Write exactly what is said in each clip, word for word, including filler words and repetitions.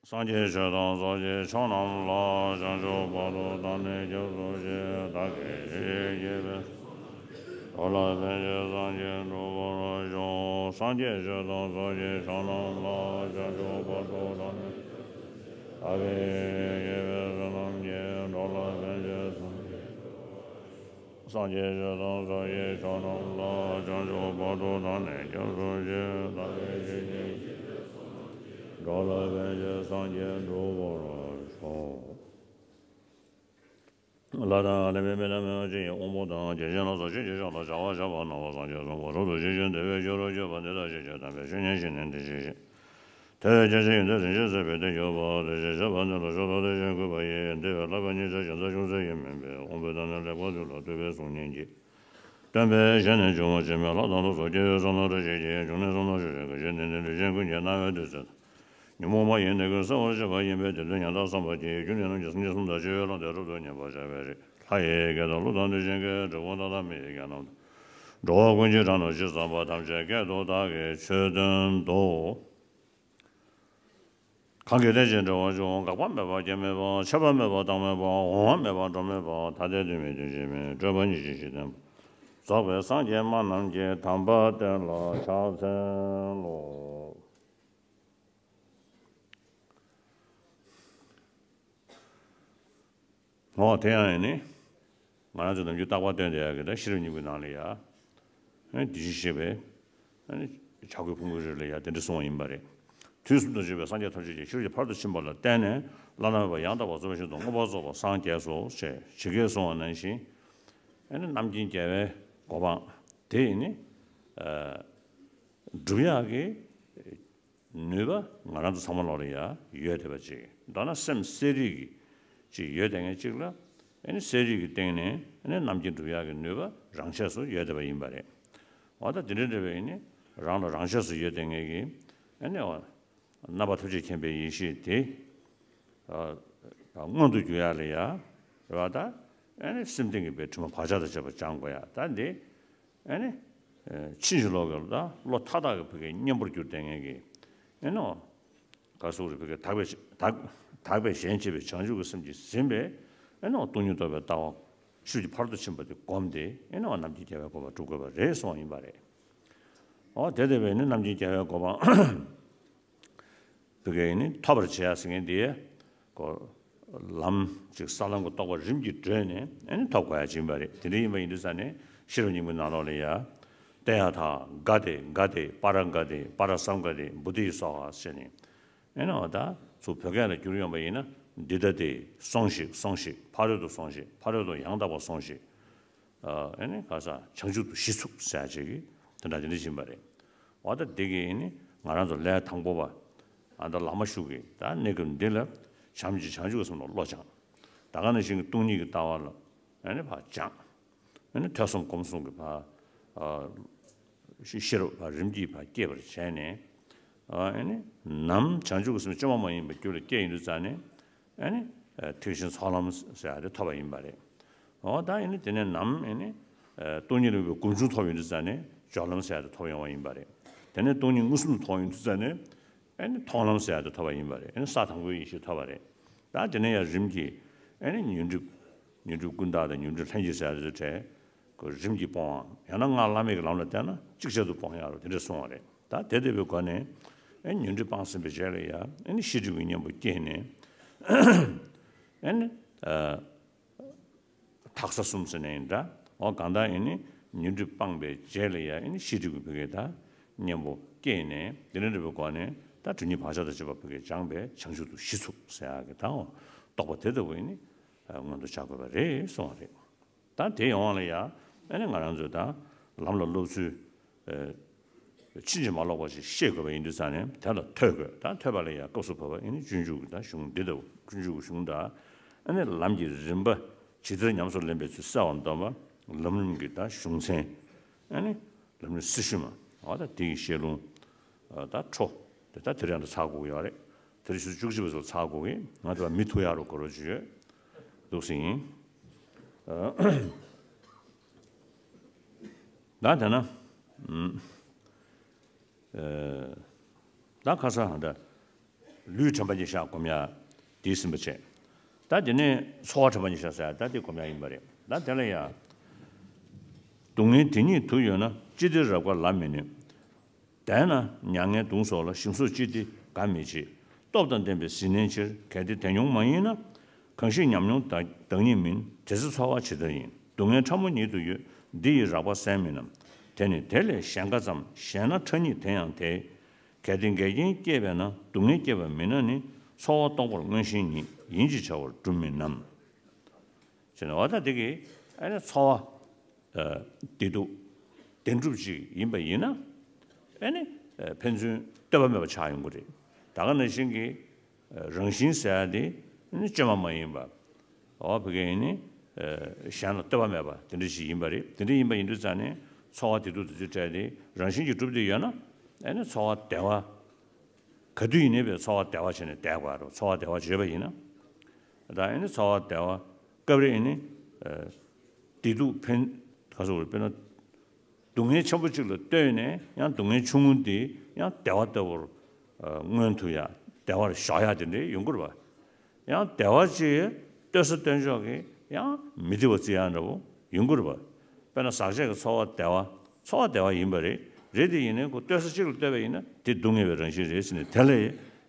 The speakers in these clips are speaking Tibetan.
སངས་རྒྱས་ཆོས་དང་ཚོགས་ཀྱི་མཆོག་རྣམས་ལ། བྱང་ཆུབ་བར་དུ་བདག་ནི་སྐྱབས་སུ་མཆི། བདག་གིས་ཇི་ཞིག་བགྱིས་པའི་འགྲོ་ལ་ཕན་ཕྱིར་སངས་རྒྱས་འགྲུབ་པར་ཤོག་སངས་རྒྱས་ཆོས་དང་ཚོགས་ཀྱི་མཆོག་རྣམས་ལ། བྱང་ཆུབ་བར་དུ་བདག་ནི་བདག་གིས་ཇི་ཞིག་བགྱིས་པའི་བསོད་ནམས་ཀྱིས། འགྲོ་ལ་ཕན་ཕྱིར་སངས་རྒྱས་སངས་རྒྱས་ཆོས་དང་ཚོགས་ཀྱི་མཆོག་རྣམས་ལ། བྱང་ཆུབ་བར་དུ་བདག་ནི་སྐྱབས་སུ་མཆི། བདག་གིས་ཇི་ཞིག་བགྱིས་པའི་འགྲོ་ལ་ཕན་ཕྱིར་སངས་རྒྱས་འགྲུབ་པར་ཤོག་ལྷ་དང་ལྷ་མིན་པའི་ལྷ་མོ་ཆེ་ཡི་དབང་པོ་དང་། བརྒྱ་བྱིན་ལ་སོགས་ཆོས་ཀྱི་མཆོག་ལ། བྱ་བ་བྱ་བ་སྣང་བ་སངས་རྒྱས་གསུངས། གོ་རབ་ཏུ་ཞི་ཞིང་བདེ་བའི་ཆོས་སུ་གྱུར་པ། འདི་ལྟར་ཞིག་ཅེས་དམ་པའི་ཆོས་ཉན་བཞིན་ནི་འདི་ཞིག་བྱེད། དེ་བས་ཁྱེད་ཅག་ཡོན་ཏན་རིན་ཆེན་གསེར་བུས་དེ་གྱུར་པ། དེ་བཞིན་གཤེགས་པ་འདི་ལ་མཆོག་ཏུ་དེ་བཞིན་གུས་པ་ཡིས། འདི་བས་ལྷག་པའི་ཉེས་སྤྱོད་གཞན་དག་ཅུང་ཟད་ཡང་མིན་པས། དབང་པོའི་དང་ནི་ལེགས་པར་ཐོས་ལ་བསྟོད་པའི་གཟུགས་བརྙན་གྱིས། སྟོན་པའི་ཞལ་ནས་བྱུང་བ་ཇི་སྙེད་ལྷ་དང་ལྷ་མོ་སོགས་སྐྱེ་བོའི་བསོད་ནམས་རེ་ཞིག་གིས། འབྱུང་གནས་བསོད་ནམས་ཤུགས་ཀྱིས་ཀུན་གཞི་ནས་ནི། ལུས་ཅན་ཀུན་གྱི་རྣ་བའི་བདུད་རྩི་དང་། ཉོན་མོངས་པ་ཡི་ནད་ཀུན་སེལ་བར་བྱེད་པ་ཡིན་པས། དེ་དོན་ཉན་དང་བསམ་པ་གྱིས། རྒྱུ་ནི་ནམ་མཁའི་སངས་རྒྱས་གསུམ་དང་བཅས་པའི་ལྷ་དེ་རབ་ཏུ་མཉེས་པར་བྱ་བའི་རིགས། ལྷ་ཡི་སྐད་དང་ཀླུ་དང་གནོད་སྦྱིན་སྐད། འབྲི་གུང་མཐའ་དག་མི་ཡི་སྐད་རྣམས་དང་། འགྲོ་བ་ཀུན་གྱི་སྒྲ་རྣམས་ཇི་ཙམ་པ། ཐམས་ཅད་སྐད་དུ་བདག་གིས་ཆོས་བསྟན་ཏོ། གང་གིས་དེ་ཕྱིར་འདྲི་བར་འགྱུར། འགག་པ་མེད་པ་སྐྱེ་མེད་པ། ཆད་པ་མེད་པ་རྟག་མེད་པ། འོང་བ་མེད་པ་འགྲོ་མེད་པ། ཐ་དད་དོན་མེད་དོན་གཅིག་མིན། སྤྲོས་པ་ཉེར་ཞི་ཞི་བསྟན་པ། རྫོགས་པའི་སངས་རྒྱས་སྨྲ་རྣམས་ཀྱིས། དམ་པ་བསྟན་ལ་ཕྱག་འཚལ་ལོ། འོ་དེ་ཡང་ཡིན་ནི། ང་རང་ཚོ་ནམ་རྒྱུན་རྟག་པར་སྟོན་བསྡད་ཡག་གི་ད་ཤེས་རབ་སྙིང་པོའི་ནང་ལ་ཡ། ཨེ་འདི་བཞིན་གཤེགས་པའི་ཨེ་བྱ་རྒོད་ཕུང་པོའི་རི་ལ་ཡ་དེ་འདྲ་གསུངས་པ་ཡིན་པ་རེད། དུས་གསུམ་དུ་བཞུགས་པའི་སངས་རྒྱས་ཐམས་ཅད་ཀྱིས། ཤེས་རབ་ཀྱི་ཕ་རོལ་ཏུ་ཕྱིན་པ་ལ་བརྟེན་ནས་བླ་ན་མེད་པ་ཡང་དག་པར་རྫོགས་པའི་ཞིང་དུ་མངོན་པར་རྫོགས་པར་སངས་རྒྱས་སོ་ཞེས་ཇི་སྐད་གསུངས་པ་ནང་བཞིན། ཨེ་ནི་རྣམ་མཁྱེན་རྒྱལ་བའི་གོ་འཕང་དེ་ཡིན་ནི། ཨ་སྒྲུབ་ཡག་གི་ནུས་པ་ང་རང་ཚོ་ཚང་མ་ལོག་ལ་ཡ་ཡོད་བསྡད་པ་ཅིག་མདོར་ན་སེམས་གསལ་རིག་གི་ཅིག་ཡོད་བསྡད་མཁན་ཅིག་ལ། ཨེ་ནི་གསལ་རིག་གི་སྟེང་ནས་ཨེ་ནི་རྣམ་མཁྱེན་སྒྲུབ་ཡག་གི་ནུས་པ་རང་ཆས་སུ་ཡོད་བསྡད་པ་ཡིན་པ་རེད། འོ་ད་དེ་འདྲ་འདྲ་བའི་ཨེ་ནི་རང་ལ་རང་ཆས་སུ་ཡོད་བསྡད་མཁན་གྱི་ཨེ་ནི་འོ་རྣམ་པ་ཐམས་ཅད་མཁྱེན་པའི་ཡེ་ཤེས་དེ་ཨ་མངོན་དུ་གྱུར་ཡག་ལ་ཡ་རེད་བ། ད་ཨེ་ནི་སེམས་སྟེང་གི་བའི་དྲི་མ་བག་ཆགས་དང་བཅས་པ་སྦྱང་དགོས་ཡ་ད་འདི། ཨེ་ནི། ཕྱིན་ཅི་ལོག་གི་ད་བློ་མཐའ་དག་གི་བུ་གའི་གཉེན་པོར་གྱུར་བསྡད་མཁན་གྱི། ཨེ་ནོ། ག་སོགས་རེ་བུ་གའི་དག་པའི་དག་དག་པའི་གཞན་གཅེས་པའི་བྱང་ཆུབ་ཀྱི་སེམས་ཀྱིས་ཟིན་པའི། ཨེ་ནོ་སྟོང་ཉིད་རྟོགས་པའི་ལྟ་བ། ཤུགས་ཀྱི་ཕ་རོལ་ཏུ་ཕྱིན་པ་དེ་བསྒོམས་ཏེ་ཨེ་ནོ་རྣམ་མཁྱེན་རྒྱལ་བའི་གོ་འཕང་སྒྲུབ་དགོས་པ་རེད་གསུངས་པ་ཡིན་པ་རེད། འོ་དེ་དེ་བས་ནི་རྣམ་མཁྱེན་རྒྱལ་བའི་གོ་འཕང་། བུ་གའི་ནི་ཐོབ་པར་བྱེད་ཡ་ཟེར་མཁན་དེ། ཀོ། ལམ་ཅིག་ས་ལམ་གྱི་རྟོགས་པ་རིམ་གྱིས་བགྲོད་ནས་ཨེ་ནི་ཐོབ་དགོས་ཡ་ཅིག་ཡིན་པ་རེད། དེ་འདྲ་ཡིན་པ་ཡིན་དུས་ཙ་ནས་ཤེས་རབ་སྙིང་པོའི་ནང་ལོགས་ལ་ཡ། ཏདྱ་ཐཱ་ག་ཏེ་ག་ཏེ་པཱ་ར་ག་ཏེ་པཱ་ར་སཾ་ག་ཏེ་བོ་དྷི་སྭཱ་ཧཱ་ཟེར་ནས། ཨེ་ནི་འོ་ད་ཚུར་བོད་སྐད་ལ་བསྒྱུར་ཡོང་བ་ཡིན་ན། འདི་ལྟ་སྟེ་སོང་ཞིག་སོང་ཞིག་ཕ་རོལ་ཏུ་སོང་ཞིག་ཕ་རོལ་ཏུ་ཡང་དག་པར་སོང་ཞིག་ཨ་ནི་ག་ས་བྱང་ཆུབ་ཏུ་གཞི་ཚུགས་ཟེར་ཡ་ཅིག་གི་དོན་དག་དེ་འདྲ་ཡིན་པ་རེད། འོ་ད་འདི་གི་ནི་ང་རང་ཚོ་ལས་དང་པོ་པ། ཨ་ད་བླ་མ་ཞུགས་ཀྱི་ད་གནས་སྐབས་འདི་ལ་བྱམས་ཀྱི་བྱང་ཆུབ་ཀྱི་སེམས་ལ་བློ་སྦྱང་། ད་ག་ནང་བཞིན་གྱི་སྟོང་ཉིད་ཀྱི་ལྟ་བ་ལ་ཨ་ནི་ཕར་སྦྱང་། ཨ་ནི་ཐོས་བསམ་སྒོམ་གསུམ་གྱི་ཕར་ཨ་ཤེས་རབ་ཕར་རིམ་གྱིས་ཕར་སྐྱེད་པར་བྱས་ནས། ཨ་ནི་ནམ་བྱང་ཆུབ་ཀྱི་སེམས་བཅོས་མ་མ་ཡིན་པའི་རྒྱུད་ལ་སྐྱེས་ཡོང་དུས་ཙ་ནས། ཨ་ནི། ཐེག་ཆེན་ཚོགས་ལམ་ཟེར་ཡ་དེ་ཐོབ་པ་ཡིན་པ་རེད། འོ་ད་ཨ་ནི་དེ་ནས་ནམ་ཨ་ནི། སྟོང་ཉིད་རིག་པའི་སྒོམ་བྱུང་ཐོབ་ཡོང་དུས་ཙ་ནས་སྦྱོར་ལམ་ཟེར་ཡ་དེ་ཐོབ་ཡོང་བ་ཡིན་པ་རེད། དེ་ནས་སྟོང་ཉིད་མངོན་སུམ་དུ་མཐོང་ཡོང་དུས་ཙ་ནས་ཨ་ནི་མཐོང་ལམ་ཟེར་ཡ་དེ་ཐོབ་པ་ཡིན་པ་རེད། ཨ་ནི་ས་དང་པོའི་ཡེ་ཤེས་ཐོབ་པ་རེད། ད་དེ་ནས་ཡང་རིམ་གྱིས་ཨ་ནི་ཉོན་སྒྲིབ། ཉོན་སྒྲིབ་ཀུན་བརྟགས་དང་ཉོན་སྒྲིབ་ལྷན་སྐྱེས་ཟེར་ཡ་དེ་ཚོ་བྲལ། ཁོ་རིམ་གྱིས་སྤོང་བ། ཡང་ན་སྔགས་བླ་མེད་ཀྱི་ལམ་ལ་བརྟེན་ན་ཅིག་ཅར་དུ་སྤོང་ཡག་རུ་དེ་འདྲ་གསུངས་པ་རེད། ད་དེ་ལྟ་བུའི་སྒོ་ནས་ཨེ་ཉོན་སྒྲིབ་སྤངས་ཟིན་པའི་རྗེས་ལ་ཡང་ཨེ་ནི་ཤེས་སྒྲིབ་ཀྱི་གཉེན་པོ་སྐྱེས་ནས་ཨེ་ནི་ཨ་ཐག་ས་གསུམ་ཟེར་ནའི་འདྲ། འོ་གང་ལྟར་ཨེ་ནི་ཉོན་སྒྲིབ་སྤངས་པའི་རྗེས་ལ་ཡང་ཨེ་ནི་ཤེས་སྒྲིབ་ཀྱི་བུ་གའི་ད་གཉེན་པོ་སྐྱེས་ནས་དེ་འདྲ་འདྲ་བའི་སྒོ་ནས་ད་སྒྲིབ་གཉིས་བག་ཆགས་དང་བཅས་པ་བུ་གའི་སྦྱངས་པས་བྱང་ཆུབ་ཏུ་གཞི་ཚུགས་ཟེར་ཡག་གི་ད་འོ་རྟོགས་པ་དེ་ལྟ་བུ་ཨེ་ནི་མངོན་དུ་བྱ་དགོས་པ་རེད་གསུངས་པ་རེད། ད་དེ་ཡོང་བ་ལ་ཡང་ཨ་ནི་ང་རང་ཚོས་ད་ལམ་ལ་སློབ་ཚུལ་ཨ་ཕྱིན་ཅི་མ་ལོག་པ་ཞིག་ཤེས་དགོས་པ་ཡིན་དུས་ཙང་ནས་དེ་ལ་ཐོས་དགོས། ད་ཐོས་པ་ལ་ཡང་སྐབས་སུ་བབ་པ་ཨ་ནི་སྤྱོད་འཇུག་གི་ད་གཞུང་འདི་དང་སྤྱོད་འཇུག་གི་གཞུང་དང་ཨ་ནི་ལམ་གྱི་རིམ་པ་ཇི་ལྟར་ཉམས་སུ་ལེན་པའི་ཚུལ་གསལ་བར་འདོམས་པ་ལམ་རིམ་གྱི་ད་གཞུང་ཚན་ཨ་ནི་ལམ་རིམ་སྲི་ཞུ་མ་འོ་ད་དེ་ཡི་བཤད་ལུང་ད་འཕྲོ་དེ་ད་དེ་རིང་ད་ཚར་དགོས་ཀྱི་ཡོད་རེད། དེ་རིང་ཆུ་ཚོད་བཅུ་གཅིག་པ་ཚོ་ཚར་དགོས་ཀྱི་ང་དེ་བ་མི་ཐུག་ཡག་རུ་གོ་རོ་ཅིག་ཡོད། འདུག་སེ་ཡིན། ད་དེ་ན། ཨུམ། ཨེ། ད་ཁ་སང་ཧ་འདྲ། ལུས་དྲན་པ་ཉེར་བཞག་སྒོམ་ཡ་དེ་ཟིན་པ་བྱས། ད་དེ་ནས་ཚོར་བ་དྲན་པ་ཉེར་བཞག་ཟེར་ཡ་ད་དེ་སྒོམ་ཡ་ཡིན་པ་རེད། ད་དེ་ལ་ཡ། སྡུག་བསྔལ་དེ་ཉིད་དུ་ཡོད་ན། ཅི་སྟེ་རེག་པ་ལ་མི་གནོད། དེས་ན་མྱ་ངན་གདུང་སོགས་ལ། ཞིམ་གཟུགས་ཅི་སྟེ་དགའ་མི་བྱེད། སྟོབས་དང་ལྡན་པས་ཟིལ་གནོན་ཕྱིར། གལ་ཏེ་དེ་མྱོང་མ་ཡིན་ན། གང་ཞིག་ཉམས་མྱོང་བདག་བདག་ཉིད་མིན། དེ་ཚེ་ཚོར་བ་ཇི་ལྟར་ཡིན། སྡུག་བསྔལ་ཕྲ་མོ་ཉིད་དུ་ཡོད། འདི་ཡི་རེག་པ་སེལ་མིན་ནམ། དེ་ནི་དེ་ལས་གཞན་ཁ་ཙམ། གཞན་ན་ཕྲ་ཉིད་དེ་ཡང་དེ། གལ་ཏེ་འགལ་རྐྱེན་སྐྱེས་པས་ན། སྡུག་བསྔལ་སྐྱེས་པ་མིན་ན་ནི། ཚོར་བ་རྟོག་པར་མངོན་ཞེན་ཉིད། ཡིན་ཅེས་བྱ་བར་གྲུབ་མིན་ནམ། ཟེར་ན་འོ་ད་དེ་གི་ཨ་ནི་ཚོར་བ། ཨ། བདེ་སྡུག་བདེན་གྲུབ་ཅིག་ཡིན་པ་ཡིན་ན། ཨ་ནི་ཨ་ཕན་ཚུན་ལྟོས་པ་མེད་པ་ཆགས་ཡོང་གི་རེད། ད་ག་ནང་བཞིན་གྱི་ཨ་རང་བཞིན་ཟེར་ཡ་དེ་ཨ་ནི་བཅོས་མ་མ་ཡིན་པ། འོ་བོད་སྐད་ཡིན་ནི་ཨ་གཞན་ལ་ལྟོས་པ་མེད་པ་དེ་འདྲ་ཞིག་ཡིན་པ་རེད། དེ་འདྲ་ཡིན་པ་ཡིན་དུས་ཙང་ནས་ཚོར་བ་བདེ་སྡུག་དེ་ཚོའི་གྲས་དེ་རང་བཞིན་གྱིས་གྲུབ་བསྡད་ཡོད་ན། ཨ་ནི་ཚོར་བ་བདེ་བ། ག་དུས་ཡིན་ནའི་བའི་ཚོར་བ་བདེ་བ་བྱས་ནས་བསྡད་དགོས་རེད། ཚོར་བ་བདེ་བ་བརྗོད་པ་ཡིན་ན། ད་ཨ་ནི་ཚོར་བ་བདེ་བ་སྐབས་རེ་ཨ་ནི་ཨ་བདེ་སྡུག་ཕན་ག་ཚོད་རེད། དཔེར་ན་སྡུག་བསྔལ་ཆེན་པོ་གཅིག་ལ་ལྟོས་ནས་ཡང་སྡུག་བསྔལ་ཆུང་ངུ་འདི་ཡང་བདེ་བ་ལྟ་བུར་ཨ་མངོན་ཐུབ་ཡ། བདེ་བར་ཞོག་ཡ་དེ་འདྲའི་ཡོང་གི་རེད་པ། ཡང་བདེ་བ་ཅིག་ལྟོས་ས་ལྟོས་འཇོག་གི་ཡང་མི་བདེ་བ་བརྩི་ཡ་འདྲ་པོ་ཡོང་གི་རེད་པ། དཔེར་ན་ཟག་བཅས་ཀྱི་ཚོར་བ་བདེ་བ། ཚོར་བ་བདེ་བ་ཡིན་པ་རེད། རེད་དེ་ཡིན་ནའི་ཁོ་ལྟོས་ས་གཅིག་ལ་ལྟོས་པ་ཡིན་ན་དེ་སྡུག་བསྔལ་བའི་རང་བཞིན་རེད་ཟེར་ནས་དེ་ལ་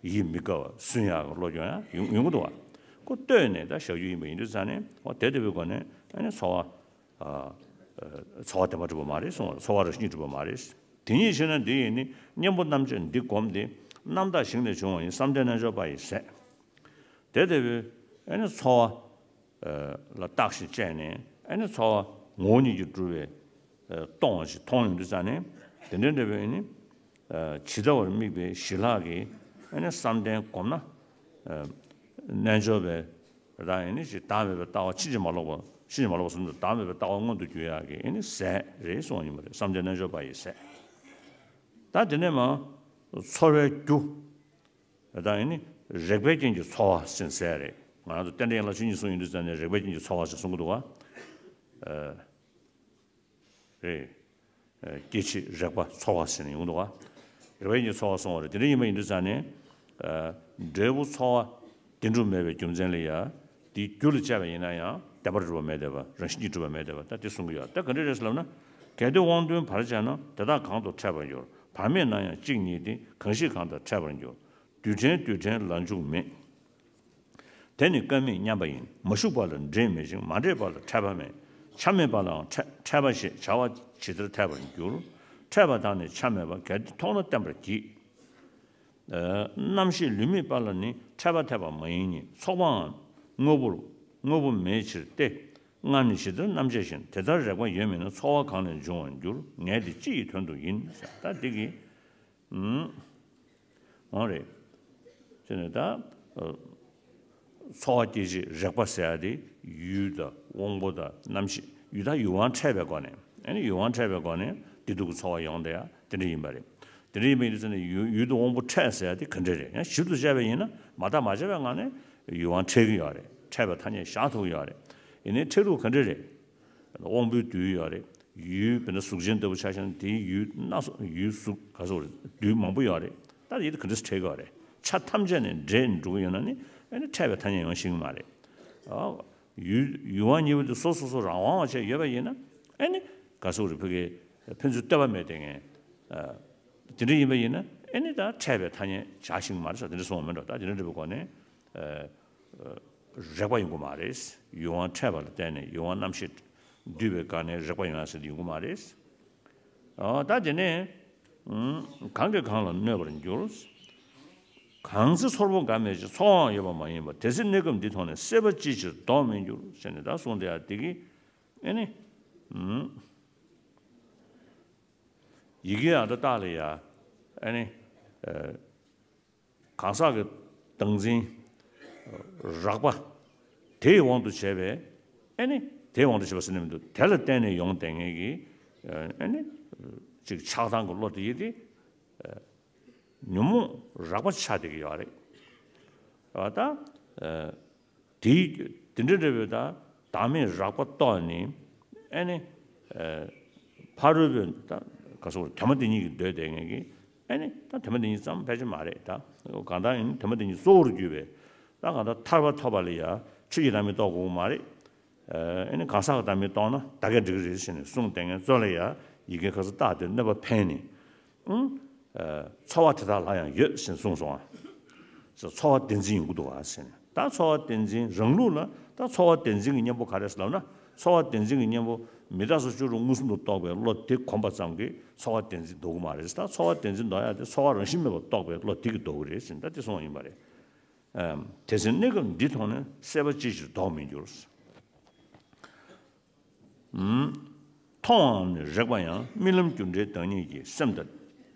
ཡིད་མི་དགའ་བ་སུན་ཡག་གི་བློ་སྐྱོང་ཡང་ཡོང་ཡོང་གི་འདུག་བ། ཁོ་ལྟོས་ནས་ད་བཞག་རྒྱུ་ཡིན་པ་ཡིན་དུས་ཙང་ནས་འོ་དེ་ལྟ་བུའི་སྒོ་ནས་ཨ་ནི་ཚོར་བ། ཨ། ཨ། ཚོར་བ་བདེན་པར་གྲུབ་པ་མ་རེད་གསུངས་པ་རེད། ཚོར་བ་རང་བཞིན་གྲུབ་པ་མ་རེད། དེ་ཉིད་ཕྱིར་ན་འདི་ཡིས་ནི། གཉེན་པོ་རྣམ་དཔྱོད་འདི་བསྒོམས་ཏེ། རྣམ་དག་ཞིང་ལས་བྱུང་བ་ཡི། བསམ་གཏན་རྣལ་འབྱོར་པ་ཡི་ཟས། དེ་ལྟ་བུའི་ཨ་ནི་ཚོར་བ་ལ་བརྟགས་ཤིང་དཔྱད་ནས་ཨ་ནི་ཚོར་བ་ངོ་བོ་ཉིད་ཀྱིས་གྲུབ་པའི་སྟོང་བ་ཞིག་མཐོང་ཡོང་དུས་ཙང་ནས་དེ་འདྲའི་འདྲ་བའི་ཨ་ནི་ཇི་ལྟ་བར་དམིགས་པའི་ཞི་ལྷག་གི་ཨ་ནི་བསམ་གཏན་བསྒོམས་ན་རྣལ་འབྱོར་པའི་རང་ཡིན་ནི་ཞིག་བདག་མེད་པའི་ལྟ་བ་ཕྱིན་ཅི་མ་ལོག་པ། ཕྱིན་ཅི་མ་ལོག་པ་གསུམ་དུ་བདག་མེད་པའི་ལྟ་བ་མངོན་དུ་གྱུར་ཡག་གི་ཨེ་ནི་ཟས་རེད་གསུངས་པ་ཡིན་པ་རེད། བསམ་གཏན་རྣལ་འབྱོར་པ་ཡི་ཟས། ད་དེ་ནས་མ་ཚོར་བའི་རྒྱུ། ད་ཨེ་ནི་རེག་པའི་རྐྱེན་གྱིས་ཚོར་བ་ཟེར་ཟས་རེད། ང་རང་ཚོ་རྟེན་འབྲེལ་ཡན་ལག་བཅུ་གཉིས་གསུངས་ཡོང་དུས་ཙམ་ནས་རེག་པའི་རྐྱེན་གྱིས་ཚོར་བ་ཟེར་གསུང་གི་འདུག་ག། རེད། ཨ། སྐྱེ་མཆེད་རེག་པ་ཚོར་བ་ཟེར་ནས་ཡོང་འདུག་ག། རེག་པའི་རྐྱེན་གྱིས་ཚོར་བ་གསུངས་པ་རེད། དེ་འདྲ་ཡིན་པ་ཡིན་དུས་ཙང་ནས། ཨ། འབྲས་བུ་ཚོར་བ་བདེན་གྲུབ་མེད་པའི་རྒྱུ་མཚན་ལ་ཡང་དེའི་རྒྱུ་ལ་དཔྱད་པ་ཡིན་ན་ཡང་བདེན་པར་གྲུབ་པ་མེད་བསྡད་པ། རང་བཞིན་གྱིས་གྲུབ་པ་མེད་བསྡད་པ། ད་དེ་གསུང་གི་ཡོད། ད་ག་འདྲ་རེད་ཟེར་ལབ་ན། གལ་ཏེ་དབང་དོན་བར་བྱས་ན། དེ་དག་གང་དུ་འཕྲད་པར་འགྱུར། བར་མེད་ན་ཡང་གཅིག་ཉིད་དེ། གང་ཞིག་གང་དུ་འཕྲད་པར་འགྱུར། རྡུལ་ཕྲན་རྡུལ་ཕྲན་ལ་འཇུག་མེད། དེ་ནི་ཀ་མེད་མཉམ་པ་ཡིན། མ་ཞུགས་པ་ལ་འདྲེས་མི་འབྱུང་། མ་འདྲེས་པ་ལ་འཕྲད་པ་མེད། ཆ་མེད་པ་ལའང་འཕྲད་འཕྲད་པ་ཞེས་བྱ་བ་ཇི་ལྟར་འཐད་པར་འགྱུར། འཕྲད་པ་དང་ནི་ཆ་མེད་པ། གལ་ཏེ་མཐོང་ན་བརྟན་པར་བགྱིད། ཨ། རྣམ་ཤེས་ལུས་མེད་པ་ལ་ནི། འཕྲད་པ་འཐད་པ་མ་ཡིན་ཉིད། ཚོགས་པའང་དངོས་པོར་དངོས་པོ་མེད་ཕྱིར་ཏེ། སྔར་ནི་ཇི་ལྟར་རྣམ་དཔྱད་བཞིན། དེ་ལྟར་རེག་པ་ཡོད་མིན་ན། ཚོར་བ་གང་ལས་འབྱུང་བར་འགྱུར། ངས་དེ་ཅི་ཡི་དོན་དུ་ཡིན། ད་འདི་གི་ཨུམ། འོང་རེད། དེ་ནས་ད། ཨ། ཚོར་བ་སྐྱེད་བྱེད་རེག་པ་ཟེར་ཡ་དེ་ཡུལ་དང་དབང་པོ་དང་རྣམ་ཤེས། ཡུལ་དང་ཡུལ་དབང་ཕྲད་པའི་སྒོ་ནས། ཨ་ནི་ཡུལ་དབང་ཕྲད་པའི་སྒོ་ནས་བདེ་སྡུག་གི་ཚོར་བ་ཡོང་བསྡད་ཡ་དེ་འདྲ་ཡིན་པ་རེད། དེ་འདྲ་ཡིན་པ་ཡིན་དུས་ཙང་ནས་ཡུལ་ཡུལ་དང་དབང་པོ་ཕྲད་ཟེར་ཡ་དེ་ག་འདྲ་རེད། ཡང་ཞིབ་ཏུ་དཔྱད་པ་ཡིན་ན་མ་བརྟགས་མ་དཔྱད་པའི་ངང་ནས་ཡུལ་དབང་ཕྲད་ཀྱི་ཡོད་རེད། ཕྲད་པའི་ཐ་སྙད་བཞག་ཐུབ་ཀྱི་ཡོད་རེད། ཡིན་ནའི་ཕྲད་ལུགས་ག་འདྲ་རེད། དབང་པོའི་རྡུལ་ཡོད་རེད། ཡུལ་དཔེར་ན་གཟུགས་ཅན་ལྟ་བུ་ཆ་བཞག་ན་དེའི་ཡུལ་སྣ་ཚོགས། ཡུལ་གཟུགས་ག་ཚོད་རེད། རྡུལ་མང་པོ་ཡོད་རེད། ད་ཡིད་ག་འདྲ་སེ་ཕྲད་ཀྱི་ཡོད་རེད། ཆ་ཐམས་ཅད་ནས་འདྲེས་ནས་འགྲོ་གི་ཡོད་ན་ནི་ཨ་ནི་ཕྲད་པའི་ཐ་སྙད་ཡོང་ཤེས་ཀྱི་མ་རེད། ཨ། ཡུལ་ཡུལ་དབང་གཉིས་པོ་དེ་སོ་སོ་སོ་རང་དབང་བ་བྱས་ཡོད་པ་ཡིན་ན་ཨ་ནི་ག་ཚོད་རེད། ཕ་གི་ཕན་ཚུན་ལྟོས་པ་མེད་དེ་ངས། ཨ། དེ་འདྲ་ཡིན་པ་ཡིན་ན་ཨ་ནི་ད་ཕྲད་པའི་ཐ་སྙད་བཞག་ཤེས་ཀྱི་མ་རེད་ཟེར་དེ་འདྲ་གསུངས་པ་མིན་འགྲོ། ད་དེ་འདྲ་འདྲ་པོའི་སྒོ་ནས། ཨ། རེག་པ་ཡོང་གི་མ་རེད། ཡུལ་དབང་ཕྲད་པ་ལ་བརྟེན་ནས་ཡུལ་དབང་རྣམ་ཤེས་འདུས་པའི་སྒང་ནས་རེག་པ་ཡོང་ཡ་ཟེར་དེ་ཡོང་གི་མ་རེད། ཨོ་ད་དེ་ནས་གང་གིས་གང་ལ་གནོད་པར་འགྱུར། གང་ཚེ་ཚོར་པོ་འགའ་མེད་ཅིང་། ཚོར་བའང་ཡོད་པ་མ་ཡིན་པ། དེ་ཚེ་གནས་སྐབས་འདི་མཐོང་ནས། སྲེད་པ་ཅི་ཕྱིར་ལྡོག་མི་འགྱུར། ཟེར་ནས་ད་གསུངས་དེ་ཡ་དེ་གི་ཨེ་ནི་ཡི་གེ་ཨ་ད་ལྟ་ལ་ཡ་ཨེ་ནི། གང་ཟག་གི་བདག་འཛིན་རགས་པ་དེའི་དབང་དུ་བྱས་པའི་ཨེ་ནི་དེའི་དབང་དུ་བྱས་པ་ཟེར་ནས་མི་འདུག་དེ་ལ་བརྟེན་ནས་ཡོང་བསྡད་མཁན་གྱི་ཨེ་ནི་ཅིག་ཆགས་སྡང་གི་བློ་དེ་ཡིས་དེ་ཉོན་མོངས་རགས་པ་ཆགས་བསྡད་ཀྱི་ཡོད་རེད། ད་དེའི་དེ་འདྲ་འདྲ་བའི་ད་བདག་མེད་རགས་པ་རྟོགས་ནས་ཨེ་ནི་ཕ་རོལ་པོའི་ད་ག་སོགས་དོན་མ་དེ་ཉིད་ཀྱི་འདོད་བསྡད་མཁན་གྱི། ཨེ་ནི་ད་དེ་མ་དེ་གཉིས་ཙམ་ཕལ་ཆེར་མ་རེད། ད་གང་ལྟར་ཡིན་དེ་མ་དེ་གཉིས་གཙོ་བོར་གྱུར་པའི་ད་གང་ལྟར་ཐར་པ་ཐོབ་པ་ལ་ཡ་ཆོས་ཀྱི་བདག་མེད་རྟོགས་དགོས་མ་རེད། ཨེ་ནི་གང་ཟག་གི་བདག་མེད་རྟོགས་ན་ད་གས་འགྲིག་གི་རེད་ཟེར་ནས་གསུངས་བསྡད་མཁན་ཚོ་ལ་ཡ་ཡི་གེ་ཁ་སང་བཏགས་ཏེ་གནོད་པ་ཕན་ནས། ཨུང་། ཚོར་བ་དེ་དག་ལ་ཡང་ཡོད་ཟེར་གསུངས་སོང་ཨ། ཚོར་བ་བདེན་འཛིན་ཡོང་གི་འདུག་ཨ་ཟེར་ནས། ད་ཚོར་བ་བདེན་འཛིན་རང་ལུགས་ལ་ད་ཚོར་བ་བདེན་འཛིན་གྱི་གཉེན་པོ་ག་རེ་ཟེར་ལབ་ན། ཚོར་བ་བདེན་འཛིན་གྱི་གཉེན་པོ་མི་རྟག་སོགས་བཅུ་དྲུག་མངོན་སུམ་དུ་རྟོགས་པའི་བློ་དེ་གོམས་པ་ཙམ་གྱིས་ཚོར་བ་བདེན་འཛིན་འདོར་གྱི་མ་རེད། ད་ཚོར་བ་བདེན་འཛིན་འདོར་ཡག་དེ་ཚོར་བ་རང་བཞིན་མེད་པར་རྟོགས་པའི་བློ་དེ་གིས་འདོར་གྱི་རེད་ཟེར་ནས་ད་དེ་གསུངས་པ་ཡིན་པ་རེད། ཨམ། དེ་ཚེ་གནས་སྐབས་འདི་མཐོང་ནས་སྲེད་པ་ཅི་ཕྱིར་ལྡོག་མི་འགྱུར། མཐོང་བའམ་ནི་རེག་པ་ཡང་རྨི་ལམ་རྒྱུ་འབྲས་བདག་ཉིད་ཀྱིས་སེམས་དང་།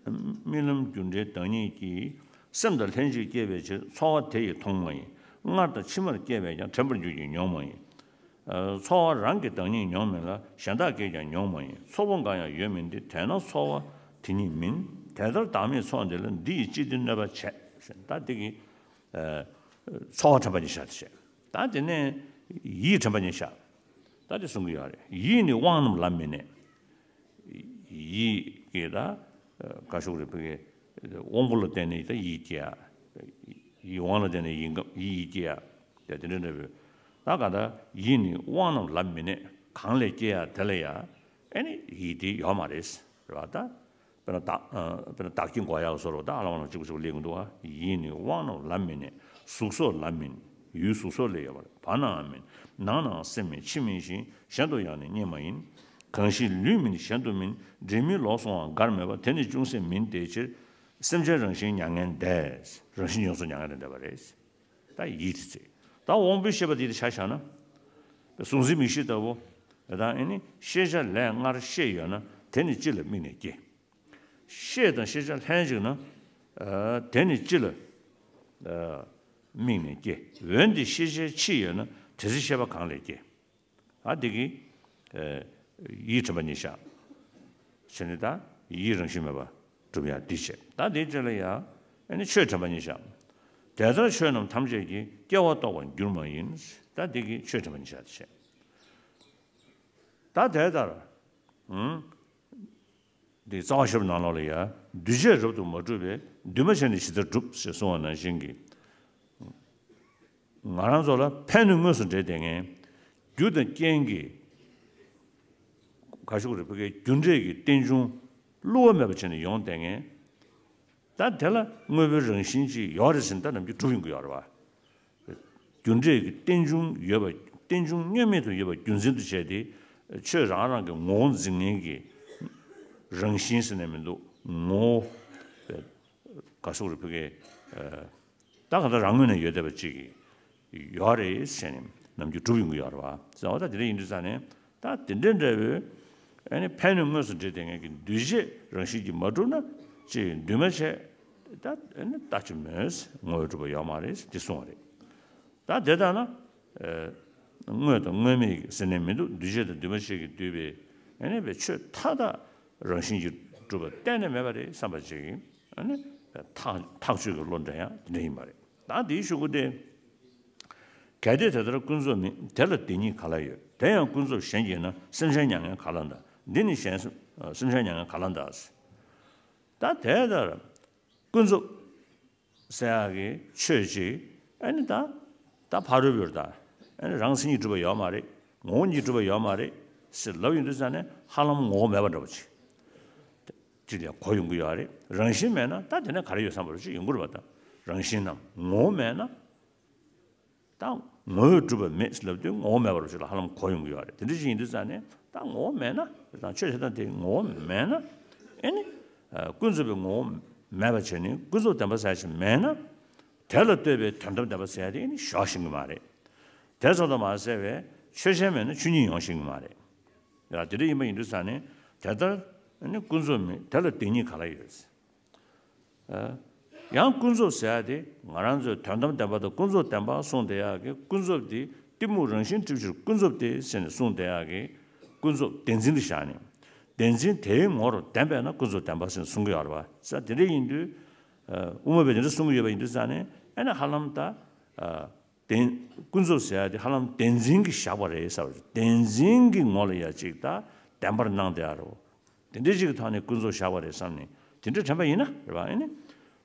རྨི་ལམ་རྒྱུ་འབྲས་བདག་ཉིད་ཀྱིས་སེམས་དང་ལྷན་ཅིག་སྐྱེས་པའི་ཕྱིར་ཚོར་བ་དེ་ཡིས་མཐོང་བ་ཡིན། སྔར་དང་ཕྱི་མར་སྐྱེས་པས་ཀྱང་དྲན་པར་འགྱུར་གྱི་མྱོང་བ་ཡིན། ཚོར་བ་རང་གི་བདག་ཉིད་མྱོང་མིན་ལ་གཞན་དག་གིས་ཀྱང་མྱོང་མ་ཡིན། ཚོར་བ་འགའ་ཡང་ཡོད་མིན་ཏེ་དེས་ན་ཚོར་བ་དེ་ཉིད་མིན། དེ་ལྟར་བདག་མེད་ཚོགས་འདི་ལ་འདི་ཡིས་ཅི་སྟེ་གནོད་པ་བྱེད། ད་འདི་གི་ཚོར་བ་དྲན་པ་ཉིད་བཞག་བྱས། ད་དེ་ནས་ཡིད་དྲན་པ་ཉིད་བཞག་ད་དེ་གསུང་གི་ཡོད་རེད། ཡིད་ནི་དབང་རྣམས་ལམ་མི་གནས། ཡིད་ཀྱི་ད་ག་ཤུག་རེད་བུ་གའི་དབང་པོ་ལ་བརྟེན་ནས་ད་ཡིད་སྐྱེ་ཡ། ཡིད་དབང་ལ་བརྟེན་ནས་ཡིད་ཡིད་ཡིད་སྐྱེ་ཡ། ཡ་དེ་འདྲ་འདྲ་བུ། ད་ག་ད་ཡིད་ནི་དབང་རྣམས་ལམ་མི་གནས། གང་ལས་སྐྱེ་ཡ་དེ་ལ་ཡ་ཨེ་ནི་ཡིད་དེ་ཡོད་མ་རེད་རེད་བ། ད་དཔེར་ན་བདག་དཔེར་ན་བདག་གི་མགོ་ཡག་སོ་རོ་ད་ཨ་ལ་བ་ལ་གཅིག་པ་གཅིག་པ་ལེགས་འདུག་བ། ཡིད་ནི་དབང་རྣམས་ལམ་མི་གནས། གཟུགས་སོགས་ལམ་མིན། ཡུལ་གཟུགས་སོགས་ལས་ཡོད་པར་བར་ནའང་མིན། ནང་ནའང་སེམས་མིན་ཕྱི་མིན་ཞིང་གཞན་དུ་ཡང་ནི་རྙེད་མ་ཡིན། གང་ཞིག་ལུས་མིན་གཞན་དུ་མིན། འདྲེས་མིན་ལོག་སོང་བའང་འགར་མེད་པ། དེ་ནི་ཅུང་ཟད་མིན་དེའི་ཕྱིར། སེམས་ཅན་རང་བཞིན་མྱ་ངན་འདས། རང་བཞིན་ཡོངས་སུ་མྱ་ངན་ལས་འདས་པ་རེད། ད་ཡིད་དེ་ཚེ། ད་དབང་པོའི་ཤེས་པ་དེ་དེ་ཆ་བཞག་ན། གཟུང་འཛིན་མིག་ཤེས་ལྟ་བུ། ད་ཨེ་ནི་ཤེས་བྱ་ལས་སྔར་ཤེས་ཡོད་ན་དེ་ནི་ཅི་ལ་དམིགས་ནས་སྐྱེ། ཤེས་དང་ཤེས་བྱ་ལྷན་ཅིག་ན། ཨ། དེ་ནི་ཅི་ལ། ཨ། དམིགས་ནས་སྐྱེ། འོན་ཏེ་ཤེས་བྱའི་ཕྱིས་ཡོད་ན་དེ་ཚེ་ཤེས་པ་གང་ལས་སྐྱེ། ཨ་འདི་གིས། ཨ། ཡིད་དྲན་པ་ཉིད་བཞག་བྱས་ནས་ད་ཡིད་རང་བཞིན་མེད་པ་སྒྲུབ་ཡ་འདི་བྱས། ད་འདིའི་རྗེས་ལ་ཡ། ཨ་ནི་ཆོས་དྲན་པ་ཉིད་བཞག་དེ་ལྟར་ཆོས་རྣམས་ཐམས་ཅད་ཀྱི། སྐྱེ་བ་རྟོགས་པར་འགྱུར་མ་ཡིན། ད་འདི་གིས་ཆོས་དྲན་པ་ཉིད་བཞག་བྱས། ད་དེ་ལྟར། ཨང་། འདི་རྩ་བ་ཤེས་རབ་ནང་ལོགས་ལ་ཡ། འདུས་བྱས་རབ་ཏུ་མ་གྲུབ་པས། འདུས་མ་བྱས་ནི་ཇི་ལྟར་འགྲུབ་ཟེར་གསུངས་པ་ནང་བཞིན་གྱི། ང་རང་ཚོ་ལ་ཕན་ནུས་དངོས་སུ་འབྲེལ་བསྡད་མཁན། རྒྱུ་དང་རྐྱེན་གྱི་ག་ཤུག་རེད་བུ་གའི་རྒྱུ་འབྲས་ཀྱི་རྟེན་འབྱུང་བསླུ་བ་མེད་པ་བྱས་ནས་ཡོང་བསྡད་མཁན། ད་དེ་ལ་དངོས་པོའི་རང་བཞིན་ཅིག་ཡོད་རེད་ཟེར་ན་ད་ནམ་རྒྱུན་གྲུབ་ཡོང་གི་ཡོད་རེད་བ། རྒྱུ་འབྲས་ཀྱི་རྟེན་འབྱུང་ཡོད་པ། རྟེན་འབྱུང་བསྙོན་མེད་དུ་ཡོད་པ་རྒྱུ་མཚན་དུ་བྱས་ཏེ། ཆོས་རང་རང་གི་ངོ་བོ་འཛིན་མཁན་གྱི་རང་བཞིན་ཟེར་ནས་མི་འདུག་ངོ་བོ། ག་སོག་རེ་ཕ་གི། ད་ག་ད་རང་ངོས་ནས་ཡོད་བསྡད་པ་ཅིག་ཡོད་རེད་ཟེར་ནས་ནམ་རྒྱུན་གྲུབ་ཡོང་གི་ཡོད་རེད་བ། ཟེར་བ་ད་དེ་འདྲ་ཡིན་དུས་ཙང་ནས་ད་དེ་འདྲ་འདྲ་བོའི་ཨ་ནི་ཕན་ནུས་དངོས་སུ་འབྲེལ་བསྡད་མཁན་གྱི་འདུས་བྱས་རང་བཞིན་གྱིས་མ་གྲུབ་ན་ཅིག་འདུས་མ་བྱས། ད་ཨ་ནི་ལྟ་ཅི་སྨོས་ངོ་བོས་གྲུབ་པ་ཡོད་མ་རེད་འདི་གསུངས་པ་རེད། ད་དེ་ལྟར་ན། ཨ། དངོས་དང་དངོས་མེད་ཟེར་ནས་མི་འདུག་འདུས་བྱས་དང་འདུས་མ་བྱས་ཀྱིས་བསྡུས་པའི་ཨ་ནི་བའི་ཆོས་མཐའ་དག་རང་བཞིན་གྱིས་གྲུབ་པ་གཏན་ནས་མེད་པ་རེད་བསམ་པ་ཅིག་ཨ་ནི་ཐག་ཐག་ཆོད་ཀྱི་བློ་འདྲ་ཡང་དེ་འདྲ་ཡིན་པ་རེད། ད་འདིའི་གཞུག་གུ་དེ། གལ་ཏེ་དེ་ལྟར་ཀུན་རྫོབ་མེད། དེ་ལ་དེ་ཉིད་ག་ལ་ཡོད། དེ་ཡང་ཀུན་རྫོབ་གཞན་གྱིས་ན། སེམས་ཅན་མྱ་ངན་ག་ལ་འདའ། འདི་ནི་གཞན་སེམས་ཅན་མྱ་ངན་ག་ལ་འདའ། ད་དེ་ལྟར་ཀུན་རྫོབ་ཟེར་ཡག་གི་ཆོས་ཅིག་ཨ་ནི་ད་ད་ཕ་རོལ་པོར་ད་ཨ་ནི་རང་མཚན་ཉིད་གྲུབ་པ་ཡོད་མ་རེད། ངོ་བོ་ཉིད་གྲུབ་པ་ཡོད་མ་རེད་ཟེར་ལབ་ཡོང་དུས་ཙང་ནས་ཧ་ལམ་ངོ་བོ་མེད་པ་འདྲ་པོ་ཅིག་ཅིག་ལ་གོ་ཡོང་གི་ཡོད་རེད། རང་བཞིན་མེད་ན་ད་དེ་ནས་ག་རེ་ཡོད་བསམ་པ་རེ་ཅིག་ཡོང་གི་རེད་པ། ད་རང་བཞིན་ནམ་ངོ་བོ་མེད་ན། ད་ངོ་བོས་གྲུབ་པ་མེད་ལབ་དུས་ངོ་བོ་མེད་པ་རུ་ཞིག་ལ་ཧ་ལམ་གོ་ཡོང་གི་ཡོད་རེད། དེ་འདྲ་ཞིག་ཡིན་དུས་ཙང་ནས་ད་ངོ་བོ་མེད་ན་དང་ཆོས་བྱེད་སྟངས་དེ་ངོ་བོ་མེད་ན་ཨེ་ནི། ཀུན་རྫོབ་པའི་ངོ་བོ་མེད་པ་བྱས་ནས་ཀུན་རྫོབ་བདེན་པ་ཟེར་ཞིག་མེད་ན། དེ་ལ་ལྟོས་པའི་དོན་དམ་བདེན་པ་ཟེར་ཡ་དེ་ཨེ་ནི་ཞོག་ཤེས་ཀྱི་མ་རེད། དེ་ཙམ་དུ་མ་ཟད་པའི་ཆོས་ཅན་མེད་ན་ཆོས་ཉིད་ཡོང་ཤེས་ཀྱི་མ་རེད། ཡ་དེ་འདྲ་ཡིན་པ་ཡིན་དུས་ཙང་ནས་དེ་ལྟར་ཨེ་ནི་ཀུན་རྫོབ་མེད་དེ་ལ་དེ་ཉིད་ག་ལ་ཡོད། ཡང་ཀུན་རྫོབ་ཟེར་ཡ་དེ་ང་རང་ཚོའི་དོན་དམ་བདེན་པ་དང་ཀུན་རྫོབ་བདེན་པ་གསུངས་བསྡད་ཡག་གི་ཀུན་རྫོབ་དེ་གཏི་མུག་རང་བཞིན་གྲུབ་ཕྱིར་ཀུན་རྫོབ་སྟེ་ཟེར་ནས་གསུངས་བསྡད་ཡག་གི་ཀུན་རྫོབ་བདེན་འཛིན་དུ་བཞག་ནས་བདེན་འཛིན་དེའི་ངོར་བདེན་པས་ན་ཀུན་རྫོབ་བདེན་པ་ཟེར་ནས་གསུང་གི་ཡོད་རེད་བ། ས་དེ་འདྲ་ཡིན་དུས་དབུ་མ་པས་དེ་འདྲ་གསུང་གི་ཡོད་པ་ཡིན་དུས་ཙང་ནས་ཨ་ནི་ཧ་ལམ་ད། བདེན། ཀུན་རྫོབ་ཟེར་ཡ་དེ་ཧ་ལམ་བདེན་འཛིན་གྱིས་བཞག་པ་རེད་ཟེར་བ་རེད། བདེན་འཛིན་གྱི་ངོ་ལ་ཡ་གཅིག་ད་བདེན་པར་སྣང་བསྡད་ཡ་རེད། དེ་འདྲའི་གཅིག་གི་ཐོག་ནས་ཀུན་རྫོབ་བཞག་པ་རེད་བསམ་ནས་ དེ་འདྲ་དྲན་པ་ཡིན་ན་རེད་པ། ཨེ་ནི།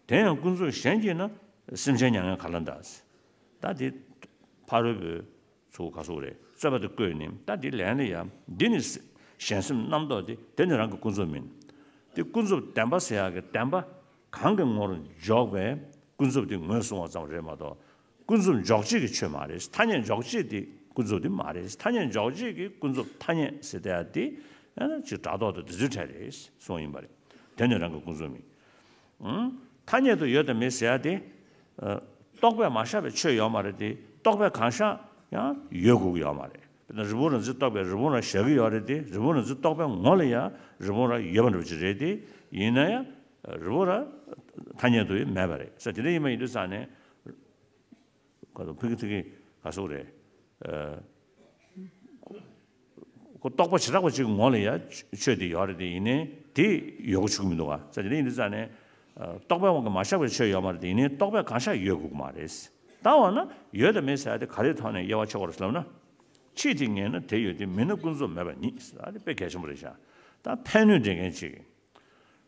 དེ་ཡང་ཀུན་རྫོབ་གཞན་གྱིས་ན་སེམས་ཅན་མྱ་ངན་ག་ལ་འདའ། ད་དེ་ཕ་རོལ་པོས་ཚུར་ག་སོགས་རེད། རྩོད་པ་དེ་བཀོད་ནས་ད་དེ་ལན་ལ་ཡང་འདི་ནི་གཞན་སེམས་རྣམ་རྟོག་སྟེ། དེ་ནི་རང་གི་ཀུན་རྫོབ་མིན། དེ་ཀུན་རྫོབ་བདེན་པ་ཟེར་ཡག་གི་བདེན་པ་གང་གི་ངོར་འཇོག་པའི་ཀུན་རྫོབ་དེ་ངོས་བཟུང་བ་ཙམ་རེད་མ་གཏོགས། ཀུན་རྫོབ་འཇོག་བྱེད་ཀྱི་ཆོས་མ་རེད། ཐ་སྙད་འཇོག་བྱེད་དེ་ཀུན་རྫོབ་དེ་མ་རེད། ཐ་སྙད་འཇོག་བྱེད་ཀྱི་ཀུན་རྫོབ་ཐ་སྙད་ཟེར་བསྡད་ཡ་དེ་ཡང་ན་ཅིག་སྒྲ་རྟོག་དང་དེ་ཚོའི་གྲས་རེད་གསུངས་ཡིན་པ་རེད། དེ་ནི་རང་གི་ཀུན་རྫོབ་མིན། ཨང་། ཐ་སྙད་དུ་ཡོད་དང་མེད་ཟེར་ཡ་དེ། ཨ། རྟོག་པས་མ་ཤར་བའི་ཆོས་ཡོད་མ་རེད་དེ། རྟོག་པས་གང་ཤར་ཡང་ཡོད་དགོས་ཀྱི་ཡོད་མ་རེད། དཔེར་ན་རི་བོང་རྭ་རྫི་རྟོག་པས་རི་བོང་རྭ་བཞག་གི་ཡོད་རེད་དེ། རི་བོང་རྭ་རྫི་རྟོག་པའི་ངོ་ལ་ཡང་རི་བོང་རྭ་ཡོད་པ་འདྲ་པོ་ཅིག་རེད་དེ། ཡིན་ན་ཡང་རི་བོང་རྭ་ཐ་སྙད་དུ་ཡང་མེད་པ་རེད་ཟེར། དེ་འདྲ་ཡིན་པ་ཡིན་དུས་ཙང་ནས། ཁོ་ཚོ་ཕ་གི་ཐི་གི་ག་སོགས་རེད། ཨ། ཁོ་རྟོག་པ་བྱེ་བྲག་པ་གཅིག་གི་ངོ་ལ་ཡ་ཆོས་དེ་ཡོད་རེད་དེ། ཡིན་ནའི་དེ་ཡོད་དགོས་ཆོག་གི་མི་འདུག་ག་ཟེར། དེ་འདྲ་ཡིན་དུས་ཙང་ནས། ཨ། རྟོག་པའི་དབང་གིས་མ་ཤར་བའི་ཆོས་ཡོད་མ་རེད་དེ། ཡིན་ནའི་རྟོག་པས་གང་ཤར་ཡོད་དགོས་ཀྱི་མ་རེད། ད་འོ་ན་ཡོད་དང་མེད་ཟེར་ཡ་དེ་ག་རེའི་ཐོག་ནས་དབྱེ་བ་ཕྱེ་དགོས་རེད་ཟེར་ལབ་ན། ཕྱིས་དེ་ངེས་ན་དེ་ཡོད་དེ། མིན་ན་ཀུན་རྫོབ་མེད་པ་ཉིད་ཟེར་ཡ་དེ་དཔེ་གལ་ཆེན་པོ་རེད་ཤག་ད་ཕན་གནོད་འདྲེན་མཁན་ཅིག་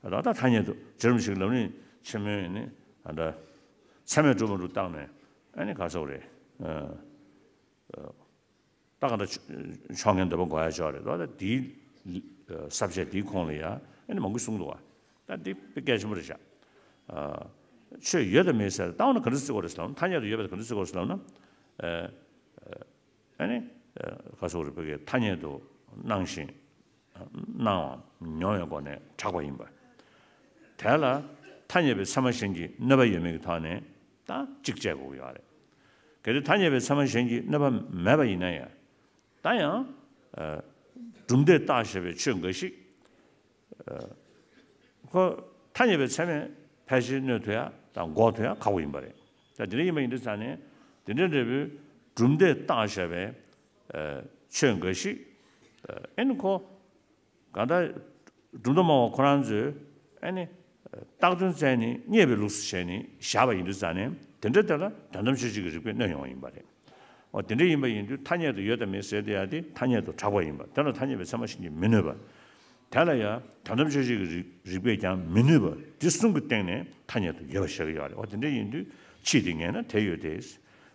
ད་ལྟ་ཐ་སྙད་དུ་བྱས་རུང་ཞིག་ལབ་ནི་ཆེན་མོའི་ནི་ཨ་འདྲ་ཚད་མས་གྲུབ་མ་གྲུབ་བཏང་ནས། ཨ་ནི་ག་ཟེར་རེད། ཨ། ཨ། ད་ག་འདྲ་ཆོ་མཁན་འདོད་པ་འགོག་ཡ་ཅིག་རེད། ད་ལྟ་དེའི་ས་བཅད་དེའི་ཁོངས་ལ་ཡ་ཨ་ནི་མང་པོ་གསུངས་འདུག་བ། ད་འདི་དཔེ་གལ་ཆེན་པོ་རེད་ཤག་ཨ། ཆོས་ཡོད་དང་མེད་ཟེར། ད་འོ་ན་ག་འདྲ་བརྩི་དགོས་རེད་ཟེར་ལབ་ན། ཐ་སྙད་དུ་ཡོད་པ་དེ་ག་འདྲ་བརྩི་དགོས་རེད་ཟེར་ལབ་ན། ཨ། ཨ་ནི། ཨ། ག་ཟེར་རེད། བོད་སྐད་ཐ་སྙད་དུ་སྣང་ཞིང་། སྣང་བའམ་མྱོང་བའི་སྒོ་ནས་གྲགས་པ་ཡིན་པ། དེ་ལ་ཐ་སྙད་པའི་ཚད་མ་གཞན་གྱིས་གནོད་པ་ཡོད་མེད་ཀྱི་ཐོག་ནས་ད་གཅིག་དཔྱད་དགོས་ཀྱི་ཡོད་རེད། གལ་ཏེ་ཐ་སྙད་པའི་ཚད་མ་གཞན་གྱིས་གནོད་པ་མེད་པ་ཡིན་ན་ཡང་། ད་ཡང་། ཨ། གྲུབ་མཐས་བཏགས་བཞག་པའི་ཆོས་འགའ་ཞིག་ཨ། ཁོ་ཐ་སྙད་པའི་ཚད་མས་ཕལ་ཆེར་གནོད་ཐུབ་ཡ་དང་འགོག་ཐུབ་ཡ་ཁག་པོ་ཡིན་པ་རེད། ད་དེ་འདྲ་ཡིན་པ་ཡིན་དུས་ཙང་ནས། དེ་འདྲ་འདྲ་བོའི་གྲུབ་མཐས་བཏགས་བཞག་པའི། ཨ། ཆོས་འགའ་ཞིག་ཨ་ནི་ཁོ་གང་ལྟར་གྲུབ་མཐའ་སྨྲ་བ་ཁོ་རང་ཚོས་ཨ་ནི་བཏགས་དོན་བཙལ་ནས་རྙེད་པའི་ལུགས་སུ་བྱས་ནས་བཞག་པ་ཡིན་དུས་ཙང་ནས། དེ་འདྲ་དེ་ལ་དོན་དམ་ཆོས་ཅན་གྱི་རིགས་པས་གནོད་ཡོང་བ་ཡིན་པ་རེད། འོ། དེ་འདྲ་ཡིན་པ་ཡིན་དུས་ཐ་སྙད་དུ་ཡོད་དང་མེད་ཟེར་དེ་ཡང་དེ་ཐ་སྙད་དུ་གྲགས་པ་ཡིན་པ། དེ་ལ་ཐ་སྙད་པའི་ཚད་མ་གཞན་གྱིས་མི་གནོད་པ། དེ་ལ་ཡང་དོན་དམ་ཆོས་ཅན་གྱི་རིགས་རིགས་པས་ཀྱང་མི་གནོད་པ། འདི་གསུམ་གྱི་སྟེང་ནས་ཐ་སྙད་དུ་ཡོད་པ་བཞག་གི་ཡོད་རེད། འོ། དེ་འདྲ་ཡིན་དུས་ཕྱིས་དེ་ངེས་ན་དེ་ཡོད་དེ།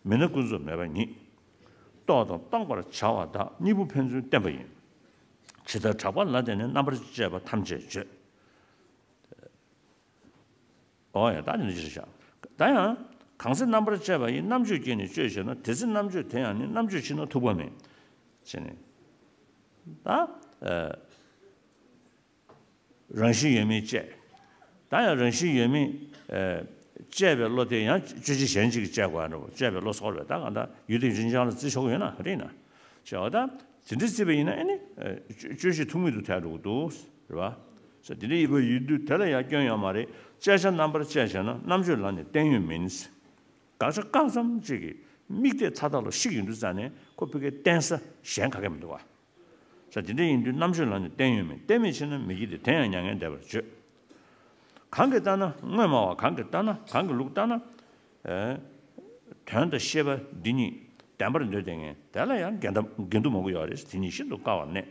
མིན་ན་ཀུན་རྫོབ་མེད་པ་ཉིད། རྟོགས་དང་རྟོགས་པར་བྱ་བ་དག་གཉིས་པོ་ཕན་ཚུན་བསྟན་པ་ཡིན། ཇི་ལྟར་གྲགས་པ་ལ་བརྟེན་ནས་རྣམ་པར་དཔྱད་པ་ཐམས་ཅད་བརྗོད། ཨོ་ཡ། ད་དེ་འདྲ་ཅིག་རེད་ཤག་ད་ཡང་གང་ཚེ་རྣམ་པར་དཔྱད་པ་ཡིས། རྣམ་དཔྱོད་ཀྱིས་ནི་དཔྱོད་བྱེད་ན། དེ་ཚེ་རྣམ་དཔྱོད་དེ་ཡང་ནི། རྣམ་དཔྱོད་ཕྱིར་ན་ཐུག་པ་མེད། ཅེས་ནས། ད། ཨ། རང་བཞིན་ཡོད་མིན་དཔྱད། ད་ཡང་རང་བཞིན་ཡོད་མིན། ཨ། དཔྱད་པའི་བློ་དེ་ཡང་དཔྱོད་བྱེད་གཞན་གཅིག་གིས་དཔྱད་དགོས་ཡ་འདྲ་པོ། དཔྱད་པའི་བློ་ཚོར་བས་ད་གང་ལྟར་ཡུལ་དེ་འཛིན་བྱ་ལ་བརྩི་ཆོག་གི་ཡོད་ན། ག་རེ་ཡིན་ན། ཅེས་པ། ད་དེ་འདྲ་བརྩིས་པ་ཡིན་ན་ཨ་ནི། ཨ། དཔྱོད་བྱེད་ཐུག་མེད་དུ་ཐལ་འགྲོ་གི་འདུག་རེད་པ། ས་དེ་འདྲ་ཡིན་པ་ཡིན་དུས་དེ་ལ་ཡང་སྐྱོན་ཡོད་མ་རེད། དཔྱད་བྱ་རྣམ་པར་དཔྱད་བྱས་ན། རྣམ་དཔྱོད་ལ་ནི་བརྟན་ཡོད་མིན། དགག་བྱ་བཀག་ཙམ་གཅིག་གིས་དམིགས་གཏད་མཐའ་དག་ལ་བཤིག་ཡོང་དུས་ཙང་ནས་ཁོ་ཕ་གིར་བརྟན་ས་གཞན་ག་གེ་མི་འདུག་ག་ས་དེ་འདྲ་ཡིན་དུས་རྣམ་དཔྱོད་ལ་ནི་བརྟན་ཡོད་མིན། བརྟན་མིན་ཕྱིར་ན་མི་བགྱིད་དེ། དེ་ཡང་མྱ་ངན་འདས་པར་བརྗོད། གང་གིས་བལྟ་ན་དངོས་སྨྲ་བ། གང་གིས་བལྟ་ན། གང་གི་ལུགས་བལྟ་ན། ཨེ། དོན་དང་ཤེས་པ་འདི་གཉིས་བདེན་པར་འདོད་བསྡད་མཁན་དེ་ལ་ཡང་འགལ་ཟླ་འགལ་འདུ་མང་པོ་ཡོད་རེད། དེ་གཉིས་ཤིན་ཏུ་དཀའ་བར་གནས།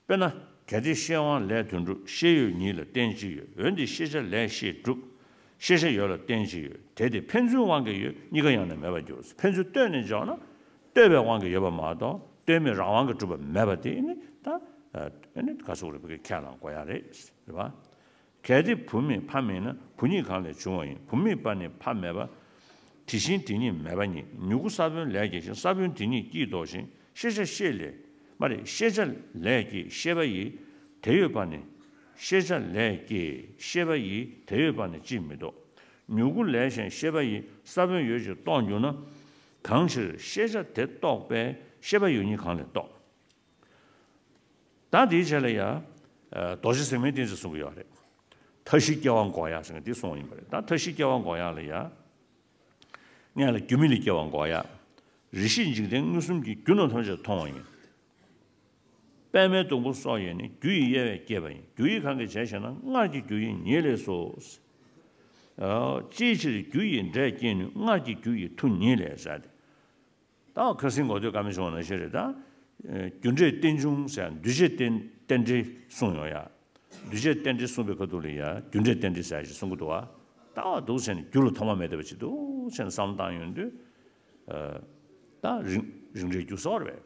དཔེར་ན། གལ་ཏེ་ཤེས་དབང་ལས་དོན་གྲུབ། ཤེས་ཡོད་ཉིད་ལ་རྟེན་ཅི་ཡོད། འོན་ཏེ་ཤེས་བྱ་ལས་ཤེས་གྲུབ། ཤེས་བྱ་ཡོད་ལ་རྟེན་ཅི་ཡོད། དེ་དེ་ཕན་ཚུན་དབང་གིས་ཡོད། གཉིས་ཀ་ཡང་ན་མེད་པར་འགྱུར། ཕན་ཚུན་ལྟོས་ནས་འཇོག་ན། ལྟོས་པའི་དབང་གིས་ཡོད་པ་མ་གཏོགས་ལྟོས་མེད་རང་དབང་གིས་གྲུབ་པ་མེད་པ་དེ་ནི་ད། ཨ་ནི་ག་ཟེར་རེད། ཕ་གིར་ཁས་བླངས་དགོས་ཡ་རེད། རེད་པ། གལ་ཏེ་བུ་མེད་ཕ་མེད་ན། བུ་ཉིད་གང་ལས་བྱུང་བ་ཡིན། བུ་མེད་པ་ནི་ཕ་མེད་པ། དེ་བཞིན་དེ་ཉིད་མེད་པ་ཉིད། མྱུ་གུ་ས་བོན་ལས་སྐྱེས་ཤིང་། ས་བོན་དེ་ཉིད་སྐྱིད་ལྡོག་ཅིང་། ཤེས་བྱ་ཤེས་ལས། མ་རེད། ཤེས་བྱ་ལས་སྐྱེས་ཤེས་པ་ཡིས་དེ་ཡོད་པ་ནི། ཤེས་བྱ་ལས་སྐྱེས་ཤེས་པ་ཡིས་དེ་ཡོད་པ་ནི་ཅིས་མི་རྟོགས། མྱུ་གུ་ལས་གཞན་ཤེས་པ་ཡིས། ས་བོན་ཡོད་ཅེས་རྟོགས་འགྱུར་ན། གང་ཕྱིར་ཤེས་བྱ་དེ་རྟོགས་པས་ཤེས་པ་ཡོད་ཉིད་གང་ལས་རྟོགས། ད་དེའི་རྗེས་ལ་ཡ། ཨ། རྡོ་རྗེ་ཟེགས་མའི་བསྟན་བཅོས་གསུང་གི་ཡོད་རེད། མཐའ་བཞི་སྐྱེ་བ་འགོག་ཡ་ཟེར་མཁན་དེ་གསུངས་པ་ཡིན་པ་རེད། ད་མཐའ་བཞི་སྐྱེ་བ་འགོག་ཡ་ལ་ཡ། སྔོན་ལ་རྒྱུ་མེད་ལས་སྐྱེ་བ་འགོག་ཡ། རེ་ཞིག་འཇིག་རྟེན་མངོན་སུམ་གྱིས། རྒྱུ་རྣམས་ཐམས་ཅད་མཐོང་བ་ཡིན། པདྨའི་སྡོང་པོ་སོགས་ཡོད་ནི། རྒྱུ་ཡི་དབྱེ་བས་བསྐྱེད་པ་ཡིན། རྒྱུ་ཡིས་གང་གིས་བྱས་ཞེ་ན། སྔར་གྱི་རྒྱུ་ཡིས་ཉེ་ལས་སོ། ཨ། ཅིའི་ཕྱིར་རྒྱུ་ཡིས་འབྲས་སྐྱེད་ནུས། སྔར་གྱི་རྒྱུ་ཡིས་མཐུ་ཉིད་ལས་ཟེར་ཏེ། ད་ཁ་སང་གོ་ཐོས་བཀའ་མའི་བྱུང་བ་ནང་བཞིན་རེད་ད། རྒྱུ་འབྲས་རྟེན་འབྱུང་ཟེར་འདུས་བྱས་རྟེན་རྟེན་འབྲེལ་གསུངས་ཡོད་ཡ། འདུས་བྱས་རྟེན་འབྲེལ་གསུངས་པའི་ཁ་ཐུག་ལ་ཡ་རྒྱུ་འབྲས་རྟེན་འབྲེལ་ཟེར་ཞིག་གསུང་གི་འདུག་བ། ལྟ་བ་འདུག་ཟེར་ནས་རྒྱུ་ལ་ཐོག་མ་མེད་བསྡད་པ་ཅིག་འདུག་ཟེར་ནས་བསམ་བཏང་ཡོང་དུས། ད་རིང་རིང་བསྲེལ་རྒྱུ་ཟེར་བ་རེད།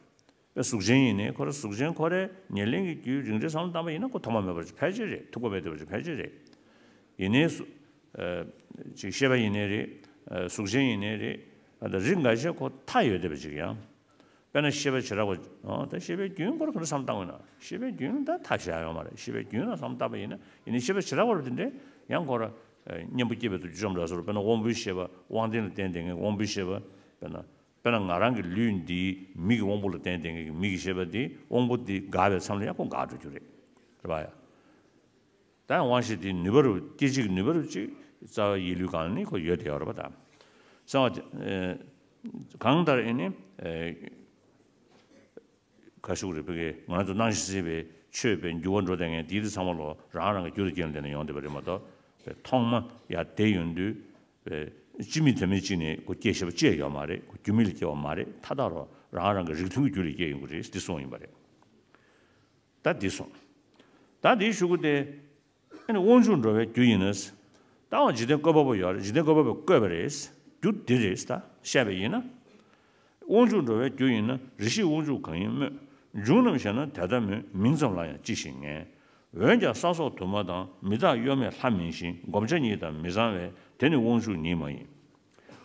པའི་གཟུགས་ཅན་ཡིན་ནའི་ཁོ་རང་གཟུགས་ཅན་ཁོ་རའི་ཉེར་ལེན་གྱི་རྒྱུའི་རིང་བསྲེལ་བསམ་བློ་བཏང་པ་ཡིན་ན་ཁོ་ཐོག་མ་མེད་པ་ཅིག་ཕལ་ཆེར་རེད། ཐུག་པ་མེད་བསྡད་པ་ཅིག་ཕལ་ཆེར་རེད། ཡིན་ནའི་སུ། ཅིག་ཤེས་པ་ཡིན་ནའི་རེད། གཟུགས་ཅན་ཡིན་ནའི་རེད། ཨ་ད་རིགས་འགའ་ཤས་ཁོ་མཐའ་ཡོད་བསྡད་པ་ཅིག་ཡང་། དཔེར་ན་ཤེས་པ་བྱེ་བྲག་པ། ཨོ་ད་ཤེས་པའི་རྒྱུན་སྐོར་ག་འདྲ་བསམ་བཏང་དགོས་ན་ཤེས་པའི་རྒྱུན་ད་ཐབས་ཤེས་ཡ་ཡོད་མ་རེད། ཤེས་པའི་རྒྱུན་ལ་བསམ་བཏང་པ་ཡིན་ན་ཡིན་ནའི་ཤེས་པ་བྱེ་བྲག་པ་རེད་དེ་འདྲའི་ཡང་ཁོ་ར། གཉེན་པོ་སྐྱེས་པའི་དུས་བཅོམ་འདྲ་སོར་དཔེར་ན་དབང་པོའི་ཤེས་པ་དབང་རྟེན་ལ་བརྟེན་བསྡད་མཁན་དབང་པོའི་ཤེས་པ་དཔེར་ན། དཔེར་ན་ང་རང་གི་ལུས་འདིའི་མིག་གི་དབང་པོ་ལ་བརྟེན་བསྡད་མཁན་གྱི་མིག་གི་ཤེས་པ་འདི་དབང་པོ་འདི་འགག་པའི་མཚམས་ལ་ཡང་ཁོ་འགག་འགྲོ་རྒྱུ་རེད། རེད་པ་ཡ། ད་ཡང་དབང་ཤེས་འདི་ནུས་པ་རུ་སྐད་ཅིག་གི་ནུས་པ་རུ་ཅིག་རྩ་བ་ཡིད་ལུས་གང་ནི་ཁོ་ཡོད་དེ་ཡོད་རེད་པ་ད། གསང་བ་གང་ལྟར་ཨེ་ནི། ཁ་ཤུགས་རེ་ཕ་གི་ང་ཚོ་སྣང་ཞིང་སྲིད་པའི་ཆོས་པའི་འགྱུར་བ་འགྲོ་བསྡད་མཁན་དེའི་དུས་ཚང་མ་ལོ་རང་རང་གི་རྒྱུ་དང་རྐྱེན་ལ་བརྟེན་ནས་ཡོང་བསྡད་པ་རེད་མ་གཏོགས། པའི་ཐོག་མ་ཡ་དེ་ཡོང་དུས། པའི་སྤྱི་མི་དེ་མི་གཅིག་ནས་ཁོ་སྐྱེ་ཤེས་པ་ཅི་ཡང་ཡོད་མ་རེད། ཁོ་རྒྱུ་མི་ལ་སྐྱེ་བ་མ་རེད། མཐའ་དག་རོ་རང་རང་གི་རིགས་མཐུན་གྱི་རྒྱུ་ལ་སྐྱེ་ཡོང་གི་རེད་འདི་གསུངས་ཡིན་པ་རེད། ད་འདི་གསུངས། ད་འདིའི་ཤུ་གུ་དེ། ཨ་ནི་དབང་ཕྱུག་འགྲོ་བའི་རྒྱུ་ཡིན་ན། ད་འོ་འཇིག་རྟེན་བཀོད་པ་པོ་ཡོད་རེད། འཇིག་རྟེན་བཀོད་པ་པོས་བཀོད་པ་རེད། རྒྱུ་འདི་རེད་ད་བཤད་པ་ཡིན་ན། དབང་ཕྱུག་འགྲོ་བའི་རྒྱུ་ཡིན་ན་རེ་ཞིག་དབང་ཕྱུག་གང་ཡིན་སྨོས། འབྱུང་རྣམས་ཞེ་ན་དེ་ལྟ་མོད། མིང་ཙམ་ལ་ཡང་ཅི་ཞིག་ངེས། འོན་ཀྱང་ས་སོགས་དུ་མ་དང་། མི་རྟག་གཡོ་མེད་ལྷ་མིན་ཞིང་། བགོ་བྱ་ཉིད་དང་མི་གཙང་བས། དེ་ནི་དབང་ཕྱུག་ཉིད་མ་ཡིན།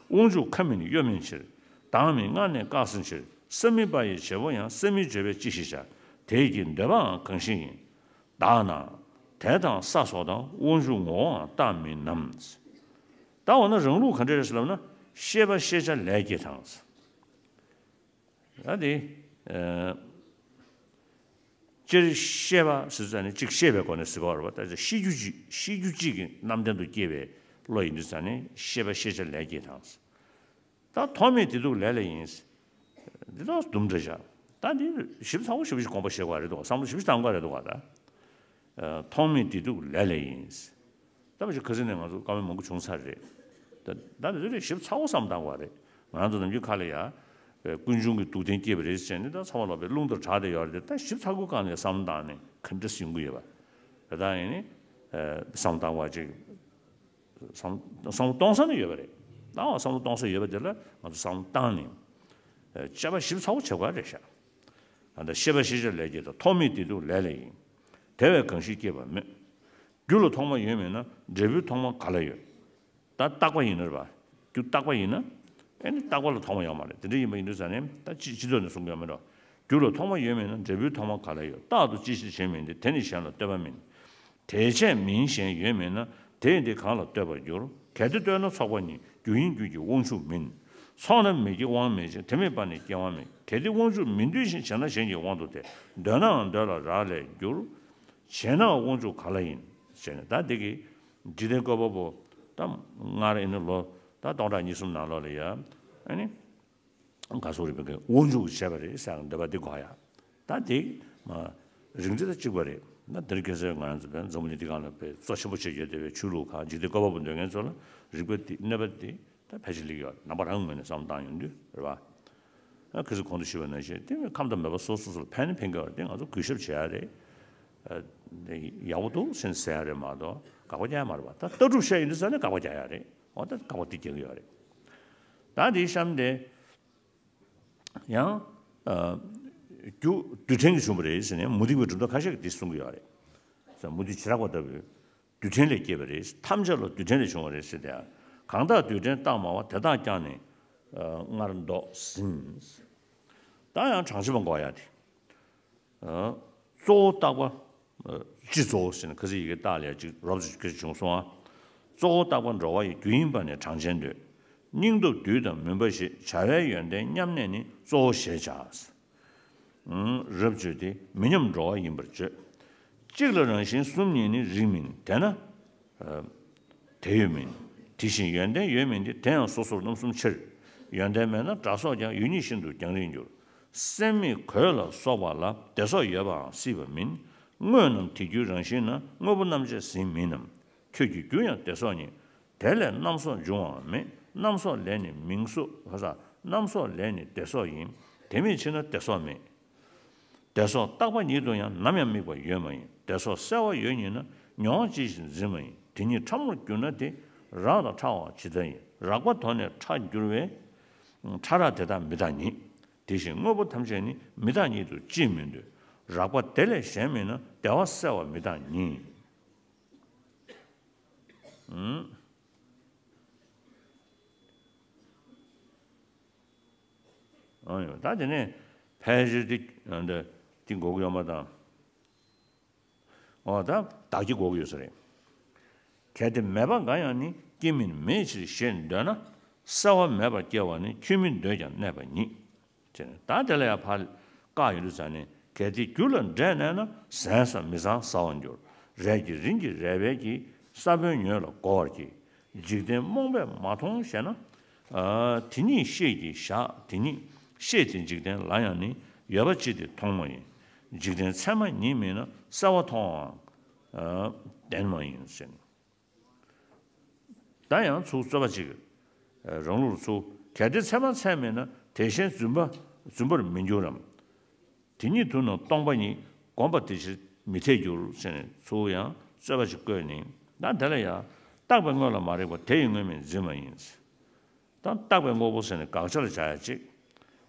དབང་ཕྱུག་ཁ་མིན་གཡོ་མིན་ཕྱིར། མདངས་མིན་རྔ་ནས་བཀག་ཟིན་ཕྱིར། སེམས་མིན་པ་ཡི་བྱེད་པོ་ཡང་། སེམས་མིན་བརྗོད་པས་ཅི་ཞིག་བྱ། དེ་ཡི་འདོད་པའང་གང་ཞིག་ཡིན། བདག་ན། དེ་དང་ས་སོགས་དང་། དབང་ཕྱུག་ངོ་བོའང་བརྟག་མིན་ནམ། ད་འོ་ན་རང་ལུགས་ག་འདྲ་རེད་ཟེར་ལབ་ན། ཤེས་པ་ཤེས་བྱ་ལས་སྐྱེས་དང་། ད་དེ། སྤྱིར་ཤེས་པ་ཟེར་ཙང་ནི་གཅིག་ཤེས་པའི་སྒོ་ནས་ཟེར་གྱི་ཡོད་རེད་པ། ད་ཤེས་རྒྱུ་གཅིག་ཤེས་རྒྱུ་གཅིག་གི་རྣམ་ལྡན་དུ་སྐྱེས་པའི་བློ་ཡིན་དུས་ཙང་ནི་ཤེས་པ་ཤེས་བྱ་ལས་སྐྱེས་དང་། ད་ཐོག་མེད་བདེ་སྡུག་ལས་ལས་ཡིན། འདི་དག་དུམ་འདྲ་བཞག་ད་འདི་ཞིབ་ཚགས་པོ་ཞིབ་ཞིབ་དགོངས་པ་བཞེས་དགོས་རེད་འདུག་བསམ་བློ་ཞིབ་ཞིབ་བཏང་དགོས་རེད་འདུག་ད། ཐོག་མེད་བདེ་སྡུག་ལས་ལས་ཡིན། ད་བཞི་ཁ་སང་ནས་ང་ཚོ་བཀའ་མོལ་མང་པོ་བྱུང་ཚར་རེད། ད་ད་འདི་ཚོ་ཞིབ་ཚགས་པོ་བསམ་བཏང་དགོས་རེད། ང་ཚོ་ནམ་རྒྱུན་ཁ་ལ་ཡ། ཀུན་འབྱུང་གི་སྡུག་བདེན་སྐྱེས་པ་རེད་ཟེར་ནས་ད་ཚང་མ་ལོག་པའི་རླུང་ལྟར་གྲགས་བསྡད་ཡོད་རེད་དེ། ད་ཞིབ་ཚགས་པོ་བཀང་ནས་བསམ་བཏང་ནས་ག་འདྲ་ཡོང་གི་ཡོད་པ། དེ་དག་ཡིན་ནི། བསམ་བཏང་བ་ཅིག་བསམ་བསམ་བློ་གཏོང་ས་ནི་ཡོད་པ་རེད། ད་བསམ་བློ་གཏོང་ས་ཡོད་པ་དེ་ལ་ང་ཚོ་བསམ་བློ་བཏང་ནས། དཔྱད་པ་ཞིབ་ཚགས་པོ་བྱེད་དགོས་རེད་ཤག་ད་ཤེས་པ་ཤེས་བྱ་ལས་སྐྱེས་དང་། ཐོག་མེད་བདེ་སྡུག་ལས་ལས་ཡིན། དེ་བས་གང་ཞིག་སྐྱེས་པ་སྨོས། རྒྱུ་ལ་ཐོག་མ་ཡོད་མིན་ན། འབྲས་བུའི་ཐོག་མ་ག་ལ་ཡོད། ད་རྟག་པ་ཡིན་ན་རེད་པ། རྒྱུ་རྟག་པ་ཡིན་ན། ཨེ་ནི་རྟག་པ་ལ་ཐོག་མ་ཡོད་མ་རེད། དེ་འདྲ་ཡིན་པ་ཡིན་དུས་ཙང་ནས་ད་སྤྱི་སྤྱི་ཚོགས་ནས་གསུང་གི་ཡོད་མེད་འགྲོ། རྒྱུ་ལ་ཐོག་མ་ཡོད་མིན་ན། འབྲས་བུའི་ཐོག་མ་ག་ལ་ཡོད། རྟག་ཏུ་ཅི་ཞིག་བྱེད་མིན་ཏེ། དེ་ནི་གཞན་ལ་ལྟོས་པ་མིན། དེ་བྱས་མིན་གཞན་ཡོད་མིན་ན། དེ་ཡིན་ཏེ་གང་ལ་ལྟོས་པར་འགྱུར། གལ་ཏེ་ལྟོས་ན་ཚོགས་པ་ཉིད། རྒྱུ་ཡིན་རྒྱུ་གྱི་དབང་ཕྱུག་མིན། ཚོགས་རྣམས་མེད་ཀྱི་དབང་མེད་ཅིང་། དེ་མེད་པར་ནི་སྐྱེ་བ་མེད། གལ་ཏེ་དབང་ཕྱུག་མི་འདུས་ཤིང་། བྱས་ན་གཞན་གྱི་དབང་དུ་ཐལ། འདོད་ནའང་འདོད་ལ་རག་ལས་འགྱུར། བྱས་ནའང་དབང་ཕྱུག་ག་ལ་ཡིན། ཟེར་ནས་ད་འདི་གི་འཇིག་རྟེན་བཀོད་པ་པོ་ད་སྔར་ཨེ་ནི་ལོ་ད་སྟོང་ཕྲག་གཉིས་གསུམ་ནང་ལོགས་ལ་ཡ་ཨ་ནི་ག་སོགས་རིག་པའི་དབང་ཕྱུག་བྱས་པ་རེད་ཟེར་འདོད་པ་འདི་གོ་ཡ། ད་འདི་མ་རིགས་འདི་ད་གཅིག་པ་རེད། ད་འདིར་ཁ་སང་ང་རང་ཚོ་བོད་འཛམ་བུ་གླིང་འདི་སྒང་ལ་དཔེ་གཙོ་ཆེན་པོ་བྱེད་ཡོད་བསྡད་པའི་ཆོས་ལུགས་ཁག་འཇིག་རྟེན་བཀོད་པ་པོ་འདོད་མཁན་ཚོ་ལ་རིག་པ་འདི་གནོད་པ་འདི། ད་ཕལ་ཆེར་ལེགས་ཡོད། རྣམ་པ་རང་ངོས་ནས་བསམ་བཏང་ཡོང་དུས་རེད་བ། ཨ་ཁ་སང་གོང་དུ་ཞུས་པ་ནང་བཞིན་དེ་ཁམས་དང་མོས་པ་སོ་སོ་སོ་ལ་ཕན་ནི་ཕན་གྱི་ཡོད་རེད། དེ་ང་ཚོ་གུས་ཞབས་བྱེད་ཡ་རེད། ཨ་ཡག་པོ་འདུག་ཟེར་ཟེར་ཡ་རེད་མ་གཏོགས་དགག་པ་རྒྱག་ཡ་མ་རེད་བ། ད་ལྟ་གྲུབ་བཤད་ཡོང་དུས་ཙ་ནས་དགག་པ་རྒྱག་ཡ་རེད། འོ་ད་དགག་པ་དེ་རྒྱག་གི་ཡོད་རེད། ད་དེའི་གཤམ་དེ་ཡང་ཨ་རྒྱུ་རྡུལ་ཕྲན་གྱིས་བྱུང་བ་རེད་ཟེར་ནས་མུ་སྟེགས་པའི་གྲུབ་མཐའ་ཁ་ཤས་ཀྱིས་དེ་གསུང་གི་ཡོད་རེད། ས་མུ་སྟེགས་བྱེ་བྲག་པ་ལྟ་བུའི། རྡུལ་ཕྲན་ལས་སྐྱེས་པ་རེད། ཐམས་ཅད་ལ་རྡུལ་ཕྲན་ལས་བྱུང་བ་རེད་ཟེར་ཏེ། གང་དག་རྡུལ་ཕྲན་རྟགས་སྨྲ་བ། དེ་དག་ཀྱང་ནི་སྔར་བཟློག་ཟིན། ད་ཡང་གྲངས་ཅན་པ་འགོག་ཡ་དེ། གཙོ་བོ་རྟག་པ། སྤྱི་གཙོ་བོ་ཟེར་ནས་ཁ་སང་ཡི་གེ་རྟགས་ལ་ཡ་གཅིག་རོབ་ཙམ་ཁ་ཅིག་བྱུང་སོང་ཨ། གཙོ་བོ་རྟག་པ་འགྲོ་བ་ཡི་རྒྱུ་ཡིན་པ་ནི་གྲངས་ཅན་འདོད། སྙིང་སྟོབས་རྡུལ་དང་མུན་པ་ཞེས། བྱ་བའི་ཡོན་ཏན་མཉམ་གནས་ནི་གཙོ་བོ་ཞེས་བྱ། རབ་བརྗོད་དེ་མི་མཉམ་འགྲོ་བ་ཡིན་པར་བརྗོད། གཅིག་ལ་རང་བཞིན་གསུམ་ཉིད་ནི་རིགས་མིན། དེས་ན་དེ་ཡོད་མིན། དེ་བཞིན་ཡོན་ཏན་ཡོད་མིན་ཏེ། དེ་ཡང་སོ་སོར་རྣམ་གསུམ་ཕྱིར། ཡོན་ཏན་མེད་ན་སྒྲ་སོགས་ཀྱང་། ཡུལ་ཉིད་ཤིན་ཏུ་རྒྱང་རིང་འགྱུར། སེམས་མེད་གོས་ལ་སོགས་པ་ལ། བདེ་སོགས་ཡོད་པའང་སྲིད་པ་མིན། དངོས་རྣམས་དེ་རྒྱུའི་རང་བཞིན་ན། དངོས་པོ་རྣམ་དཔྱད་ཟིན་མིན་ནམ། ཁྱོད་ཀྱི་རྒྱུ་ཡང་བདེ་སོགས་ཉིད། དེ་ལས་རྣམ་སོགས་འབྱུང་བའང་མེད། རྣམ་སོགས་ལས་ནི་མིང་སོགས། ཧ་ས། རྣམ་སོགས་ལས་ནི་བདེ་སོགས་ཡིན། དེ་མེད་ཕྱིར་ན་བདེ་སོགས་མེད། དེ་སོགས་རྟག་པ་ཉིད་དུ་ཡང་ནམ་ཡང་དམིགས་པ་ཡོད་མ་ཡིན། དེ་སོགས་གསལ་བ་ཡོད་ཉིད་ན་མྱོང་བ་ཅི་ཞིག་འཛིན་མ་ཡིན། དེ་ཉིད་ཕྲ་མོར་གྱུར་ན་དེ་རགས་དང་ཕྲ་བ་ཇི་ལྟར་ཡིན། རགས་པ་དོར་ནས་ཕྲ་འགྱུར་བས། ཕྲ་རགས་དེ་དག་མི་རྟག་ཉིད། དེ་བཞིན་དངོས་པོ་ཐམས་ཅད་ནི་མི་རྟག་ཉིད་དུ་ཅིས་མི་འདོད། རགས་པ་དེ་ལས་གཞན་མིན་ན་དེ་བ་གསལ་བ་མི་རྟག་ཉིད། ཨང་། ཨང་ཡོད། ད་དེ་ནས་ཕལ་ཆེར་དེ་འདི་དེ་འགོག་གི་ཡོད་མ་དང་། འོ་ད་བདག་གིས་འགོག་གི་ཡོད་ས་རེད། གལ་ཏེ་མེད་པ་འགའ་ཡང་ནི་སྐྱེ་མིན་མེད་ཕྱིར་ཞེས་འདོད་ན། གསལ་བ་མེད་པར་སྐྱེ་བ་ནི་ཆོས་མིན་འདོད་ཀྱང་གནས་པ་ཉིད། ཅེས་ནས་ད་དེ་ལ་ཡང་ཕར་བཀག་ཡོང་དུས་ཙ་ནས། གལ་ཏེ་རྒྱུ་ལ་འབྲས་གནས་ན། ཟན་ཟ་མི་ཟ་ཟ་བར་འགྱུར། རས་ཀྱི་རིན་གྱིས་རས་པའི་གི། ས་བོན་ཉོས་ལ་བགོ་བར་བགྱི། འཇིག་རྟེན་རྨོངས་པས་མ་མཐོང་ཞེ་ན། ཨ། དེ་ཉིད་ཤེས་ཀྱིས་བཞག། དེ་ཉིད་ཤེས་དེ་འཇིག་རྟེན་ལ་ཡང་ནི། ཡོད་པ་ཅི་སྟེ་མཐོང་མ་ཡིན། འཇིག་རྟེན་ཚད་མ་ཉིད་མིན་ན། གསལ་བ་མཐོང་བའང་ལྡན་མ་ཡིན་ཟེར། ད་ཡང་ཚུར་རྩོད་པ་གཅིག་རང་ལུགས་ཚུར། གལ་ཏེ་ཚད་མ་ཚད་མིན་ན། དེ་གཞན་རྫུན་པ་རྫུན་པར་མི་འགྱུར་རམ། དེ་ཉིད་དུ་ནི་སྟོང་པ་ཉིད། བསྒོམ་པ་དེ་ཕྱིར་མི་འཐད་འགྱུར་ཟེར་ནས་ཚུར་ཡང་རྩོད་པ་ཅིག་བཀོད་ནས། ད་དེ་ལ་ཡང་རྟག་པའི་དངོས་ལ་མ་རིག་པ་དེ་ཡི་དངོས་མིང་འཛིན་མ་ཡིན། ད་རྟག་པའི་དངོས་པོ་ཟེར་ནས་དགག་བྱ་ལ་བྱ་ཡ་གཅིག་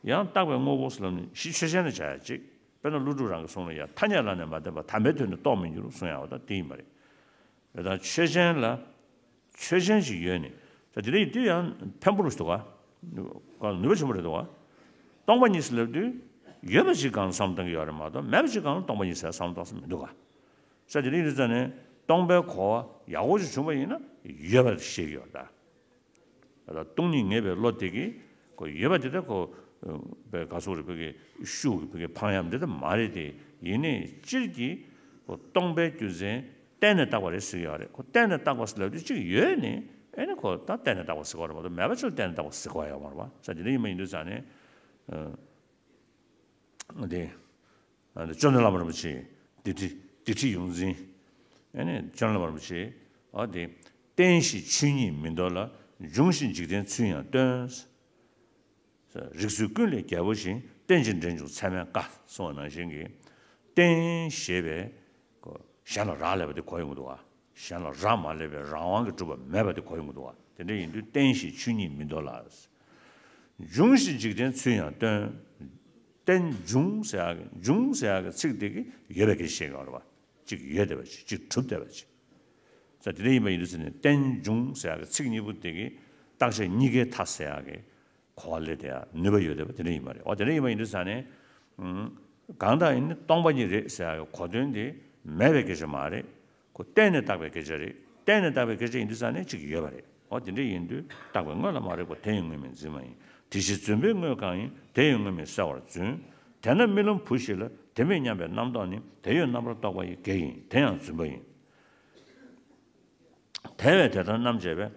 ཡང་རྟག་པའི་དངོས་པོ་ཟེར་ལབ་ནས་གཞི་ཆོས་ཅན་ལ་བྱ་ཡ་གཅིག་དཔེར་ན་ཀླུ་སྒྲུབ་རང་གི་གསུང་ལ་ཡང་ཐ་སྙད་ལ་ནི་མ་བརྟེན་པར་དམ་པའི་དོན་ནི་རྟོགས་མི་འགྱུར་གསུང་ཡ་བ་དང་དེ་ཡིན་པ་རེད། རེད། ད་ཆོས་ཅན་ལ་ཆོས་ཅན་ཞིག་ཡོད་ནི། ད་དེ་འདྲ་ཡིན་དུས་ཡང་ཕན་པོ་རུ་ཞིག་འདུག་ག་ག་ནུས་པ་ཆེན་པོ་རེད་འདུག་ག་སྟོང་པ་ཉིད་ཟེར་ལབ་དུས་ཡོད་པ་ཞིག་སྒང་བསམ་བཏང་གི་ཡོད་རེད་མ་གཏོགས། མེད་པ་ཞིག་སྒང་ལ་སྟོང་པ་ཉིད་ཟེར་བསམ་བཏང་ས་མི་འདུག་ག་ས་དེ་འདྲ་ཡིན་དུས་ཙ་ནས་སྟོང་པའི་གོ་བ་ཡག་པོ་ཞིག་བྱུང་པ་ཡིན་ན་ཡོད་པ་ཤེས་ཀྱི་ཡོད་རེད་ད། ད་སྟོང་ཉིད་ངེས་པའི་བློ་དེ་གིས་ཁོ་ཡོད་པ་དེ་ལྟར་ཁོ་པའི་ག་སོགས་རེ་བོད་ཀྱི་ཤུགས་ཀྱི་བོད་ཀྱི་འཕང་ཡམ་འདི་ལྟར་མ་རེད་དེ། ཡིན་ནའི་སྤྱིར་གྱིས་ཁོ་སྟོང་པའི་རྒྱུ་མཚན་གཏན་ནས་བཏགས་པ་རེད་ཟེར་གྱི་ཡོད་རེད། ཁོ་གཏན་ནས་བཏགས་པ་ཟེར་ལབ་དུས་གཅིག་ཡོད་ནི། ཨེ་ནི་ཁོ་ད་གཏན་ནས་བཏགས་པ་ཟེར་གྱི་ཡོད་རེད་མ་གཏོགས་མེད་པ་ཅིག་ལ་གཏན་ནས་བཏགས་པ་ཟེར་གྱི་ཡོད་མ་རེད་པ། ས་དེ་འདྲ་ཡིན་པ་ཡིན་དུས་ཙ་ནས། ཨ། དེ། ཨ་ནི་བཅོམ་ལྡན་བླ་མ་རིན་པོ་ཆེ་དེ་ཁྲིད་དེ་ཁྲིད་ཡོངས་འཛིན། ཨ་ནི་བཅོམ་ལྡན་བླ་མ་རིན་པོ་ཆེ། ཨ། དེ། བརྟེན་ཞེས་ཆོས་ཉིད་མིན་འདོད་ལ། འབྱུང་ཞེས་འཇིག་རྟེན་ཚུལ་ཡང་སྟོན། རིགས་ཚུལ་ཀུན་ལས་རྒྱལ་པོ་ཞིང་། རྟེན་ཅིང་འབྲེལ་འབྱུང་ཚད་མས་དཀའ། གསུངས་པ་ནང་བཞིན་གྱི། བརྟེན་ཞེས་པའི་གཞན་ལ་རག་ལས་པ་དེ་གོ་ཡོང་གི་འདུག་ག་གཞན་ལ་རག་མ་ལས་པའི་རང་དབང་གིས་གྲུབ་པ་མེད་པ་དེ་གོ་ཡོང་གི་འདུག་ག་དེ་འདྲ་ཡིན་དུས་བརྟེན་ཞེས་ཆོས་ཉིད་མིན་འདོད་ལ། འབྱུང་ཞེས་འཇིག་རྟེན་ཚུལ་ཡང་སྟོན། རྟེན་འབྱུང་ཟེར་ཡག་གི་འབྱུང་ཟེར་ཡག་གི་ཚིག་དེ་གིས་ཡོད་པའི་སྐད་ཆ་བཤད་ཀྱི་ཡོད་རེད་པ། གཅིག་ཡོད་བསྡད་པ་ཅིག་གཅིག་གྲུབ་བསྡད་པ་ཅིག་ས་དེ་འདྲ་ཡིན་པ་ཡིན་དུས་ཙ་ནས་རྟེན་འབྱུང་ཟེར་ཡག་གི་ཚིག་གཉིས་པོ་དེ་གིས་བརྟག་དཔྱད་གཉིས་ཀའི་མཐའ་ཟེར་ཡག་གི་གོ་བ་ལེན་ཡག་ནུས་པ་ཡོད་བསྡད་པ་དེ་འདྲ་ཡིན་པ་རེད། འོ་དེ་འདྲ་ཡིན་པ་ཡིན་དུས་ཙ་ནས། ཨུམ། གང་ལྟར་ཡིན་ན་སྟོང་པ་ཉིད་རེད་ཟེར་ཡག་གི་གོ་དོན་དེ་མེད་པའི་སྐད་ཆ་མ་རེད། ཁོ་གཏན་ནས་བཏགས་པའི་སྐད་ཆ་རེད། གཏན་ནས་བཏགས་པའི་སྐད་ཆ་ཡིན་དུས་ཙ་ནས་གཅིག་ཡོད་པ་རེད། འོ་དེ་འདྲ་ཡིན་དུས་རྟག་པའི་དངོས་ལ་མ་རིག་པ་དེ་ཡི་དངོས་མིང་འཛིན་མ་ཡིན། དེ་བཞིན་རྫུན་པའི་དངོས་གང་ཡིན། དེ་ཡི་དངོས་མིང་གསལ་བར་རྫུན། དེས་ན་རྨི་ལམ་བུ་ཞིག་ལ། དེ་མིན་སྙམ་པའི་རྣམ་རྟོག་ནི། དེ་ཡོད་རྣམ་པར་རྟོག་པ་ཡི་གེ་ཡིན། དེ་ཡང་རྫུན་པ་ཡིན། དེ་བས་དེ་ལྟར་རྣམ་འབྱེད་པས།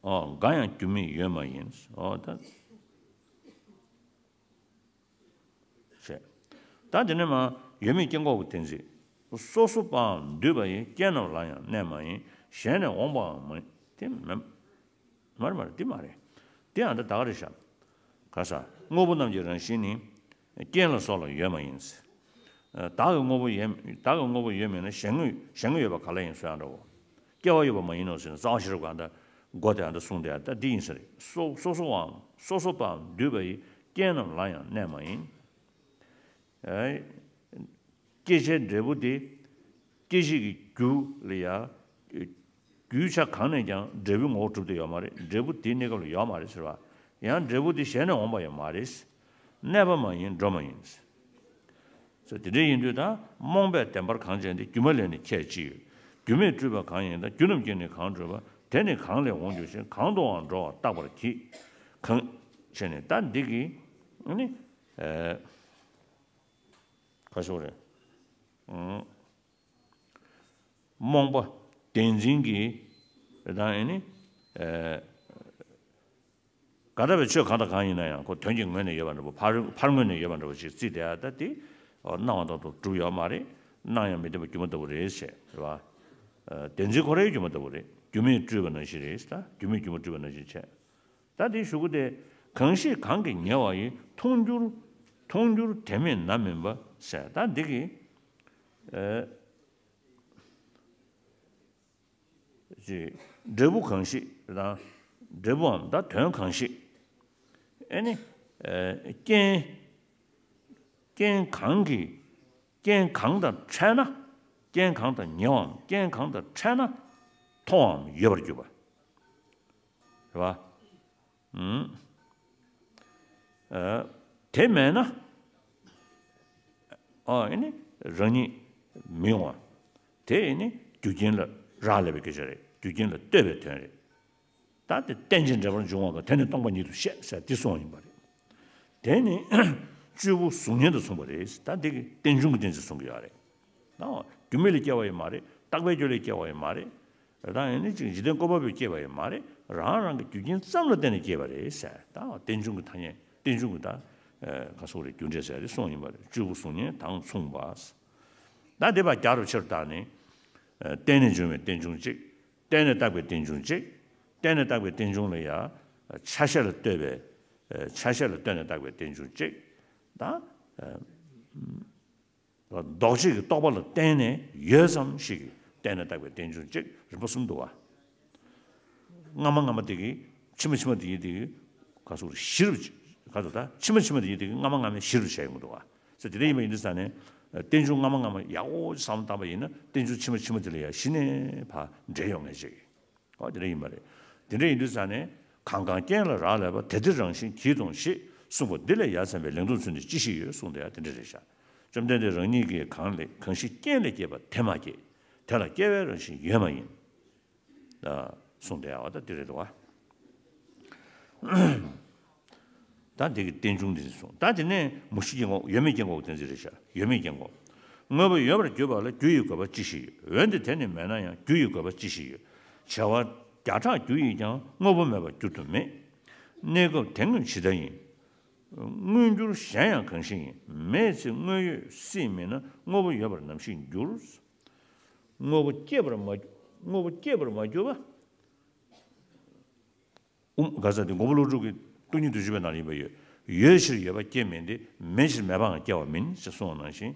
འོ་འགའ་ཡང་སྒྱུ་མའི་ཡོད་མ་ཡིན། འོ་ད། བྱས། ད་དེ་ནས་མ་ཡོད་མེད་སྐྱེ་འགོག་གི་གཏན་ཚིགས། སོ་སོ་པའམ་འདུས་པ་ཡི། རྐྱེན་རྣམས་ལ་ཡང་གནས་མ་ཡིན། གཞན་ནས་འོངས་པའང་མ་ཡིན། དེ་མ་མ་རེད་མ་རེད་དེ་མ་རེད། དེ་ཡང་ད་ད་ག་རེད་ཤག་ག་ས་དངོས་པོ་རྣམས་ཀྱི་རང་བཞིན་ནི། རྐྱེན་ལ་སོགས་ལ་ཡོད་མ་ཡིན། བདག་གི་དངོས་པོ་ཡོད། བདག་གི་དངོས་པོ་ཡོད་མིན་ན་གཞན་དངོས་གཞན་དངོས་ཡོད་པ་ག་ལ་ཡིན་གསུང་ཡག་འདྲ་བོ། སྐྱེ་བ་ཡོད་པ་མ་ཡིན་ནོ་ཟེར་ན་རྩ་བ་ཤེས་རབ་གང་ལྟར་མགོ་དེ་ཡང་ད་གསུངས་དེ་ཡང་ད་འདི་ཡིན་ས་རེད། སོ་སོ་སོའམ་སོ་སོ་པའམ་འདུས་པ་ཡི། རྐྱེན་རྣམས་ལ་ཡང་གནས་མ་ཡིན། ཨེ། སྐྱེད་བྱེད་འབྲས་བུ་དེ། སྐྱེད་བྱེད་ཀྱི་རྒྱུ་ལ་ཡང་། རྒྱུའི་ཆ་གང་ནས་ཀྱང་འབྲས་བུའི་ངོ་བོ་གྲུབ་བསྡད་ཡོད་མ་རེད། འབྲས་བུ་དེ་གནས་སྐབས་ལ་ཡོད་མ་རེད་ཟེར་བ། ཡང་འབྲས་བུ་དེ་གཞན་ནས་འོངས་པ་ཡང་མ་རེད། གནས་པ་མ་ཡིན་འགྲོ་མ་ཡིན། ཟེར་དེ་འདྲ་ཡིན་དུས་ད་རྨོངས་པས་བདེན་པར་གང་བྱས་ཏེ། སྒྱུ་མ་ལས་ནི་ཁྱད་ཅི་ཡོད། སྒྱུ་མས་སྤྲུལ་པ་གང་ཡིན་དང་། རྒྱུ་རྣམས་ཀྱིས་ནི་གང་བསྒྲུབས་པ། དེ་ནི་གང་ལས་འོང་འགྱུར་ཞིང་། གང་དུའང་འགྲོ་བ་བརྟག་པར་གྱིས། གང་བྱས་ནས་ད་འདི་གི་ནི། ཨེ། ག་ཞོག་རེད། ཨང་། རྨོངས་པ་བདེན་འཛིན་གྱི་དང་ཨེ་ནི། ཨེ། ག་འདྲ་བའི་ཆོས་གང་དང་གང་ཡིན་ན་ཡང་ཁོ་དོན་གྱི་ངོས་ནས་ཡོད་པ་འདྲ་པོ། ཕར་ཕར་ངོས་ནས་ཡོད་པ་འདྲ་པོ་ཞིག་བརྩིས་བསྡད་ཡ་ད་དེ། ཨོ། སྣང་བ་མཐའ་དག་གྲུབ་ཡོད་མ་རེད། སྣང་ཡང་མི་བདེན་པ་སྒྱུ་མ་ལྟ་བུ་རེད་ཟེར་རེད་བ། ཨ། བདེན་འཛིན་ཁོ་རའི་སྒྱུ་མ་ལྟ་བུ་རེད། སྒྱུ་མས་སྤྲུལ་པ་ནང་བཞིན་རེད་ད། སྒྱུ་མས་སྒྱུ་མ་སྤྲུལ་པ་ནང་བཞིན་བྱས། ད་དེའི་གཞུག་གུ་དེ། གང་ཞིག་གང་གིས་ཉེ་བ་ཡི། མཐོང་འགྱུར། མཐོང་འགྱུར་དེ་མིན་ནམ་མིན་པ། ཟེར། ད་འདི་གི་ཨེ་ཅི་འབྲས་བུ་གང་ཞིག་དང་། འབྲས་བུའམ་ད་དོན་གང་ཞིག་ཨེ་ནི་ཨེ་རྐྱེན། རྐྱེན་གང་གིས། རྐྱེན་གང་དང་འཕྲད་ན། རྐྱེན་གང་དང་ཉེ་བའམ་རྐྱེན་གང་དང་འཕྲད་ན་མཐོང་བའམ་ཡོད་པར་གྱུར་པ། རེད་པ། ཨུམ། ཨ། དེ་མེད་ན། ཨ། ཨེ་ནི་རང་ཉིད་མི་ཡོང་བ། དེ་ཨེ་ནི་རྒྱུ་རྐྱེན་ལ་རག་ལས་པའི་སྐད་ཆ་རེད། རྒྱུ་རྐྱེན་ལ་ལྟོས་པའི་དོན་རེད། ད་དེ་རྟེན་ཅིང་འབྲེལ་པར་འབྱུང་བ་དང་། དེ་ནི་སྟོང་པ་ཉིད་དུ་བཤད་ཟེར་འདི་གསུངས་ཡིན་པ་རེད། དེ་ནི་སྤྱོད་པོ་གཟུགས་བརྙན་དུ་མཚུངས་པ་རེད། ད་འདི་གི་རྟེན་འབྱུང་གི་རྟེན་ཅིང་མཚུངས་ཀྱི་ཡོད་རེད། ད་རྒྱུ་མེད་ལས་སྐྱེ་བ་ཡང་མ་རེད། རྟག་པའི་རྒྱུ་ལས་སྐྱེ་བ་ཡང་མ་རེད། ད་ཡང་ནི་ཅིག་འཇིག་རྟེན་བཀོད་པ་པོས་སྐྱེས་པ་ཡང་མ་རེད། རང་རང་གི་རྒྱུ་རྐྱེན་ཙམ་ལ་བརྟེན་ནས་སྐྱེས་པ་རེད་ཟེར། ད་རྟེན་འབྱུང་གི་ཐ་སྙད། རྟེན་འབྱུང་གི་ད་ཨ་ག་སོགས་རེད། རྒྱུ་འབྲས་ཟེར་རེད་གསུངས་ཡིན་པ་རེད། སྤྱོད་པོ་གཟུགས་བརྙན་དང་མཚུངས་པ། ད་འདི་པ་རྒྱག་རུ་ཕྱིར་བཏང་ནས། ཨ། བརྟེན་ནས་འབྱུང་བའི་རྟེན་འབྱུང་གཅིག་བརྟེན་ནས་བཏགས་པའི་རྟེན་འབྱུང་གཅིག་བརྟེན་ནས་བཏགས་པའི་རྟེན་འབྱུང་ལ་ཡང་ཆ་ཤས་ལ་ལྟོས་པའི། ཨ། ཆ་ཤས་ལ་ལྟོས་ནས་བཏགས་པའི་རྟེན་འབྱུང་གཅིག་ད་ཨ་ལྡོག་ཕྱིར་གྱི་རྟོག་པ་ལ་བརྟེན་ནས་ཡོད་ཙམ་ཞིག་གིས་བརྟེན་ནས་བཏགས་པའི་རྟེན་འབྱུང་གཅིག་རིམ་པ་གསུམ་འདུག་བ། སྔ་མ་སྔ་མ་དེ་གིས། ཕྱི་མ་ཕྱི་མ་དེ་ཡིན་དེ་གིས། ག་སོགས་རེད། གཞིར། ག་སོགས། ད་ཕྱི་མ་ཕྱི་མ་དེ་ཡིན་དེ་གིས་སྔ་མ་སྔ་མའི་གཞིར་བྱས་ཡོང་གི་འདུག་བ། ཟེར། དེ་འདྲ་ཡིན་པ་ཡིན་དུས་ཙང་ནས། རྟེན་འབྱུང་སྔ་མ་སྔ་མ་ཡག་པོ་བསམ་བློ་བཏང་པ་ཡིན་ན། རྟེན་འབྱུང་ཕྱི་མ་ཕྱི་མ་དེ་ལ་ཡང་གཞི་ནས་ཕར་འབྲེལ་ཡོང་ངེས་ཅིག་ཨོ། དེ་འདྲ་ཡིན་པ་རེད། དེ་འདྲ་ཡིན་དུས་ཙང་ནས། གང་གང་རྐྱེན་ལ་རག་ལས་པ། དེ་དེ་རང་བཞིན་གྱིས་སྟོང་ཞེས་གསུངས་པ་འདི་ལས་ཡ་མཚན་པའི་ལེགས་མཐོང་ཚུལ་ནི་ཅི་ཞིག་ཡོད་གསུངས་དེ་ཡང་དེ་འདྲ་རེད་ཤག་བཅོམ་ལྡན་འདས་རང་ཉིད་ཀྱིས་གང་ལས། གང་ཞིག་རྐྱེན་ལས་སྐྱེས་པ་དེ་མ་སྐྱེས། དེ་ལ་སྐྱེ་བའི་རང་བཞིན་ཡོད་མ་ཡིན། གསུངས་དེ་ཡང་ད་འདི་རེད་འདུག་བ། ད་འདི་གི་རྟེན་འབྱུང་འདི་གསུངས། ད་དེ་ནས་མུ་བཞི་སྐྱེ་འགོག་ཡོད་མེད་སྐྱེ་འགོག་གི་གཏན་ཚིགས་རེད་ཤག་ཡོད་མེད་སྐྱེ་འགོག་དངོས་པོ་ཡོད་པར་གྱུར་པ་ལ་རྒྱུ་ཡི་དགོས་པ་ཅི་ཞིག་ཡོད། འོན་ཏེ་དེ་ནི་མེད་ན་ཡང་རྒྱུ་ཡི་དགོས་པ་ཅི་ཞིག་ཡོད། བྱ་བ་བརྒྱ་ཕྲག་རྒྱུ་ཡིས་ཀྱང་། དངོས་པོ་མེད་པར་འགྱུར་དུ་མེད། གནས་སྐབས་དེ་དངོས་ཇི་ལྟར་ཡིན། མངོན་གྱུར་གཞན་ཡང་གང་ཞིག་ཡིན། མེད་ཚེ་དངོས་ཡོད་སྲིད་མིན་ན། དངོས་པོ་ཡོད་པར་ནམ་ཞིག་འགྱུར། དངོས་པོ་སྐྱེས་པར་མ། དངོས་པོ་སྐྱེས་པར་མ་གྱུར་པ། ཨུམ། ག་ས་དེ་མགོན་པོ་ཀླུ་སྒྲུབ་ཀྱི་སྟོང་ཉིད་བདུན་ཅུ་པའི་ནང་ལ་ཡིན་པ་ཡོད། ཡོད་ཕྱིར་ཡོད་པ་སྐྱེ་མིན་ཏེ། མེད་ཕྱིར་མེད་པའང་སྐྱེ་བ་མིན། ཞེས་གསུངས་པ་ནང་བཞིན།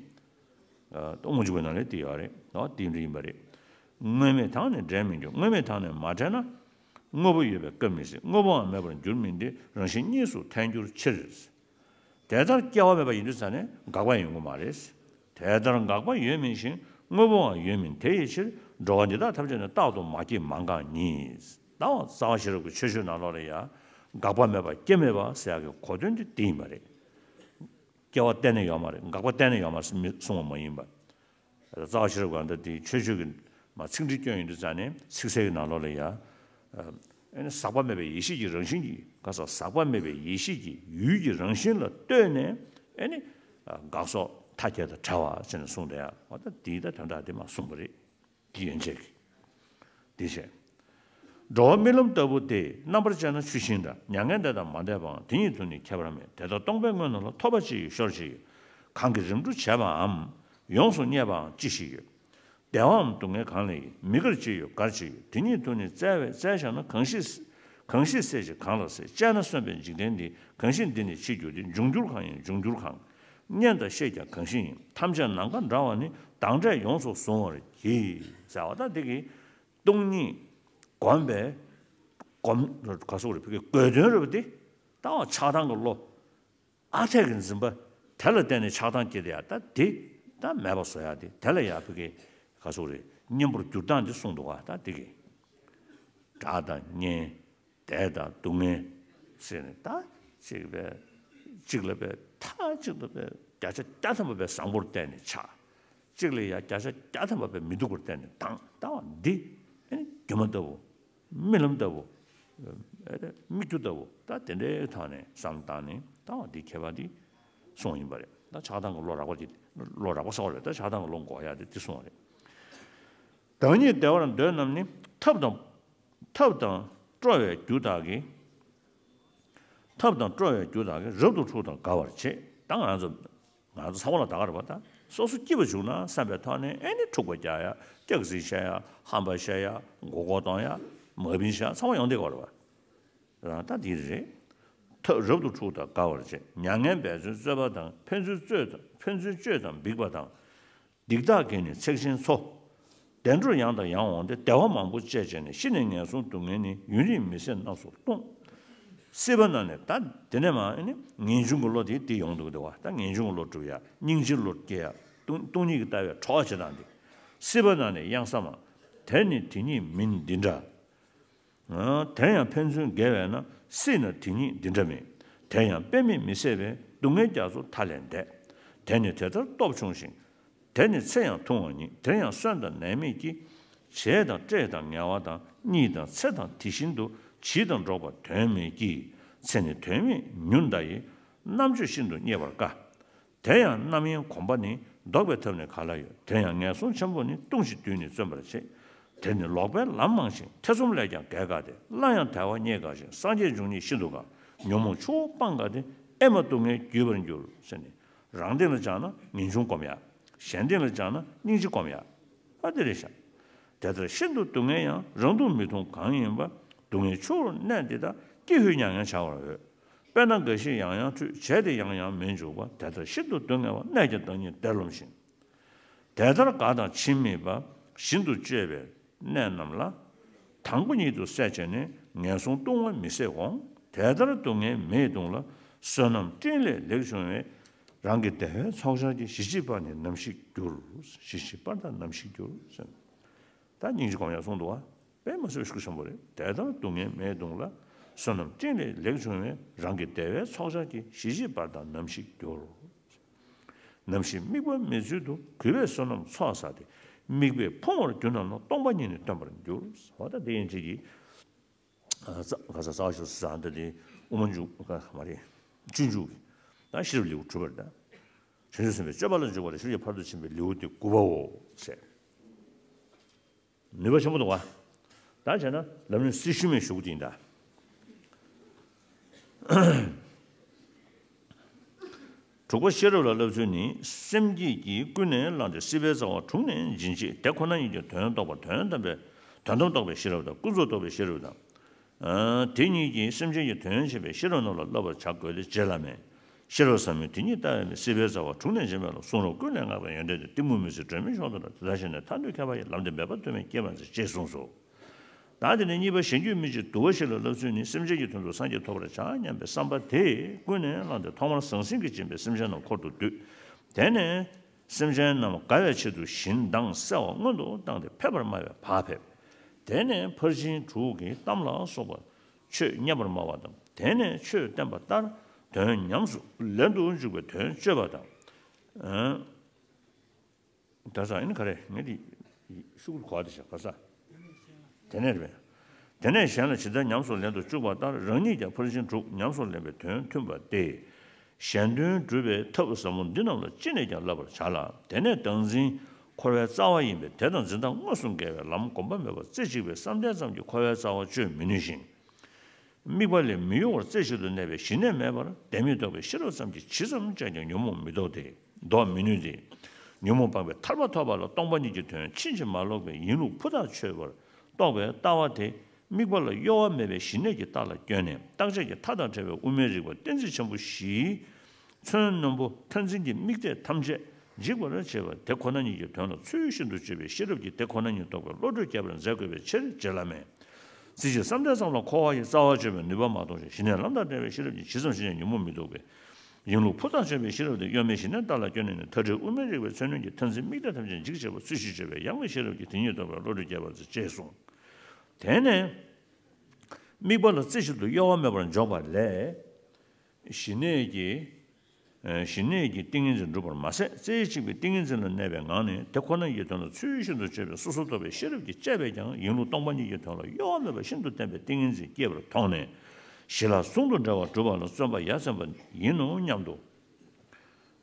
ཨ། སྟོང་ཉིད་བདུན་ཅུ་པའི་ནང་ལ་དེ་ཡོད་རེད། ཨ། དེ་འདྲ་ཡིན་པ་རེད། དངོས་མེད་དང་ནི་འབྲལ་མི་འགྱུར། དངོས་མེད་དང་ནི་མ་བྲལ་ན། དངོས་པོ་ཡོད་པའི་སྐབས་མི་སྲིད། དངོས་པོའང་མེད་པར་འགྱུར་མིན་ཏེ། རང་བཞིན་གཉིས་སུ་ཐལ་འགྱུར་ཕྱིར། དེ་ལྟར་སྐྱེ་བ་མེད་པ་ཡིན་དུས་ཙང་ནས་འགག་པ་ཡོང་གི་མ་རེད། དེ་ལྟར་འགག་པ་ཡོད་མིན་ཞིང་། དངོས་པོའང་ཡོད་མིན་དེ་ཡི་ཕྱིར། འགྲོ་བ་འདི་དག་ཐམས་ཅད་ནི། རྟག་ཏུ་མ་སྐྱེས་མ་འགགས་ཉིད། ད་རྩ་བ་ཤེས་རབ་ཀྱི་ཆོས་སྤྱོད་ནང་ལོགས་ལ་ཡང་། འགག་པ་མེད་པ་སྐྱེ་མེད་པ་ཟེར་ཡག་གི་གོ་དོན་དེ་འདི་ཡིན་པ་རེད། སྐྱེ་བ་གཏན་ནས་ཡོད་མ་རེད། འགག་པ་གཏན་ནས་ཡོད་མ་རེད་གསུངས་པ་མ་ཡིན་པ། རྩ་བ་ཤེས་རབ་ཀྱི་ཨ་ད་དེ་ཆོས་སྤྱོད་ཀྱི་མ་ཚིག་འགྲེལ་སྐྱོན་ཡིན་དུས་ཙང་ནས། ཚིག་གསལ་གྱི་ནང་ལོགས་ལ་ཡ། ཨ་ནི་ཟག་པ་མེད་པའི་ཡེ་ཤེས་ཀྱི་རང་བཞིན་གྱིས། ག་ས་ཟག་པ་མེད་པའི་ཡེ་ཤེས་ཀྱི་ཡུལ་གྱི་རང་བཞིན་ལ་ལྟོས་ནས། ཨ་ནི་འགག་སོགས་མཐའ་བརྒྱད་དང་བྲལ་བ་ཟེར་ནས་གསུངས་དེ་ཡ། འོ་ད་དེའི་ད་དོན་དག་དེ་མ་གསུངས་པ་རེད། དེ་ཡན་ཆད་ཀྱི། དེ་བྱས། འགྲོ་བ་རྨི་ལམ་ལྟ་བུ་སྟེ། རྣམ་པར་དཔྱད་ན་ཆུ་ཤིང་འདྲ། མྱ་ངན་འདས་དང་མ་འདས་པའང་། དེ་ཉིད་དུ་ནི་ཁྱད་པར་མེད། དེ་ལྟར་སྟོང་པའི་དངོས་རྣམས་ལ། ཐོབ་པ་ཅི་ཡོད་ཤོར་ཅི་ཡོད། གང་གིས་རིམ་གྲོ་བྱས་པའམ། ཡོངས་སུ་བརྙས་པའང་ཅི་ཞིག་ཡོད། བདེ་བའམ་སྡུག་བསྔལ་གང་ལ་ཡིན། མི་དགར་ཅི་ཡོད་དགར་ཅི་ཡོད། དེ་ཉིད་དུ་ནི་བཙལ་བས་བཙལ་བཞག་ན། གང་ཞིག་གང་ཞིག་སྲེད་ཅིང་གང་ལ་སྲེད། དཔྱད་ན་གསོན་པའི་འཇིག་རྟེན་འདི། གང་ཞིག་འདི་ནི་འཆི་འགྱུར་ཏེ། འབྱུང་འགྱུར་གང་ཡིན་འབྱུང་འགྱུར་གང་། བརྙས་དང་ཤེས་ཀྱང་གང་ཞིག་ཡིན། ཐམས་ཅད་ནམ་མཁའ་འདྲ་བ་ནི། བདག་འབྲས་ཡོངས་སུ་གཟུང་བར་གྱིས། ཟེར་བ་ད་འདི་གི་སྟོང་ཉིད་སྒོམ་པའི་སྒོམ་ག་སོགས་རེད་བུ་གའི་དགོས་དོན་རེད་བ། འདི་ལྟ་བ་ཆགས་སྡང་གི་བློ། ཨ་འཐས་ཀྱི་འཛིན་པ་དེ་ལ་བརྟེན་ནས་ཆགས་སྡང་སྐྱེས་ཏེ་ཡ། ད་དེ་ད་མེད་པ་བཟོ་ཡ་དེ། དེ་ལ་ཡ་བུ་གའི་ག་སོགས་རེད། གཉེན་པོར་གྱུར་སྟངས་འདི་གསུངས་འདུག་ག་ད་འདི་གི་དགྲ་དང་གཉེན། བདེ་དང་སྡུག་བསྔལ་ཟེར་ནས། ད་གཅིག་པའི་གཅིག་ལ་པའི་མཐའ་གཅིག་ཏུ་པའི་བརྒྱ་ཆ་བརྒྱ་ཐམ་པ་པའི་བཟང་པོར་བལྟས་ནས་ཆགས། གཅིག་ལ་ཡ་བརྒྱ་ཆ་བརྒྱ་ཐམ་པ་པའི་མི་སྡུག་པར་བལྟས་ནས་སྡང་། ལྟ་བ་འདི་ཨེ་ནི་སྒྱུ་མ་ལྟ་བུ། རྨི་ལམ་ལྟ་བུ། ཨེ་རེད། སྨིག་རྒྱུ་ལྟ་བུ། ད་དེ་འདྲའི་ཐོག་ནས་བསམ་བློ་བཏང་ནས་ལྟ་བ་འདི་ཁྱད་པར་འདི་གསུངས་ཡིན་པ་རེད། ད་ཆགས་སྡང་གི་བློ་རགས་པ་འདི། བློ་རགས་པ་ཟེར་བ་རེད། ད་ཆགས་སྡང་གི་བློ་འགོག་ཡ་དེ་འདི་གསུངས་པ་རེད། བདག་ཉིད་བདེ་བར་འདོད་རྣམས་ནི། ཐབས་དང་། ཐབས་དང་སྤྲོ་བའི་རྒྱུ་དག་གིས། ཐབས་དང་སྤྲོ་བའི་རྒྱུ་དག་གིས། རབ་ཏུ་འཁྲུགས་དང་དགའ་བར་བྱེད། ད་ང་ཚོ་ང་ཚོ་ཚང་མ་ལ་ད་ག་རེད་པ། ད་སོ་སོ་སྐྱིད་པ་བྱུང་ན་བསམ་པའི་ཐོག་ནས་ཨེ་ནི་འཁྲུག་པ་རྒྱག་ཡ། སྐྱག་རྫུན་བཤད་ཡ། ཧམ་པ་བཤད་ཡ། མགོ་སྐོར་གཏོང་ཡ། མ་བིན་བཤད་ཡ་ཚང་མ་ཡོང་བསྡད་ཀྱི་ཡོད་རེད་པ། རང་ད་འདི་རེད། ཐབས་རབ་ཏུ་འཁྲུགས་དང་དགའ་བར་བྱེད། མྱ་ངན་འབད་བརྩོན་རྩོད་པ་དང་། ཕན་ཚུན་རྩོད་དང་ཕན་ཚུན་གཅོད་དང་འབིགས་པ་དང་། སྡིག་བདག་གིས་ནི་འཚིག་ཅིང་འཚོ། བདེ་འགྲོར་ཡང་དང་ཡང་འོང་སྟེ། བདེ་བ་མང་པོ་སྤྱད་བྱས་ནས། ཤི་ནས་ངན་སོང་སྡུག་བསྔལ་ནི། ཡུན་རིང་མི་བཟད་རྣམས་སུ་ལྟུང་། སྲིད་པ་ན་ནི། ད་དེ་ནས་མ་ནི་ངེས་འབྱུང་གི་བློ་དེ་དེ་ཡོང་འདུག་སྟེ་བ། ད་ངེས་འབྱུང་གི་བློ་སྒྲུབ་ཡ། སྙིང་རྗེའི་བློ་སྐྱེ་ཡ། སྟོང་སྟོང་ཉིད་ཀྱི་ལྟ་བའི་གྲོགས་བྱེད་སྟངས་དེ། སྲིད་པ་ན་ནི་གཡང་ས་མ། དེར་ནི་དེ་ཉིད་མིན་འདི་འདྲ། དེར་ཡང་ཕན་ཚུན་འགལ་བས་ན། སྲིད་ན་དེ་ཉིད་འདི་འདྲ་མིན། དེར་ཡང་དཔེ་མེད་མི་བཟད་པའི། སྡུག་བསྔལ་རྒྱ་མཚོ་མཐའ་ལས་འདས། དེར་ནི་དེ་ལྟར་སྟོབས་ཆུང་ཞིང་། དེར་ནི་ཚེ་ཡང་ཐུང་བ་ཉིད། དེར་ཡང་གསོན་དང་ནད་མེད་ཀྱི། བྱད་དང་སྤྲེའུ་དང་ངལ་བ་དང་། གཉིད་དང་འཚེ་དང་དེ་བཞིན་དུ། བྱིས་དང་འགྲོགས་པ་དོན་མེད་ཀྱི། ཚེ་ནི་དོན་མེད་ཉུན་ཟླ་ཡི། རྣམ་དཔྱོད་ཤིན་ཏུ་རྙེད་པར་དཀའ། དེ་ཡང་རྣམ་གཡེང་གོམས་པ་ནི། བཟློག་པའི་ཐབས་ནི་ག་ལ་ཡོད། དེ་ཡང་ངན་སོང་ཆེན་པོ་ནི། ལྟུང་ཞིང་འདུས་ནས་བརྩོན་པར་བྱེད། དེར་ནི་ལོག་པའི་ལམ་མང་ཞིང་། ཐེ་ཚོམ་ལས་ཀྱང་བརྒལ་དཀའ་སྟེ། སླར་ཡང་དལ་བ་རྙེད་དཀའ་ཞིང་། སངས་རྒྱས་འབྱུང་ཉིད་ཤིན་ཏུ་དཀའ། ཉོན་མོངས་ཆུ་བོ་སྤང་དཀའ་སྟེ། ཨེ་མ་སྡུག་བསྔལ་བརྒྱུད་པར་འགྱུར། ཟེར་ནས། རང་སྟེང་ལ་སྦྱངས་ན་ངེས་འབྱུང་སྒོམ་ཡ། གཞན་སྟེང་ལ་སྦྱངས་ན་སྙིང་རྗེ་སྒོམ་ཡ། ཨ་དེ་རེད་ཤག་དེ་ལྟར་ཤིན་ཏུ་སྡུག་བསྔལ་ཡང་། རང་སྡུག་མི་མཐོང་གང་ཡིན་པ། སྡུག་བསྔལ་ཆུ་བོར་གནས་འདི་དག་ཀྱི་ཧུད་མྱ་ངན་བྱ་བར་འོས། དཔེར་ན་འགའ་ཞིག་ཡང་ཡང་ཁྲུས། བྱས་ཏེ་ཡང་ཡང་མི་འཇུག་པ། དེ་ལྟར་ཤིན་ཏུ་སྡུག་བསྔལ་བ། གནས་ཀྱང་བདག་ཉིད་བདེར་རློམ་ཞིང་། དེ་ལྟར་དགའ་དང་ཕྱིན་མེད་པ། བཞིན་དུ་སྤྱོད་པའི་གནས་རྣམས་ལ། དང་པོ་ཉིད་དུ་བསལ་བྱས་ནས། ངན་སོང་ལྟུང་བ་མི་བཟད་འོང་། དེ་ལྟར་སྡུག་བསྔལ་མེད་གདུང་ལ། བསོད་ནམས་སྤྲིན་ལས་ལེགས་བྱུང་བའི། རང་གི་བདེ་བའི་ཚོགས་བཅར་གྱི། ཞི་བྱེད་པ་ནི་ནམ་ཞིག་འགྱུར། ཞི་བྱེད་པ་དང་ནམ་ཞིག་འགྱུར་ཟེར། ད་སྙིང་རྗེ་སྒོམ་ཡག་གསུངས་འདུག་བ། དཔེ་མ་སྲིད་པའི་ཤུགས་ཆེན་པོ་རེད། དེ་ལྟར་སྡུག་བསྔལ་མེད་གདུང་ལ། བསོད་ནམས་སྤྲིན་ལས་ལེགས་བྱུང་བའི། རང་གི་བདེ་བའི་ཚོགས་བཅར་གྱི། ཞི་བྱེད་པ་དང་ནམ་ཞིག་འགྱུར། ནམ་ཞིག་དམིགས་པ་མེད་ཚུལ་དུ། གུས་པས་བསོད་ནམས་ཚོགས་བསགས་ཏེ། དམིགས་པས་ཕུང་བར་གྱུར་རྣམས་ལ། སྟོང་པ་ཉིད་ནི་སྟོན་པར་འགྱུར། འོ་ད་དེ་ཡན་ཆད་ཀྱི། ཨ་ཙ་ག་ས་རྩ་བ་ཤོ་ས་འདི་དེ་དབུ་མ་འཇུག་ག་མ་རེད། སྤྱོད་འཇུག་གི་ད་ཤེས་རབ་ལེའུ་དྲུག་པ་རེད་ད། བྱང་ཆུབ་སེམས་དཔའི་སྤྱོད་པ་ལ་འཇུག་པ་ལ་ཤེས་རབ་ཀྱི་ཕ་རོལ་ཏུ་ཕྱིན་པའི་ལེའུ་སྟེ་དགུ་པའོ་ཟེར། ནུས་པ་ཆེན་པོ་འདུག་བ། ད་བྱས་ན་ལམ་རིམ་སྲི་ཞུ་མའི་གཞུག་དེ་ཡིན་ད། དྲུག་པ་ཤེས་རབ་ལ་བསླབ་ཚུལ་ནི། སེམས་བསྐྱེད་ཀྱིས་ཀུན་ནས་བསླངས་ཏེ། སྲིད་པའི་རྩ་བ་དྲུངས་ནས་འབྱིན་བྱེད། དེ་ཁོ་ན་ཉིད་ཀྱི་དོན་རྟོགས་པ། དོན་དམ་པའི་དོན་དམ་རྟོགས་པའི་ཤེས་རབ་དང་། ཀུན་རྫོབ་རྟོགས་པའི་ཤེས་རབ་དང་། ཨ་དེ་གཉིས་ཀྱིས་སེམས་ཅན་གྱི་དོན་བྱེད་པའི་ཤེས་རབ་རྣམས་ལ་བསླབ་པར་བྱ་དགོས་ཏེ། རྗེ་བླ་མས། ཤེས་རབ་ཟབ་མོས་དེ་ཉིད་ལྟ་བའི་མིས། སྲིད་པའི་རྩ་བ་དྲུངས་ནས་འབྱིན་པ་ལ། གསུང་རབ་ཀུན་ལས་བསྔགས་པའི་ཡོན་ཏན་ཏེ། གཏི་མུག་མུན་སེལ་སྒྲོན་མེའི་མཆོག་ཏུ་གྲགས། དེ་འདྲ་ཞིག་ནས་ཐར་འདོད་མཁས་པ་ཡིས། ལམ་འདི་འབད་པ་དོན་མེད་སྐྱེ་བར་མཛད། ཅེས་གསུངས་སོ། ད་དེ་ནས་གཉིས་པ་གཞན་རྒྱུད་སྨིན་བྱེད་བསྡུ་བ་བཞི་ལ་བསླབ་ཚུལ་ནི། སེམས་ཅན་གྱི་དོན་དུ་སངས་རྒྱས་ཐོབ་པར་བྱ་སྙམ་པའི་བསམ་པ་དེས་ཀུན་ནས་བསླངས་ཏེ། ཐོག་མར་ཟང་ཟིང་གིས་བཅིངས་པའི་སེམས་ཅན་རྣམས་འཁོར་དུ་བསྡུས། དེ་ནས་སེམས་ཅན་རྣམས་དགའ་བའི་ཆེད་དུ་ཞིང་དང་སེར་བ་སྔོན་དུ་བཏང་སྟེ་ཕལ་པར་སྨྲ་བའི་བར་ཕེབས། དེ་ནས་ཕར་ཕྱིན་དྲུག་གི་གཏམ་ལ་སོགས་པ་ཆོས་སྙན་པར་སྨྲ་བ་དང་། དེ་ནས་ཆོས་བསྟན་པ་ལྟར་དོན་ཉམས་སུ་ལེན་དུ་འཇུག་པའི་དོན་སྤྱོད་པ་དང་། ད་ས་ཨ་ནི་ག་རེ་ངས་དེ་ཤུགས་གོ་བ་དེ་བྱ་ག་ས། དེ་ནས་རེད་པས། དེ་ནས་གཞན་ལ་ཇི་ལྟར་ཉམས་སུ་ལེན་དུ་བཅུག་པ་ལྟར་རང་ཉིད་ཀྱང་ཕར་ཕྱིན་དྲུག་ཉམས་སུ་ལེན་པའི་དོན་མཐུན་པ་སྟེ། གཞན་དོན་སྒྲུབ་པའི་ཐབས་ཟབ་མོ་འདི་རྣམས་ལ་ཅི་ནས་ཀྱང་བསླབ་པར་བྱ་ལ། དེ་ནས་བདག་འཛིན་འཁོར་བའི་རྩ་བ་ཡིན་པས། དེ་དང་འཛིན་སྟངས་དངོས་སུ་འགལ་བའི་ལམ་གོམས་པ་མེད་པར་རྩེ་གཅིག་པའི་བསམ་གཏན་ཙམ་གྱིས་འཁོར་བའི་རྩ་བ་གཅོད་མི་ནུས་ཤིང་། དམིགས་པ་ལས་མི་གཡོ་བར་རྩེ་གཅིག་ཏུ་གནས་པའི་ཞི་གནས་མེད་པར་བདེན་མེད་རྟོགས་པའི་ཤེས་རབ་ཙམ་གྱིས་ཇི་ཙམ་སྤྱད་ཀྱང་ཉོན་མོངས་མི་ལྡོག་སྟེ། ལྡོག་མི་ནུས་ཏེ། ཉོན་མོངས་སྤངས་པའི་ཐར་པ་ཐོབ་པ་ལ་སྟོང་པ་ཉིད་ཀྱི་དོན་ཕྱིན་ཅི་མ་ལོག་པའི་ཡིན་ལུགས་ཕུ་ཐག་ཆོད་པར་རྟོགས་པའི་ལྟ་བ་དེ། དམིགས་པ་ལ་གཡོ་བ་མེད་པའི་ཞི་གནས་ཀྱི་རྟ་ལ་བསྐྱོན་ནས། རྟག་ཆད་ཀྱི་མཐའ་དང་བྲལ་བའི་དབུ་མའི་རིག་པ་གཏན་ཚིགས་ཆེན་པོ་བཞིའི་མཚོན་རྣོན་པོ་མཐར་འཛིན་གྱི་དམིགས་གཏད་ཐམས་ཅད་འཇིག་པར་བྱེད་པ་དེ་ཁོ་ན་ཉིད་ཀྱི་དོན་ལ་ཚུལ་བཞིན་དུ་སྤྱོད་པའི་ཤེས་རབ་ཀྱིས་དེ་ཁོ་ན་ཉིད་རྟོགས་པའི་བློ་གྲོས་སྐྱེད་པར་མཛད་དགོས་པའི་ཕྱིར། རྗེ་བླ་མས། རྩེ་གཅིག་བསམ་གཏན་ཙམ་ལ་འཁོར་བ་ཡི་རྩ་བ་གཅོད་པའི་ནུས་པ་མ་མཐོང་ཞིང་། ཞི་གནས་ལམ་དང་བྲལ་བའི་ཤེས་རབ་ཀྱིས་ཇི་ཙམ་ཞི་གནས་ཉོན་མོངས་མི་ལྡོག་པའི་ཡིན་ལུགས་ཕུ་ཐག་ཆོད་པའི་ཤེས་རབ་དེ་གཡོ་མེད་ཞི་གནས་རྟ་ལ་བསྐྱོན་ནས་ནི། མཐའ་བྲལ་དབུ་མའི་རིག་པའི་མཚོན་རྣོན་གྱིས་མཐར་འཛིན་དམིགས་གཏད་ཐམས་ཅད་འཇིག་བྱེད་པ་ཚུལ་བཞིན་སྤྱོད་པའི་ཡངས་པའི་ཤེས་རབ་ཀྱིས་དེ་ཉིད་རྟོགས་པའི་བློ་གྲོས་སྐྱེད་པར་མཛད། ཅེས་གསུངས། དེ་ནས་དམིགས་པ་ལ་རྩེ་གཅིག་ཏུ་གཡོ་བ་མེད་པར་འཇོག་པ་ལས། ཞི་གནས་ཀྱི། ཨ་ཞི་གནས་ཀྱི་ཏིང་ངེ་འཛིན་འགྲུབ་པར་མ་ཟད། རྩེ་གཅིག་པའི་ཏིང་ངེ་འཛིན་ལ་གནས་པའི་ངང་ནས་དེ་ཁོ་ན་ཡི་དོན་ལ་ཚུལ་བཞིན་དུ་སྤྱོད་པའི་སོ་སོར་རྟོག་པའི་ཤེས་རབ་ཀྱིས་དཔྱད་པས་ཀྱང་ཡིན་ལུགས་སྟོང་པ་ཉིད་ཀྱི་དོན་ལ་གཡོ་བ་མེད་པར་ཤིན་ཏུ་བརྟན་པའི་ཏིང་ངེ་འཛིན་སྐྱེས་པར་མཐོང་ནས། ཞི་ལྷག་ཟུང་དུ་འབྲེལ་བར་སྒྲུབ་པ་ལ་བརྩོན་པ་ཡ་མཚན་པ་ཡིན་ནོ་སྙམ་དུ།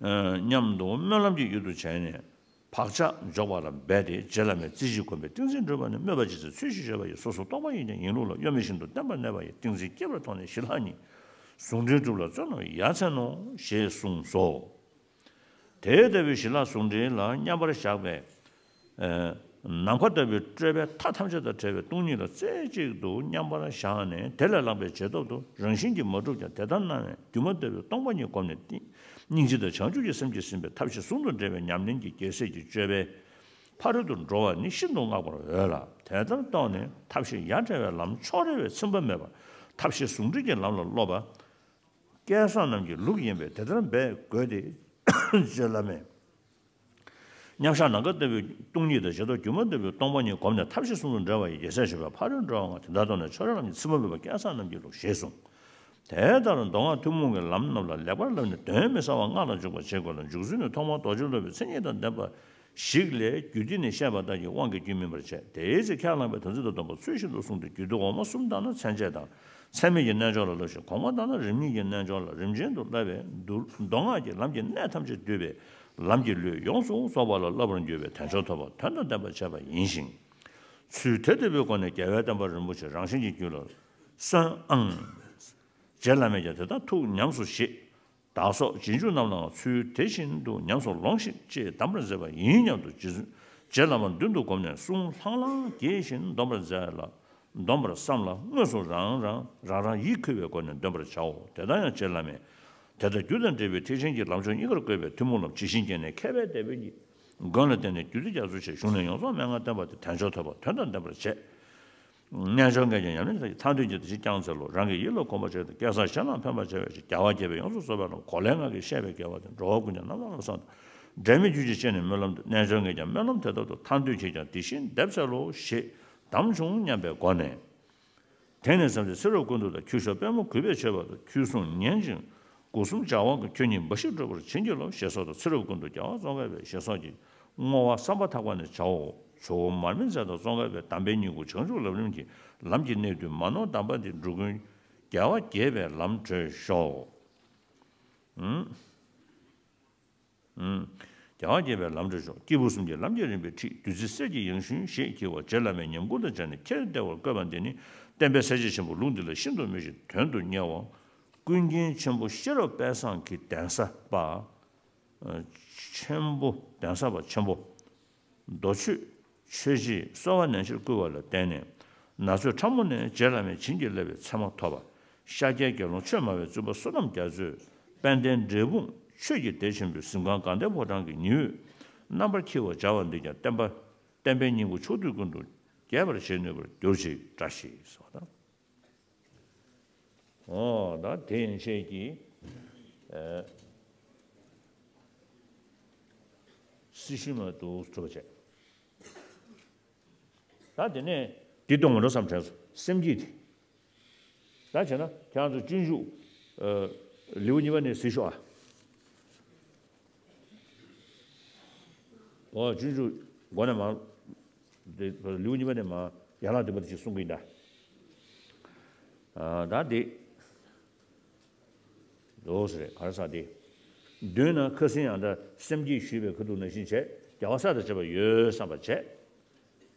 ཨ་སྙམ་དུ་སྨོན་ལམ་གྱི་ཡུལ་དུ་བྱས་ནས། བག་ཆགས་འཇོག་པ་ལ་འབད་དེ། རྗེ་བླ་མས་རྩེ་གཅིག་བསྒོམས་པས་ཏིང་འཛིན་འགྲུབ་པ་ནི། སྨོད་པ་ཇི་སྲིད་ཚུལ་བཞིན་སྤྱོད་པ་ཡིས། སོ་སོ་སྟོང་པ་ཡིན་ཀྱང་ཡིན་ལུགས་ལ། གཡོ་མེད་ཤིན་ཏུ་བརྟན་པར་གནས་པ་ཡིས། ཏིང་འཛིན་སྐྱེས་པར་མཐོང་ནས་ཞི་ལྷག་ཉིད། ཟུང་འབྲེལ་སྒྲུབ་ལ་བརྩོན་ནོ་ཡ་མཚན་ནོ། ཞེས་གསུངས་སོ། དེ་ལྟ་བུའི་ཞི་ལྷག་ཟུང་འབྲེལ་ལ་མཉམ་པར་བཞག་པའི། ཨ་ ནམ་མཁའ་ལྟ་བུའི་སྤྲོས་པའི་མཐའ་ཐམས་ཅད་དང་བྲལ་བའི་སྟོང་ཉིད་ལ་རྩེ་གཅིག་ཏུ་མཉམ་པར་བཞག་ནས། དེ་ལས་ལངས་པའི་རྗེས་ཐོབ་ཏུ་རང་བཞིན་གྱིས་མ་གྲུབ་ཀྱང་དེ་ལྟར་སྣང་བས་སྒྱུ་མ་ལྟ་བུའི་སྟོང་པ་ཉིད་བསྒོམས་ནས། སྙིང་རྗེ་དང་བྱང་ཆུབ་ཀྱི་སེམས་ཀྱིས་ཟིན་པའི་ཐབས་ཤེས་ཟུང་དུ་འབྲེལ་བའི་ཉམས་ལེན་གྱི་རྒྱལ་སྲས་ཀྱི་སྤྱོད་པའི་ཕ་རོལ་ཏུ་འགྲོ་བ་ནི་ཤིན་ཏུ་བསྔགས་པར་འོས་ལ། དེ་ལྟར་རྟོགས་ནས་ཐབས་ཤེས་ཡ་བྲལ་བའི་ལམ་ཕྱོགས་རིས་པའི་ཚིམ་པ་མེད་པར་ཐབས་ཤེས་ཟུང་འབྲེལ་གྱི་ལམ་ལ་སློབ་པ། སྐལ་བཟང་རྣམས་ཀྱི་ལུགས་ཡིན་པས་དེ་ལྟར་འབད་དགོས་ཏེ། ཅེས་བླ་མས། མཉམ་བཞག་ནམ་མཁའ་ལྟ་བུའི་སྟོང་ཉིད་དང་རྗེས་ཐོབ་སྒྱུ་མ་ལྟ་བུའི་སྟོང་པ་ཉིད་བསྒོམས་ནས་ཐབས་ཤེས་ཟུང་དུ་འབྲེལ་བ་ཡི་རྒྱལ་སྲས་སྤྱོད་པའི་ཕ་རོལ་འགྲོ་བ་ལྔ་དེ་ལྟར་རྟོགས་ནས་ཕྱོགས་རིས་ལམ་གྱི་ཚིམ་པ་མེད་པ་སྐལ་བཟང་རྣམས་ཀྱི་ལུགས་ཞེས་གསུངས། དེ་ལྟར་མདོ་སྔགས་ཐུན་མོང་གི་ལམ་རྣམས་ལ་ལེགས་པར་བསླབས་ནས་གདོན་མི་ཟ་བ་ལྔ་ལ་འཇུག་པར་བྱེད་དགོས་ལ། འཇུག་ཚུལ་ནི་ཐོག་མར་རྡོ་རྗེ་སློབ་པའི་མཚན་ཉིད་དང་ལྡན་པ་ཞིག་ལས་རྒྱུད་སྡེ་ནས་བཤད་པ་ལྟར་གྱི་དབང་གིས་རྒྱུད་སྨིན་པར་བྱེད། དེའི་ཚེ་ཁས་བླངས་པའི་དམ་ཚིག་དང་སྡོམ་པ་ཚུལ་བཞིན་དུ་བསྲུངས་ཏེ། རྒྱུད་སྡེ་འོག་མ་གསུམ་དང་ནི་མཚན་བཅས་དང་། ཚད་མེད་ཀྱི་རྣལ་འབྱོར་ལ་བསླབ་ཞིང་གོང་མ་དང་ནི་རིམ་གཉིས་ཀྱི་རྣལ་འབྱོར་ལ་རིམ་ཅན་དུ་བསླབ་པས། མདོ་མདོ་སྔགས་ཀྱི་ལམ་གྱི་གནད་ཐམས་ཅད་བསྡུས་པའི་ལམ་གྱི་ལུས་ཡོངས་སུ་རྫོགས་པ་ལ་བསླབ་པར་འགྱུར་བའི་དལ་འབྱོར་ཐོབ་པ། དོན་དང་ལྡན་པར་བྱེད་པ་ཡིན་ཞིང་། ཚུལ་དེ་ལྟ་བུའི་སྒོ་ནས་རྒྱལ་བའི་བསྟན་པ་རིན་པོ་ཆེ་རང་བཞིན་གྱི་རྒྱུད་ལ་གསོན་ཨང་། རྗེ་བླ་མས་ཀྱང་དེ་ལྟར་ཐུགས་ཉམས་སུ་བཞེས། བདག་སོགས་རྗེས་འཇུག་རྣམས་ལའང་ཚུལ་དེ་བཞིན་དུ་ཉམས་སུ་ལོངས་ཤིག་ཅེས་གདམས་པར་མཛད་པ་ཡིན་སྙམ་དུ་རྗེ་བཙུན་རྗེ་བླ་མ་མདུན་དུ་བསྒོམས་ནས་གསུང་ལྷང་ལྷང་གྱེར་བཞིན་འདོན་པར་མཛད་ལ། འདོན་པར་བསམ་ལ་དངོས་སུ་རང་རང་རང་རང་ཡིད་འཁུལ་བའི་སྒོ་ནས་འདོན་པར་བྱའོ། དེ་ལྟར་ཡང་རྗེ་བླ་མས་དེ་ལྟར་རྒྱུ་དང་འབྲས་བུའི་ཐེག་ཆེན་གྱི་ལམ་ཕྱོགས་གཉིས་ཀར་བཀོད་པའི་ཐུན་མོང་ལམ་ཇི་བཞིན་བསྐྱངས་ནས་མཁས་པའི་སྡེ་པའི་མགོན་ལ་བརྟེན་ནས་རྒྱུད་སྡེ་རྒྱ་མཚོ་ཆེ་གཞུང་ལས་ཡོངས་རྫོགས་མན་ངག་བསྟན་པ་དེ་དལ་འབྱོར་ཐོབ་པ་དོན་དང་ལྡན་པར་བྱེད། རྣལ་འབྱོར་མཁན་ཀྱང་ཉམས་ལེན་དང་ཐར་འདོད་ཀྱི་དེ་བཞིན་བསྐྱངས་འཚལ་ལོ། རང་གི་ཡིད་ལ་གོམས་པར་བྱས་ཏེ་སྐལ་བཟང་གཞན་ལའང་ཕན་པར་བྱ་བའི་ཕྱིར་རྒྱལ་བ་དགྱེས་པའི་ཡོངས་སུ་རྫོགས་པའི་ལམ་གོ་ལའི་ངག་གིས་བཤད་པའི་དགེ་བ་དེ་འགྲོ་བ་ཀུན་ཀྱང་རྣམ་པ་ལ་བསམ་དང་འབྲལ་མེད་རྒྱུད་ཀྱི་སྤྱན་ནས་སྨོན་ལམ་དུ། རྣལ་འབྱོར་མཁན་ཀྱང་སྨོན་ལམ་དེ་ལྟར་དུ་ཐར་འདོད་མཁན་ཀྱང་དེ་བཞིན་འདེབས་འཚལ་ལོ་ཞེས་དམ་བྱུང་སྙམ་པའི་སྒོ་ནས། དེང་ནས་བཟུང་སྟེ་ཚེ་རབས་ཀུན་ཏུ་དང་ཁྱུ་ཤོག་པད་མོ་གུས་པས་མཆོད་པ་དང་ཁྱུ་གསུམ་ཉན་ཅིང་སྒོ་གསུམ་སྦྱང་བ་གིས་ཁྱོད་ཉིད་འབའ་ཞིག་འགྲུབ་པར་བྱིན་གྱིས་རློབས། ཞེས་སོགས་དང་ཚེ་རབས་ཀུན་ཏུ་རྒྱལ་བ་ཙོང་ཁ་པའི་ཞེས་སོགས་ཀྱི་བསྔོ་བ་བསམ་པ་ཐག་པ་ནས་བྱའོ། ཇོ་བོ་མར་མེ་མཛད་དང་ཙོང་ཁ་པའི་གདམས་པའི་སྙིང་པོ་བྱང་ཆུབ་ལམ་རིམ་གྱི་ལམ་གྱི་གནད་བསྡུས་མ་ནོར་གདམས་པ་འདི་འགྲོ་ཀུན་རྒྱལ་བ་དགྱེས་པའི་ལམ་བགྲོད་ཤོག། ཨུམ། ཨུམ། རྒྱལ་བ་དགྱེས་པའི་ལམ་བགྲོད་ཤོག། སྐྱེས་བུ་གསུམ་གྱི་ལམ་གྱི་རིམ་པའི་ཁྲིད་བདུད་རྩི་གསེར་གྱི་ཡང་ཞུན་ཞེས་བགྱི་བ་རྗེ་བླ་མའི་ཉམས་མགུར་དང་སྦྱར་ནས་ཁྱེར་བདེ་བར་བཀོད་པ་འདི་ནི་བསྟན་པའི་གསལ་བྱེད་ཆེན་པོ་ལུང་འདི་ལ་ཤིན་ཏུ་མོས་ཤིང་དོན་དུ་གཉེར་བ། ཀུན་མཁྱེན་ཆེན་པོ་ཤེས་རབ་དཔལ་བཟང་གི་གདན་ས་པ། ཆེན་པོ་གདན་ས་པ་ཆེན་པོ། མདོ་ཆོས་ཆོས་རྗེས་གསོལ་བ་ནན་ཆེར་བསྐུལ་བ་ལ་བརྟེན་ནས། ན་ཚོད་ཕྲ་མོ་ནས་རྗེ་བླ་མས་བྱིན་གྱིས་བརླབས་པའི་མཚན་མ་ཐོབ་པ། ཤཱཀྱའི་དགེ་སློང་ཆོས་སྨྲ་བའི་བཙུན་པ་བསོད་ནམས་རྒྱ་མཚོས་དཔལ་ལྡན་འབྲས་སྤུངས་ཆོས་ཀྱི་སྡེ་ཆེན་པོའི་གཟིམ་ཁང་དགའ་ལྡན་ཕོ་བྲང་གི་ཉི་འོད་རྣམ་པར་འཁྱིལ་བར་སྦྱར་བ་འདི་ཀྱང་བསྟན་པ་བསྟན་པའི་སྙིང་པོ་ཕྱོགས་དུས་ཀུན་ཏུ་རྒྱས་པར་བྱེད་ནུས་པར་གྱུར་ཅིག་བཀྲ་ཤིས་སོ། ཨོ་ད་དེ་ཡན་ཆད་ཀྱི་ཨ་སྲི་ཞུ་མ་གཏོགས་གྲུབ་པ་བྱས། ད་དེ་ནས་འདི་གཏོང་མི་འགྲོ་བསམ་དྲན་སོང་སེམས་བསྐྱེད་དེ། ད་བྱས་ན་ཁྱེད་རང་ཚོ་སྤྱོད་འཇུག་ཨ་ལེའུ་གཉིས་པ་ནས་གཟིགས་ཤོག་ཨ། ཨོ་སྤྱོད་འཇུག་མགོ་ནས་མར། དེ་ལེའུ་གཉིས་པ་ནས་མར་ཡན་ལག་བདུན་པ་དེ་ཅིག་གསུང་གི་ཡིན་ད། ཨ་ད་དེ། ལོགས་སུ་རེད་ག་རེ་ཟེར་དེ། མདུན་ན་ཁ་སང་ཡང་ད་སེམས་བསྐྱེད་ཞུས་པའི་ཁ་ཐུག་ནང་བཞིན་བྱས་རྒྱལ་བ་སྲས་དང་བཅས་པ་ཡོད་བསམ་པ་བྱས།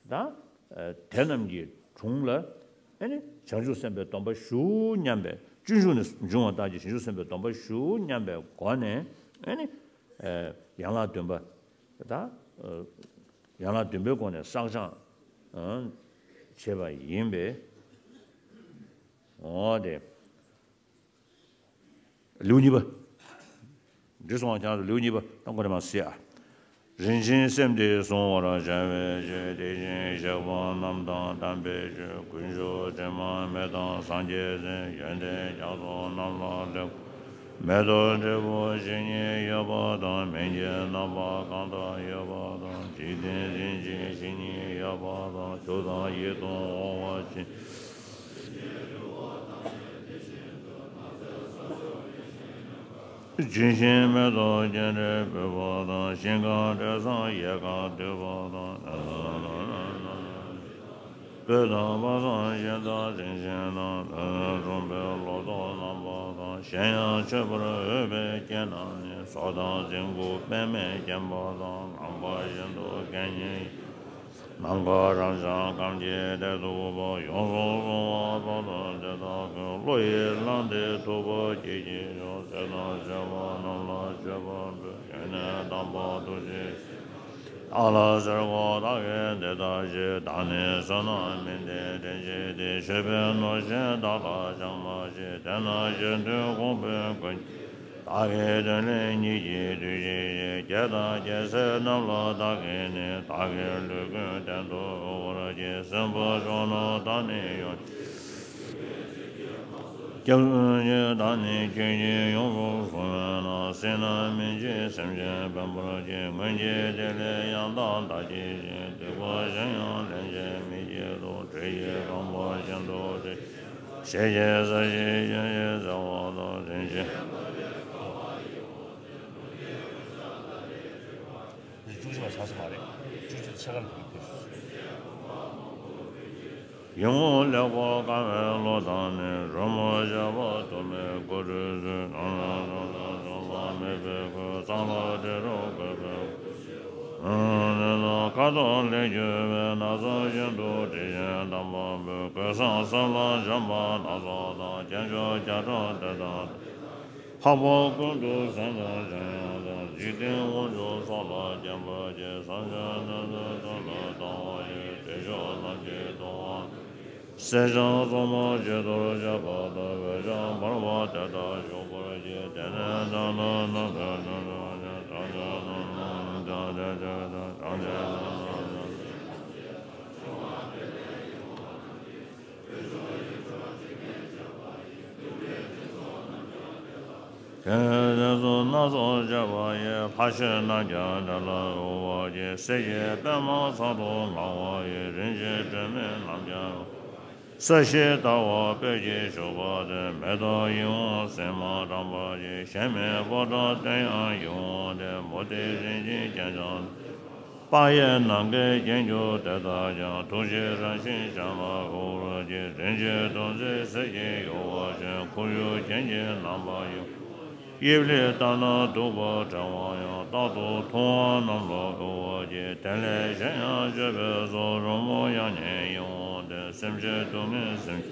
ད་ཨ་དེ་རྣམས་ཀྱི་དྲུང་ལ་ཨ་ནི་བྱང་ཆུབ་སེམས་དཔའི་སྡོམ་པ་ཞུ་སྙམ་པའི་སྤྱོད་འཇུག་ནས་འབྱུང་བ་ལྟར་གྱི་བྱང་ཆུབ་སེམས་དཔའི་སྡོམ་པ་ཞུ་སྙམ་པའི་སྒོ་ནས་ཨ་ནི་ཨ་ཡན་ལག་བདུན་པ། ད་ཡན་ལག་བདུན་པའི་སྒོ་ནས་བསགས་སྦྱང་བྱེད་པ་ཡིན་པས། འོ་དེ་ལེའུ་གཉིས་པ། འདི་སོང་བ་ཀྱང་ལེའུ་གཉིས་པ་དང་ཁོ་རེ་མ་ཟེར་ཨ། རིན་ཆེན་སེམས་འདི་གཟུང་བར་བྱ་བའི་ཕྱིར། དེ་བཞིན་གཤེགས་པ་རྣམས་དང་དམ་པའི་ཆོས། དཀོན་མཆོག་དྲི་མ་མེད་དང་སངས་རྒྱས་སྲས། ཡོན་ཏན་རྒྱ་མཚོ་རྣམས་ལ་ལེགས། མེ་ཏོག་འབྲས་བུ་ཇི་སྙེད་ཡོད་པ་དང་། མིང་གི་རྣམ་པ་གང་དག་ཡོད་པ་དང་། འཇིག་རྟེན་རིན་ཆེན་ཇི་སྙེད་ཡོད་པ་དང་། ཆུ་དང་ཡིད་དུ་འོང་བ་ཇི་ཇི་བཞིན་མེ་ཏོག་སྤྱན་རས་ཕུལ་བ་དང་། ཤིང་གང་འབྲས་བཟང་ཡལ་ག་དུད་པ་དང་། སྤོས་དང་པད་བཟང་གཞན་དག་རིན་ཆེན་རྣམས། འཁྲུངས་པའི་ལོ་ཏོག་རྣམ་པ་དང་། གཞན་ཡང་མཆོད་པར་འོས་པའི་རྐྱེན་རྣམས་ནི། སོགས་དང་རྫིང་བུ་པདྨས་བརྒྱན་པ་དང་། ལམ་པ་བཞིན་དུ་སྐད་སྙན་ནམ་མཁའ་རབ་འབྱམས་ཁམས་ཀྱི་བདེ་སྡུག་པོ། ཡོངས་སུ་བཟུང་བ་ཕྲག་དོག་དེ་དག་ཀུན། བློ་ཡིས་བླངས་ཏེ་ཐུབ་པ་སྐྱེས་ཀྱི་མཆོག། བརྩེ་དང་བརྩེ་བ་རྣམས་ལ་མཆོད་པར་འབུལ། ཡོན་གནས་དམ་པ་ཐུགས་རྗེ་ཆེ། བདག་ལ་ཟེར་གོ་བདག་གིས་འདི་ལྟར་བཤད། བདག་ནི་བསོད་ནམས་མི་ལྡན་དྲིན་ཆེ་སྟེ། ཆོས་པའི་ནོར་གཞན་བདག་ལ་ཅང་མ་མཆིས། དེས་ན་གཞན་དོན་དགོངས་པའི་ཀུན། བདག་གི་དོན་ལས་ཉིད་ཀྱིས་འདུལ་ཞིང་གཞན། རྒྱལ་དང་རྒྱལ་སྲས་རྣམས་ལ་བདག་གིས་ནི། བདག་གི་ལུས་ཀུན་གཏན་དུ་དབུལ་བར་བགྱི། སེམས་དཔའ་མཆོག་རྣམས་བདག་ནི་ཡོངས། སྐྱབས་སུ་མཆི། བདག་ནི་ཁྱོད་ཀྱིས་ཡོངས་སུ་བཟུང་བས་ན། སྲིད་ན་མི་འཇིགས་སེམས་ཅན་ཕན་པར་བགྱི། སྔོན་གྱི་དེ་ལས་ཡང་དག་བདག་གིས་བྱས། སྡིག་པ་གཞན་ཡང་ལན་ཅིག་མི་བགྱིད་དོ། དྲི་ཞིམ་རྐང་པ་བཞིན་དུ་དྲི། ཞལ་གྱི་ས་གཞི་ཡོན་ཞིང་གསལ་བ་དང་། རིན་ཆེན། འདི་བཅུ་གཅིག་པ་ཆགས་ས་མ་རེད། བཅུ་གཅིག་ཆ་ག་ལ་ཕེབས་ཕེབས། ཡིད་འོང་ལེགས་པར་དགའ་བའི་བློ་དང་ནི། རོལ་མོ་བཞད་པ་དུ་མས་སྐུ་ཁྲུས་གསོལ། གང་ལ་གང་འཚམ་བྱུང་བ་མེད་པའི་ཁུར། གཙང་ལ་དྲི་རབ་བཀོད་པའི་ཁ་དོག་ལེགས་བསྒྱུར་བའི་ན་བཟའ་བཞིན་དུ་དྲི་ཞིམ་དམ་པ་འབུལ། གོས་བཟང་སྲབ་ལ་འཇམ་པ་སྣ་ཚོགས་དང་། རྒྱན་མཆོག་བརྒྱ་ཕྲག་དེ་དག་འཕགས་པ་ཀུན་ཏུ་བཟང་དང་འཇམ་དབྱངས་དང་། འཇིག་རྟེན་དབང་ཕྱུག་སོགས་ལ་བརྒྱན་པར་བགྱི། བསམ་བྱ་རྣམས་ཀུན་དོན་དུ་བཏང་བ་ཡི། བདེ་མཆོག་རྣམས་ཀྱི་ཐུབ་དབང་སྲས་ཆེན་སོགས་མ་མཆིས་པར་བྱེད་པ་དང་། འོད་ཆགས་འབར་བ་དེ་དག་བཞུགས་པར་བགྱི། དེ་ནས་བདག་ནི་ནམ་མཁའི་མཐའ་ན་བཞུགས་ཤིང་། བྱང་ཆུབ་ལམ་རྣམས་ཀྱང་དེ་ཕྱིར་ཐོས། བྱང་ཆུབ་ལམ་རྣམས་ཀྱང་དེ་ཕྱིར་ཐོས། དེ་ནས་དེ་ཚོ་སྣ་ཚོགས་བྱེད་པ་ཡི། ལྷ་ཆོས་རྣམས་ཀྱང་དེ་ལ་དབུལ་བར་བགྱི། གསེར་གྱི་པདྨ་ཚལ་དུ་མངའ་བ་ཡི། རིན་ཆེན་སྒྲོན་མེ་རྣམས་ཀྱང་། ས་གཞི་ལྟ་བུ་སྤོས་ཀྱིས་བྱུགས་པ་དེ། མེ་ཏོག་ཡིད་འོང་སིལ་མ་དྲངས་པར་བགྱི། གཞལ་མེད་པོ་ཏ་སྟོན་དབྱངས་ཡིད་འོང་སྟེ། མུ་ཏིག་རིན་ཆེན་རྒྱན་འཕྱར་དང་། དཔག་ཡས་ནམ་མཁའི་རྒྱན་གྱུར་དེ་དག་ཀྱང་། ཐུགས་རྗེའི་རང་བཞིན་གཞན་ལ་དབུལ་བར་བགྱི། རིན་ཆེན་ཐུགས་མཛོད་གསེར་གྱི་ཡུ་བ་ཅན། ཁོར་ཡུག་རྒྱན་གྱི་རྣམ་པ་ཡི། དབྱིབས་ལེགས་ལྟ་ན་སྡུག་པ་བྲལ་བ་ཡང་། རྟག་ཏུ་ཐུབ་དབང་རྣམས་ལ་དབུལ་བར་བགྱི། དེ་ལས་གཞན་ཡང་སྤྱོད་པའི་ཚོགས། རོལ་མོ་དབྱངས་སྙན་ཡིད་འོང་སྟེ། སེམས་ཅན་སྡུག་བསྔལ་སེམས་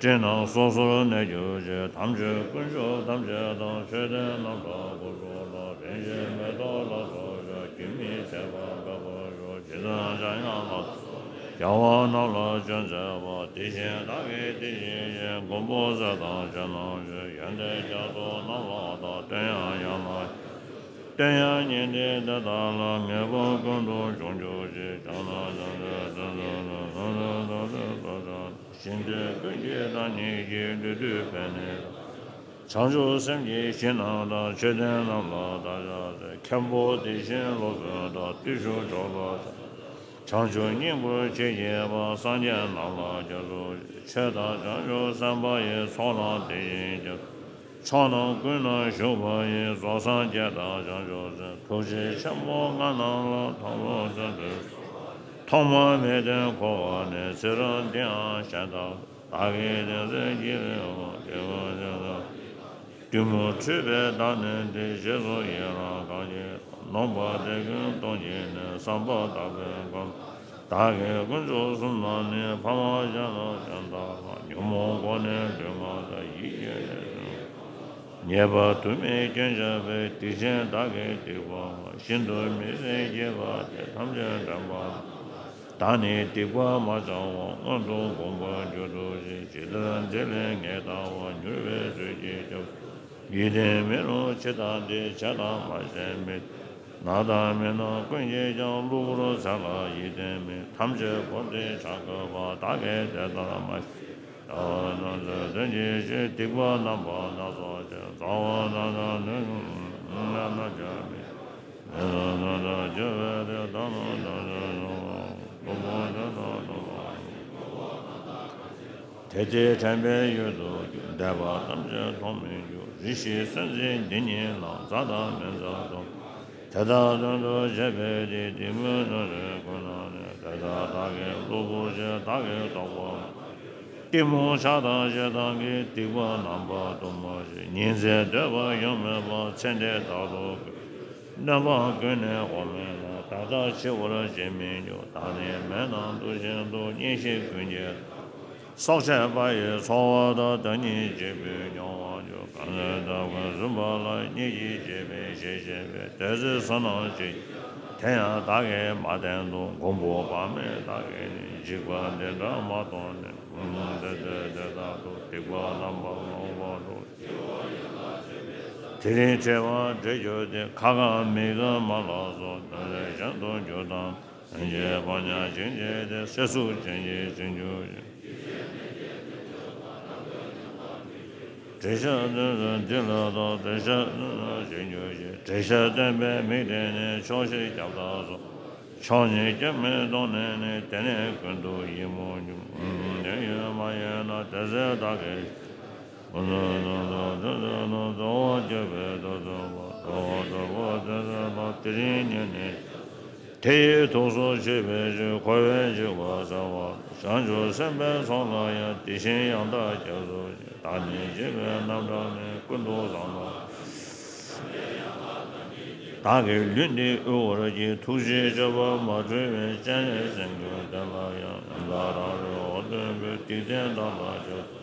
ཅན། སྤྲིན་རྣམས་སོ་སོར་གནས་གྱུར་ཅིག། དམ་ཆོས་དཀོན་མཆོག་ཐམས་ཅད་དང་། མཆོད་རྟེན་རྣམས་དང་སྐུ་གསུམ་ལ། རིན་ཆེན་མེ་ཏོག་ལ་སོགས་བྱ། རྒྱུན་མི་འཆད་པར་འབེབས་པར་ཤོག། ཇི་ལྟར་འཇམ་དབྱངས་ལ་སོགས་པས། རྒྱལ་བ་རྣམས་ལ་ཅུང་མཛད་པ། དེ་བཞིན་བདག་གིས་དེ་བཞིན་བགྱི། མགོན་པོ་སྲས་དང་ཞལ་ནམ་མཆོད། ཡོན་ཏན་རྒྱ་མཚོ་རྣམས་ལ་བདག། སྟོན་དབྱངས་ཡན་ལག་སྟོན་དབྱངས་ཉི་ཟླ་དེ་དག་ལ། ངེས་པར་ཀུན་ཏུ་འབྱུང་གྱུར་ཅིག། བྱང་ན་བྱང་ཆུབ་སེམས་དཔའ་ཐམས་ཅད་ཐོབ། ཞིང་དུས་ཀུན་གྱི་བདག་ཉིད་ཀྱི། ལུས་བཏུད་པས་ནི་བྱང་ཆུབ་སེམས་ཀྱི་གཞི་རྣམས་དང་། མཆོད་རྟེན་རྣམས་ལ་བདག་ཕྱག་འཚལ། མཁན་པོ་དེ་བཞིན་སློབ་དཔོན་དག། བརྟུལ་ཞུགས་མཆོག་ལ་བྱང་ཆུབ་སྙིང་པོར་ཆེས་བགྱིས་པ། སངས་རྒྱས་རྣམས་ལ་སྐྱབས་སུ་མཆི། ཆོས་དང་བྱང་ཆུབ་སེམས་དཔའ་ཡི། ཚོགས་ལ་དེ་བཞིན་སྐྱབས། ཕྱོགས་རྣམས་ཀུན་ན་བཞུགས་པ་ཡི། རྫོགས་སངས་རྒྱས་དང་བྱང་ཆུབ་སེམས། ཐུགས་རྗེ་ཆེན་པོ་ལྔ་རྣམས་ལ། ཐོག་མར་སེམས་དཔའི་ཚོགས། ཐོག་མ་མེད་དུ་འཁོར་བ་ནས། ཚེ་རབས་འདིའང་གཞན་དག་བདག་གིས་དེང་སེམས་བགྱིས་པའི་དབང་། དེ་བས་ཀྱང་བདག་གཏི་མུག་འཁྲུལ་པས་བདག་ནི་འདྲེ། ཞེས་སོགས་ཡི་རང་གང་བྱེད་ནོངས་པ་དེ་ཀུན་སྟོང་གྱུར་ནས། བསམ་པ་དག་པའི་སྒོམ་བདག་གིས་དཀོན་མཆོག་གསུམ་རྣམས་ནི། ཕ་མ་གཞན་དང་གཞན་དག་ལ། ཉོན་མོངས་སྒོ་ནས་ལུས་ངག་ཡིད་གཉིས་ཀྱིས། ཉེས་པ་དུ་མའི་སྐྱོན་བྱས་པའི། སྡིག་ཅན་བདག་གིས་སྡིག་པ་ཤིན་ཏུ་མི་བཟད་བགྱིས་པ་དེ། ཐམས་ཅད་དྲན་པ་བདག་ནི་སྡིག་པ་མ་བྱ་བར། སྔོན་དུ་བསྒོམ་པར་གྱུར་ཏོ་ཞེས། ཇི་ལྟར་འདི་ལས་ངེས་བལྟ་བར། མྱུར་བའི་ཚུལ་གྱིས་སྐྱབས། ཡིད་བརྟན་མི་རུང་ཕྱི་དང་འདྲེས། བྱས་དང་མ་བྱས་མི་ནགས་དང་མི་ནགས་ཀུན་གྱིས་ཀྱང་། གློ་བུར་ཚེ་ལ་ཡིད་བརྟན་མེད། ཐམས་ཅད་བོར་ཏེ་འཆར་དགོས་པ། བདག་གིས་དེ་ལྟར་མ་བྱས། བྱ་བ་རྣམས་ཚུལ་བསྟན་གྱིས་ཤིག། སྡིག་པ་རྣམ་པ་སྣ་ཚོགས་ཀྱང་། རྩ་བ་དང་ཐ་ན་ནི་རྣམ་གྲོལ་མེད། མེད་དང་ཐ་ན་སྐྱེ་བ་སྟེ། ཐ་མ་དང་ཐ་ན་སློབ་དཔོན་དེ་དག་ཐོབ་པ་ཡི། དེ་སྟེ་དྲན་པའི་ཡུལ་དུ་གྱུར། འདས་པ་ཐམས་ཅད་མཐོང་མི་འགྱུར། རེ་ཞིག་སེམས་ཅན་འདི་ཉིད་ལ། མཛའ་དང་མི་མཛའ་དང་། དེ་དག་དོན་དུ་བྱས་པའི་སྡིག། སྡིག་སྨོན་ནོར་འཁྲུལ་ཀུན་ན་ནི། དེ་དག་བདག་གིས་གློ་བུར་བྱས། བདག་གིས་རྟོགས་པ་མ་གཏིང་མུག་ཆགས་དང་ཞེ་སྡང་གིས། སྡིག་པ་རྣམ་པ་དུ་མ་ཞིག། ཉིན་མཚན་སྡོད་པ་ཡང་མེད་པར། ཚེ་འདི་བདག་ཏུ་གྱུར། གནོད་པ་ཀུན་ནས་འོག་མིན་ལ། བདག་ལྟ་འཆི་བར་བྱེད་མི་འགྱུར། བདག་ནི་མེ་ནང་དུག་བཞིན་དུ། གཉེན་བཤེས་ཀུན་གྱིས་སྲོག་བཅད་པ་ཡི། ཚོར་བ་དང་བདག་ཉིད་གཅིག་པུས་མྱོང་བར་འགྱུར། གང་ བཟུང་བ་ལ་གཉིས་ཀྱིས་བྱས་པའི་ཞེས་བྱས་པའི་དེ་ཚེ་བསོད་ནམས་ཀྱི། དེ་ཡང་བདག་གིས་མ་བསྟན་དུ་མགོན་པོ་དཔག་མེད་བདག་གིས་ནི། འཇིགས་པ་འདི་འདྲ་མ་མཐོང་ནས། དེ་ཚེ་དེ་དག་ཏུ་སྡིག་པ་རྣམ་པ་ལོག་པར་འགྲོ། དེ་རིང་བྲེལ་བ་བྲེལ་གྱུར་ཏེ། ཁ་གང་མིག་གང་མ་ལགས་སོ། དེ་ཚེ་གཞན་དུ་གྱུར་ཏམ། ལྷན་ཅིག་ཕོ་ཉ་བྱིན་གྱིས་ཏེ། སྲེད་ཟུག་ཅན་གྱིས་བྱིན་གྱུར་ཅིག། བྲེད་ཤ་འདི་ལ་བདག་བྲེད་ཤ་བྱིན་གྱུར་ཅིག། བྲེད་ཤ་སྟོན་པའི་མིག་དེ་ནི་ཕྱོགས་བཞིར་ཁྱབ་བདག་སོགས། ཕྱོགས་གཉིས་ཀྱི་མིག་གདོང་ནས་ནི། དེ་ནི་ཀུན་ཏུ་ཡིད་མོ་ཉུང་། དེ་ཡང་མ་ཡིན་ན་དེ་ཚེ་བདག་གིས། དེ་ཚེ་བདག་གིས་ནི་གཙོ་བོ་གྱུར་པའི་དུག་གསུམ་པོ། གཙོ་བོ་གྱུར་པའི་དུག་གསུམ་པོ་དེ་ཚེ་ལ། དེ་རིང་ཉིད་ནི། དེ་ཡི་དུག་གསུམ་ཞི་བའི་ཕྱིར། འཁོར་བའི་འཇིགས་པ་སེལ་བ། བྱང་ཆུབ་སེམས་དཔའི་ཚོགས་ལ་ཡང་། དེ་བཞིན་ཡང་དག་སྐྱབས་སུ་མཆི། བདག་ཉིད་འཇིགས་པའི་རྣམ་གྲངས་ནི། ཀུན་ཏུ་བཟང་པོ། བདག་གི་ལུས་འདི་དབུལ་བར་བགྱི། ཐུགས་རྗེའི་སྤྱོད་པ་མ་འཁྲུལ་བའི། སྤྱན་རས་གཟིགས་མགོན་དེ་ལ་ཡང་། ཡང་དག་རང་རིག་འོད་སྟོན་པའི། སྡིག་ལྡན་བདག་ལ་སྐྱབས།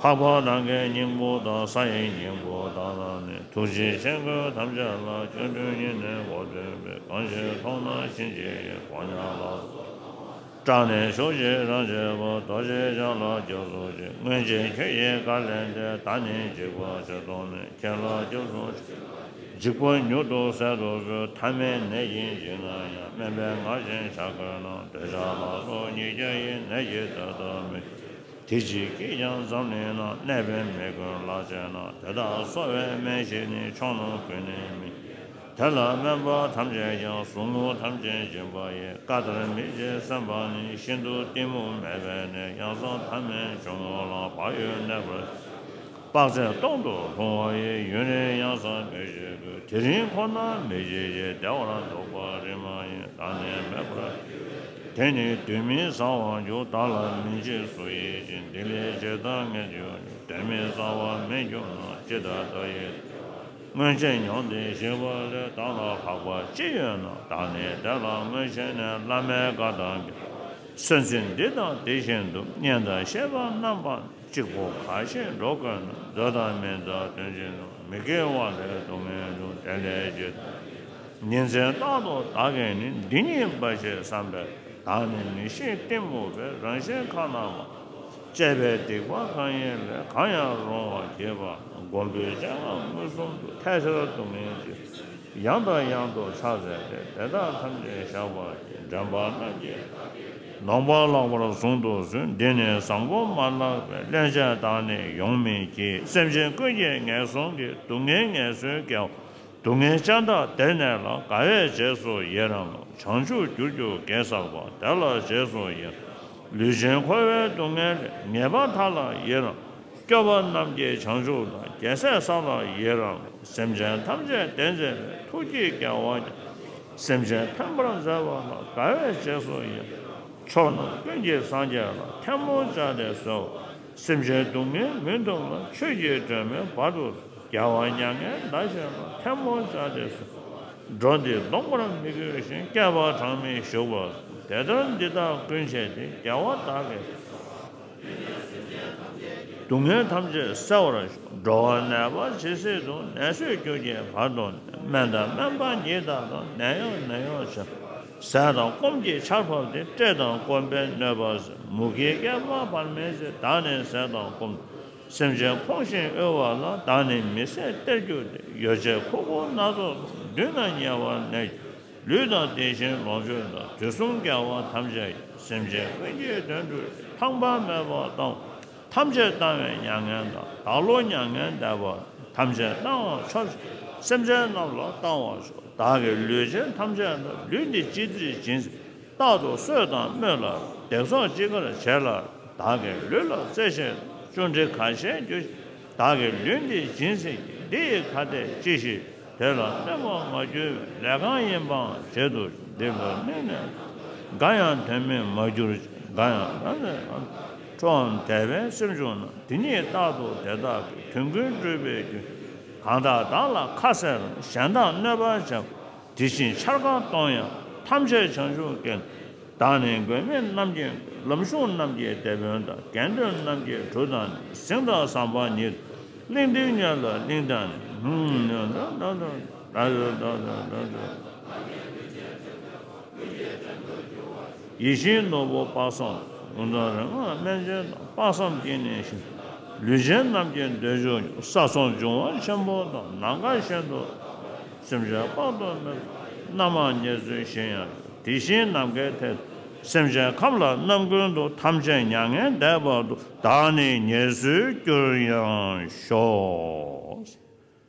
འཕགས་པ་ནམ་མཁའི་སྙིང་པོ་དང་། ས་ཡི་སྙིང་པོ་དག་ལ་ནི། ཐུགས་རྗེའི་ཆེ་མགོན་ཐམས་ཅད་ལ། སྐྱབས་འགྲོ་ཉིད་ནས་འོད་སྟོན་པའི། གང་ཞིག་མཐོང་ན་ཕྱིན་ཅི་ཡིན། ཕོ་ཉ་ལ་སོགས་སྐྲག་ནས་ཞོག་ཅིག་རང་བྱེད་པ། རྡོ་རྗེ་འཆང་ལ་སྐྱབས་སུ་མཆི། སྔོན་ཆད་ཁྱོད་ཀྱིས་བཀའ་ལན་འདེབས། བདག་ནི་འཇིགས་པ་ཆེར་མཐོང་ནས། ཁྱེད་ལ་སྐྱབས་སུ་མཆི། འཇིགས་པ་མྱུར་དུ་སེལ་དུ་གསོལ། ཐ་མལ་ནད་ཀྱིས་འཇིགས་ན་ཡང་། སྨན་པའི་ངག་བཞིན་ཕྱག་བགོས་ན། འདོད་ཆགས་ལ་སོགས་ཉིད་ཀྱང་ཡིན། ནད་ཀྱིས་དེ་ལྟར་མི། དེ་ཅིའི་སྐད་ཀྱང་འཛམ་གླིང་ན། ནད་པའི་མི་མགོན་ལག་ཅན་ན། དེ་དག་གསོ་བའི་སྨན་གཞི་ནི། ཕྱོགས་རྣམས་ཀུན་ནས་མི། དེ་ལ་སྨན་པ་ཐམས་ཅད་ཀྱང་། ཟུག་རྔུ་ཐམས་ཅད་འབྱིན་པ་ཡི། བཀའ་ལྟར་མི་བྱེད་སེམས་དཔའ་ནི། ཤིན་ཏུ་གཏི་མུག་མེད་པས་ནི། ཡང་སོང་ཐ་མལ་ཆུ་བོ་ལ། བག་ཡོད་གནས་པར། དཔག་ཚད་སྟོང་དུ་ལྷུང་བ་ཡི། ཡུན་རིང་ཡང་སོང་མི་བྱེད་ཀྱི། དེ་རིང་ཁོ་ན་མི་བྱེད་ཅིང་། བདེ་བར་འདུག་པ་རིགས་མ་ཡིན། བདག་ནི་མེད་པར། དེ་ནི་དུས་མིན་ཟ་བར་འགྱུར། བདག་ལ་མི་འཇིགས་སུ་ཡིས་ཤིག། འདི་ལས་ཇི་ལྟར་ངེས་འགྱུར་ནི། དུས་མིན་ཟ་བར་མི་འགྱུར་ན། ཇི་ལྟར་བདག་ཡི། སྔོན་ཆད་མྱོང་སྟེ་ཞིག་པ་ལས། བདག་ལ་ལྷག་པ་ཅི་ཡོད་ན། བདག་ནི་དེ་ལ་སྔོན་ཆད་ནས། བླ་མའི་བཀའ་དང་། སེམས་ཅན་འདི་དང་དེ་བཞིན་དུ། གཉེན་དང་བཤེས་པ་རྣམ་པ། གཅིག་པུ་གང་ཞིག་འགྲོ་དགོས་ན། འདོད་དང་མི་འདོད་དོན་གཅིག་ཏུ། མི་དགེ་བ་ལས་སྡུག་བསྔལ་འབྱུང་། དེ་ལས་ཇི་ལྟར། ཉིན་མཚན་རྟག་ཏུ་བདག་གིས་ནི། འདི་ཉིད་འབའ་ཞིག་བསམ་པས། བདག་ནི་མི་ཤེས་གཏི་མུག་པའི། རང་བཞིན་ཁ་ན་མ། བཅས་པའི་སྡིག་པ་གང་ཡིན་ལས། གང་ཡང་རུང་བར་བགྱིས་པ། མགོན་པོའི་སྤྱན་སྔར་མངོན་སུམ་དུ། ཐལ་སྲིད་སྡུག་བསྔལ་ཅི། ཡང་དང་ཡང་དུ་ཕྱག་འཚལ་ཏེ། དེ་དག་ཐམས་ཅད་བཤགས་པར་བགྱི། འདྲེན་པ་རྣམས་ཀྱིས། ནོངས་པ་ལགས་པར་ཟུང་དུ་ཟིན། འདི་ནི་བཟང་པོ་མ་ལགས་པའི། སླན་ཆད་བདག་ནི་ཡོང་མི་བགྱིད། སེམས་ཅན་ཀུན་གྱིས་ངན་སོང་གི། སྡུག་བསྔལ་ངལ་གསོའི་དགེ་བ། སྡུག་བསྔལ་ཅན་དག་བདེར་གནས་ལ། དགའ་བས་རྗེས་སུ་ཡི་རང་ངོ་། བྱང་ཆུབ་གྱུར་གྱུར་དགེ་བསགས་པ། དེ་ལ་རྗེས་སུ་ཡི། ལུས་ཅན་འཁོར་བའི་སྡུག་བསྔལ་ལས། ངེས་པར་ཐར་ལ་ཡི་རང་། སྐྱོབ་པ་རྣམས་ཀྱི་བྱང་ཆུབ་ལ། རྒྱལ་སྲས་བསགས་ལ་ཡི་རང་ངོ་། སེམས་ཅན་ཐམས་ཅད་བདེ་མཛད་པའི། ཐུགས་བསྐྱེད་དགེ་བ་ཀྱང་། སེམས་ཅན་ཕན་པར་མཛད་པ་ལ། དགའ་བས་རྗེས་སུ་ཡི། ཕྱོགས་རྣམས་ཀུན་གྱི་སངས་རྒྱས་ལ། ཐལ་མོ་སྦྱར་ཏེ་གསོལ་བ། སེམས་ཅན་སྡུག་བསྔལ་མུན་འཐུམས་ལ། ཆོས་ཀྱི་སྒྲོན་མེ་བར་དུ། རྒྱལ་བ་མྱ་ངན་འདའ་ཞིང་ལ། ཐལ་མོ་སྦྱར་ཏེ་གསོལ། འགྲོ་འདི་སྟོངས་པར་མི་དགོས་ཤིང་། བསྐལ་པ་གྲངས་མེད་བཞུགས་པར། དེ་ལྟར་འདི་དག་ཀུན་བྱས་ཏེ། རྒྱལ་བ་བདག་གིས། སྡུག་བསྔལ་ཐམས་ཅད་བསལ་བར་ཤོག། འགྲོ་བ་ནད་པ་ཇི་སྲིད་དུ། ནད་སོས་གྱུར་གྱི་བར་དུ་ནི། སྨན་དང་སྨན་པ་ཉིད་དག་དང་། ནད་གཡོག་ནད་གཡོག་ཆེན། ཟས་དང་སྐོམ་གྱི་ཆར་ཕབ་སྟེ། བཀྲེས་དང་སྐོམ་པས་གནོད་པ་སེལ། མུ་གེའི་བསྐལ་པ་བར་མི་སྲིད། བདག་ནི་ཟས་དང་སྐོམ། སེམས་ཅན་ཕོངས་ཤིང་དབུལ་བ་ལ། བདག་ནི་མི་བཟད་སྟེར་གྱུར་ཏེ། ཡོ་བྱད་ཁུར་ཁུར་སྣ་ཚོགས་སམ། མདུན་ན་ཉེ་བར་གནས། ལུས་དང་དེ་བཞིན་ལོངས་སྤྱོད་དང་། དུས་གསུམ་རྒྱལ་བ་ཐམས་ཅད་ཀྱིས། སེམས་ཅན་ཀུན་གྱི་དོན་སྒྲུབ་པའི། ཕངས་པ་མེད་པར་བཏང་། ཐམས་ཅད་བཏང་བའི་མྱ་ངན་དང་། བདག་བློ་མྱ་ངན་འདས་པ། ཐམས་ཅད་བཏང་བ་ཆོབ་ཅིག། སེམས་ཅན་རྣམས་ལ་བཏང་བར་ཤོག། བདག་གི་ལུས་ཅན་ཐམས་ཅད་ལ། ལུས་འདི་ཅི་བདེར་སྦྱིན་སྲེག། རྟག་ཏུ་གསོད་དང་སྨོད་སླ། བརྡེག་བཙོག་ཅི་དགར་བྱེད་སླ། བདག་གི་ལུས་ལ་རྩེ་ཆེན་བཅུ་དྲི་ག་ཤེད་རྒྱུ། བདག་གི་ལུས་འདི་སྦྱིན་སྲེག་གྱིས། འདི་ཡི་ཁ་ཏས་ཅི་ཞིག། དེ་ལ་གནོད་པ་མ་གྱུར་པའི། ལས་གང་ཡིན་པའང་བྱེད་དུ་འདི་ལ་དམིགས་ནས། འགའ་ཡང་དོན་མེད་མ་གྱུར་ཅིག། འགའ་ཡང་རང་ལས་ཁྲོའམ་དད་པའི་སེམས་བྱུང་ན། དེ་ཉིད་རྟག་ཏུ་དེ་དག་གི། དོན་ཀུན་སྒྲུབ་པའི་རྒྱུ། གང་དག་བདག་ལ་ཁ་ཟས་དང་། གཞན་དག་གནོད་པར་བྱེད། དེ་བཞིན་འཕྱར་ཁ་གཏོང་ཡང་། ཐམས་ཅད་བྱང་ཆུབ་ཀྱི། བདག་ནི་མགོན་མེད་རྣམ་མཁྱེན་ཀུན། ལམ་ཞུགས་རྣམས་ཀྱི་དེད་དཔོན་དང་། དགེ་འདུན་རྣམས་ཀྱི་གྲུ་དང་ནི། གཟིངས་དང་ཟམ་པ་ཉིད། གླིང་འདིའི་ཉ་ལ་གླིང་དང་ནི། ཡིད་བཞིན་ནོར་བུ་དཔག་བསམ་ཀུན་ཏུ་རིང་བ་སྨན་ཆེན་དང་། དཔག་བསམ་གྱིས་ནི་ཞིང་ལུས་ཅན་རྣམས་ཀྱི་འདོད་འཇོ་ས་གསུམ་འབྱུང་བ་ཆེན་པོ་དང་། ནམ་མཁའ་བཞིན་དུ་སེམས་ཅན་དཔག་ཏུ་མེད་པ་རྣམ་མང་ཉེར་འཚོའི་ཞིང་ཡང་། དེ་བཞིན་ནམ་མཁའི་མཐས་སེམས་ཅན་ཁམས་ལ་རྣམ་ཀུན་ཏུ། ཐམས་ཅད་མྱ་ངན་འདས་པ་དང་། བདག་ནི་ཉེར་འཚོའི་རྒྱུར་ཡང་ཤོག།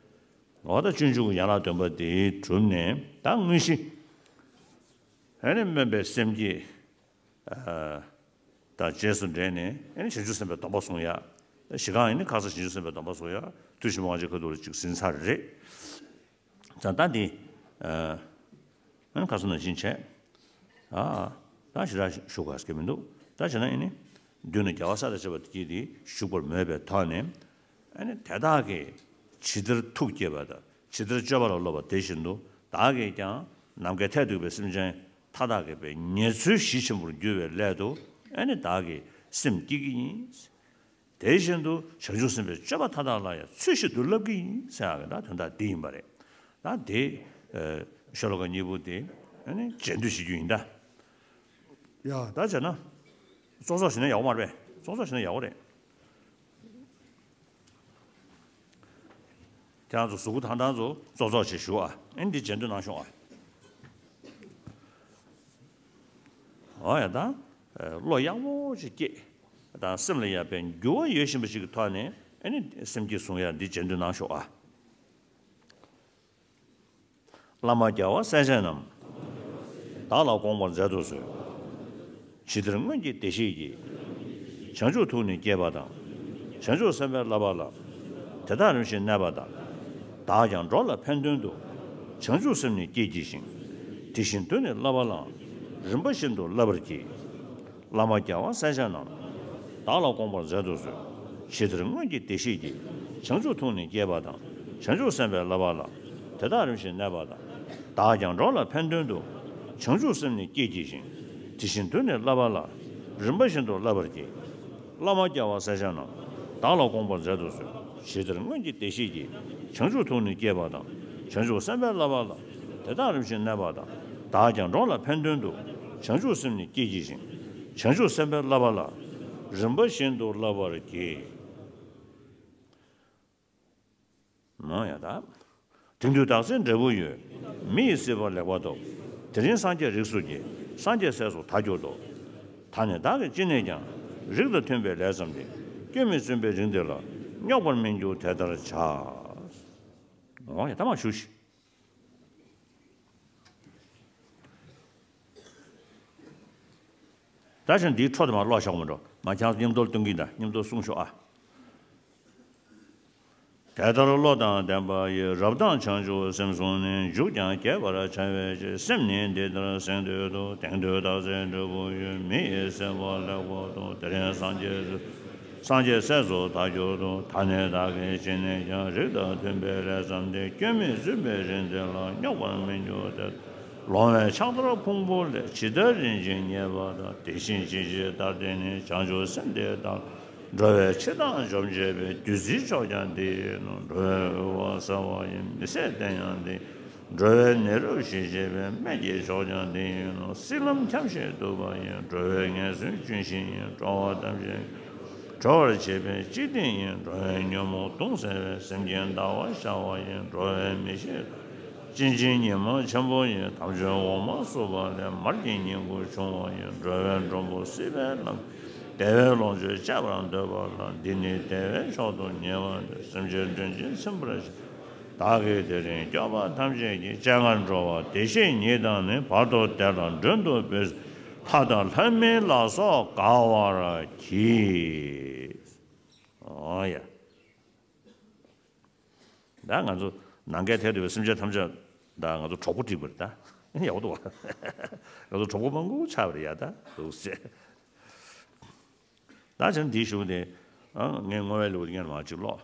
འོ་ད་སྤྱོད་འཇུག་གི་ཡན་ལག་བདུན་པ་དེ་གྲུབ་ནས། ད་དངོས་གཞི་ཨ་ནི་སྨོན་པའི་སེམས་བསྐྱེད་དང་རྗེས་སུ་འབྲེལ་ནས་ཨ་ནི་བྱང་ཆུབ་སེམས་དཔའི་སྡོམ་པ་བཟུང་ཡ། གཞི་རྐང་ཡིན་ན་ཁ་སང་བྱང་ཆུབ་སེམས་དཔའི་སྡོམ་པ་བཟུང་ཡ། ཐུགས་ཞིབ་མོ་ཅིག་ཁ་ཐུག་ལ་ཅིག་ཟིན་ཚར་རེད། ད་ལྟ་འདི་ཨ་ནི་ཁ་སང་ནང་བཞིན་བྱས། ཨ་ད་ཞེ་དྲག་ཞུ་དགོས་ཀྱི་མི་འདུག་ད་བྱས་ན་ཨ་ནི་མདུན་ནས་རྒྱལ་བ་སྲས་དང་བཅས་པ་དེ་གྱིས་དེ་བཞུགས་པར་མོས་པའི་ཐོག་ནས། ཨ་ནི་དེ་དག་གིས་ཇི་ལྟར་ཐུགས་བསྐྱེད་པ་དང་ཇི་ལྟར་སྤྱོད་པ་ལ་སློབ་པ་དེ་བཞིན་དུ། བདག་གིས་ཀྱང་ནམ་མཁའི་མཐས་གཏུགས་པའི་སེམས་ཅན་མཐའ་དག་གི་ཉེར་འཚོའི་གཞི་ཆེན་པོར་འགྱུར་བའི་སླད་དུ། ཨ་ནི་བདག་གིས་སེམས་བསྐྱེད་ཀྱི་ཡིན། དེ་བཞིན་དུ་བྱང་ཆུབ་སེམས་དཔའི་སྤྱོད་པ་མཐའ་དག་ལ་ཡང་ཚུལ་བཞིན་དུ་བསླབ་ཀྱི་ཡིན་ཟེར་ཡག་གི་ད་དོན་དག་འདི་ཡིན་པ་རེད། ད་དེ་ཤོ་ལོ་ཀ་གཉིས་པོ་དེ་ཨ་ནི་རྗེས་ཟློས་བྱེད་རྒྱུ་ཡིན་ད། ཡ་ད་བྱས་ན་ཙོག་ཙོག་བྱས་ན་ཡག་པོ་མ་རེད་པས། ཙོག་ཙོག་བྱས་ན་ཡག་པོ་རེད། ཁྱེད་རང་ཚོ་གཟུགས་པོ་ཐང་ཐང་ཚོ་ཙོག་ཙོག་བྱེད་ཞུ་ཨ། ཨེ་འདི་རྗེས་ཟློས་གནང་ཤོག་ཨ། འོ་ཡ་ད། བློ་ཡག་པོ་ཞིག་སྐྱེས་དང་སེམས་ལ་ཡག་པའི་འགྱུར་བ་ཡོད་བཞིན་པ་ཞིག་གི་ཐོག་ནས་ཨེ་ནི་སེམས་བསྐྱེད་བཟུང་ཡ་འདི་རྗེས་ཟློས་གནང་ཤོག་ཨ། བླ་མ་རྒྱལ་བ་སྲས་ཆེན་རྣམས། བདག་ལ་དགོངས་པར་མཛད་དུ་གསོལ། ཇི་ལྟར་སྔོན་གྱི་བདེ་གཤེགས་ཀྱིས། བྱང་ཆུབ་ཐུགས་ནི་བསྐྱེད་པ་དང་། བྱང་ཆུབ་སེམས་དཔའི་བསླབ་པ་ལ། དེ་དག་རིམ་བཞིན་གནས་པ་དང་། བདག་ཀྱང་འགྲོ་ལ་ཕན་དོན་དུ། བྱང་ཆུབ་སེམས་ནི་བསྐྱེད་བགྱི་ཞིང་། དེ་བཞིན་དུ་ནི་བསླབ་པ་ལའང་། རིམ་པ་བཞིན་དུ་བསླབ་པར་བགྱི། བླ་མ་རྒྱལ་བ་སྲས་ཆེན་རྣམས། བདག་ལ་དགོངས་པར་མཛད་དུ་གསོལ། ཇི་ལྟར་སྔོན་གྱི་བདེ་གཤེགས་ཀྱིས། བྱང་ཆུབ་ཐུགས་ནི་བསྐྱེད་པ་དང་། བྱང་ཆུབ་སེམས་དཔའི་བསླབ་པ་ལ། དེ་དག་རིམ་བཞིན་གནས་པ་དང་། བདག་ཀྱང་འགྲོ་ལ་ཕན་དོན་དུ། བྱང་ཆུབ་སེམས་ནི་བསྐྱེད་བགྱི་ཞིང་། དེ་བཞིན་དུ་ནི་བསླབ་པ་ལ། རིམ་པ་བཞིན་དུ་བསླབ་པར་བགྱི། བླ་མ་རྒྱལ་བ་སྲས་ཆེན་རྣམས། བདག་ལ་དགོངས་པར་མཛད་དུ་གསོལ། ཇི་ལྟར་སྔོན་གྱི་བདེ་གཤེགས་ཀྱིས། བྱང་ཆུབ་ཐུགས་ནི་བསྐྱེད་པ་དང་། བྱང་ཆུབ་སེམས་དཔའི་བསླབ་པ་ལ། དེ་དག་རིམ་བཞིན་གནས་པ་དང་། བདག་ཀྱང་འགྲོ་ལ་ཕན་དོན་དུ། བྱང་ཆུབ་སེམས་ནི་བསྐྱེད་བགྱི་ཞིང་། བྱང་ཆུབ་སེམས་དཔའི་བསླབ་པ་ལ། རིམ་པ་བཞིན་དུ་བསླབ་པར་བགྱི། མ་ཡ་ད། དེང་དུས་བདག་ཚེ་འབྲས་བུ་ཡོད། མི་ཡི་སྲིད་པ་ལེགས་པར་ཐོབ། དེ་རིང་སངས་རྒྱས་རིགས་སུ་སྐྱེས། སངས་རྒྱས་སྲས་སུ་ད་གྱུར་ཏོ། ད་ནི་བདག་གིས་ཅི་ནས་ཀྱང་། རིགས་དང་མཐུན་པའི་ལས་བརྩམས་ཏེ། སྐྱོན་མེད་བཙུན་པའི་རིགས་འདི་ལ། རྙོག་པར་མི་འགྱུར་དེ་ལྟར་བྱ། འོ་ཡ་ད་མ་ཞུ་ཤིག་ད་ཆ་འདིའི་འཕྲོ་དེ་མར་ཀློག་བཞག་མི་འགྲོ། མ་ཁྱང་མཉམ་དུ་གཏོང་གིན་ད་མཉམ་དུ་གསུང་ཤོག་ཨ། དེ་ལྟར་བློ་དང་ལྡན་པ་ཡིས། རབ་དང་བྱང་ཆུབ་སེམས་བཟུང་ནས། མཇུག་ཀྱང་བསྐྱེད་པར་བྱ་བའི་ཕྱིར། སེམས་ནི་འདི་ལྟར་གཟེངས་བསྟོད་དོ། དེང་དུས་བདག་ཚེ་འབྲས་བུ་ཡོད། མི་ཡི་སྲིད་པ་ལེགས་པར་ཐོབ། དེ་རིང་སངས་རྒྱས་སངས་རྒྱས་སྲས་སུ་ད་གྱུར་ཏོ། ད་ནི་བདག་གིས་ཅི་ནས་ཀྱང་། རིགས་དང་མཐུན་པའི་ལས་བརྩམས་ཏེ། སྐྱོན་མེད་བཙུན་པའི་རིགས་འདི་ལ། རྙོག་པར་མི་འགྱུར་ཏེ། ལོང་བས་ཕྱག་དར་ཕུང་པོ་ལས། ཇི་ལྟར་རིན་ཆེན་རྙེད་པ་དང་། དེ་བཞིན་ཇི་ཞིག་ལྟར་དེ་ནི། བྱང་ཆུབ་སེམས་འདི་དག་འགྲོ་བའི་འཆི་བདག་འཇོམས་བྱེད་པའི། བདུད་རྩིའི་མཆོག་ཀྱང་འདི་ཡིན་ནོ། འགྲོ་བའི་དབུལ་བ་སེལ་བ་ཡི། མི་ཟད་གདེང་ཡང་འདི། འགྲོ་བའི་ནད་རབ་ཞི་བྱེད་པའི། སྨན་གྱི་མཆོག་ཀྱང་འདི་ཡིན་ནོ། སྲིད་ལམ་འཁྱམས་ཤིང་དུབ་པ་ཡི། འགྲོ་བའི་ངན་སོང་ལྗོན་ཤིང་ཡིན། འགྲོ་བ་ཐམས་ཅད་གྲོལ་བར་བྱེད་པའི་གཅིག་སྟེང་ཡིན། འགྲོ་བའི་ཉོན་མོངས་གདུང་སེལ་བའི། སེམས་ཀྱི་ཟླ་བ་ཤར་བ་ཡིན། འགྲོ་བའི་མི་ཤེས་གཅིན་སྙི་མ་ཆེན་པོ་ཡིན། དམ་ཆོས་འོག་མ་བསྲུབས་པ་ལས། མར་གྱི་སྙིང་པོ་ཕྱུང་བ་ཡིན། འགྲོ་བའི་མགྲོན་པོ་སྲིད་པའི་ལམ། བདེ་བའི་ལོངས་སྤྱོད་སྤྱད་པར་འདོད་པ་ལ། འདི་ནི་བདེ་བའི་མཆོག་ཏུ་ཉེ་བ་སྟེ། སེམས་ཅན་མགྲོན་གྱིས་ཚིམ་པར་བྱ། བདག་གིས་དེ་རིང་སྐྱོབ་པ་ཐམས་ཅད་ཀྱི། སྤྱན་སྔར་འགྲོ་བ་བདེ་གཤེགས་ཉིད་དང་ནི། བར་དུ་བདེ་ལ་མགྲོན་དུ་བོས། ལྷ་དང་ལྷ་མིན་ལ་སོགས་དགའ་བར་གྱིས། ཨོ་ཡ། ད་ང་ཚོ་ནམ་མཁའི་མཐས་གཏུགས་པའི་སེམས་ཅན་ཐམས་ཅད་ད་ང་ཚོ་གྲོགས་པོ་བསྒྲིགས་པ་རེད་ད། ཡག་པོ་འདུག་བ། ང་ཚོ་གྲོགས་པོ་མང་པོ་ཆགས་པ་རེད་ཡ་ད་འདུག་ཟེར། ད་བྱས་ན་འདིའི་གཞུག་དེ་ངས་བསྔོ་བའི་ལེའུ་སྟེ་སྔོན་མ་གཅིག་ཀློག་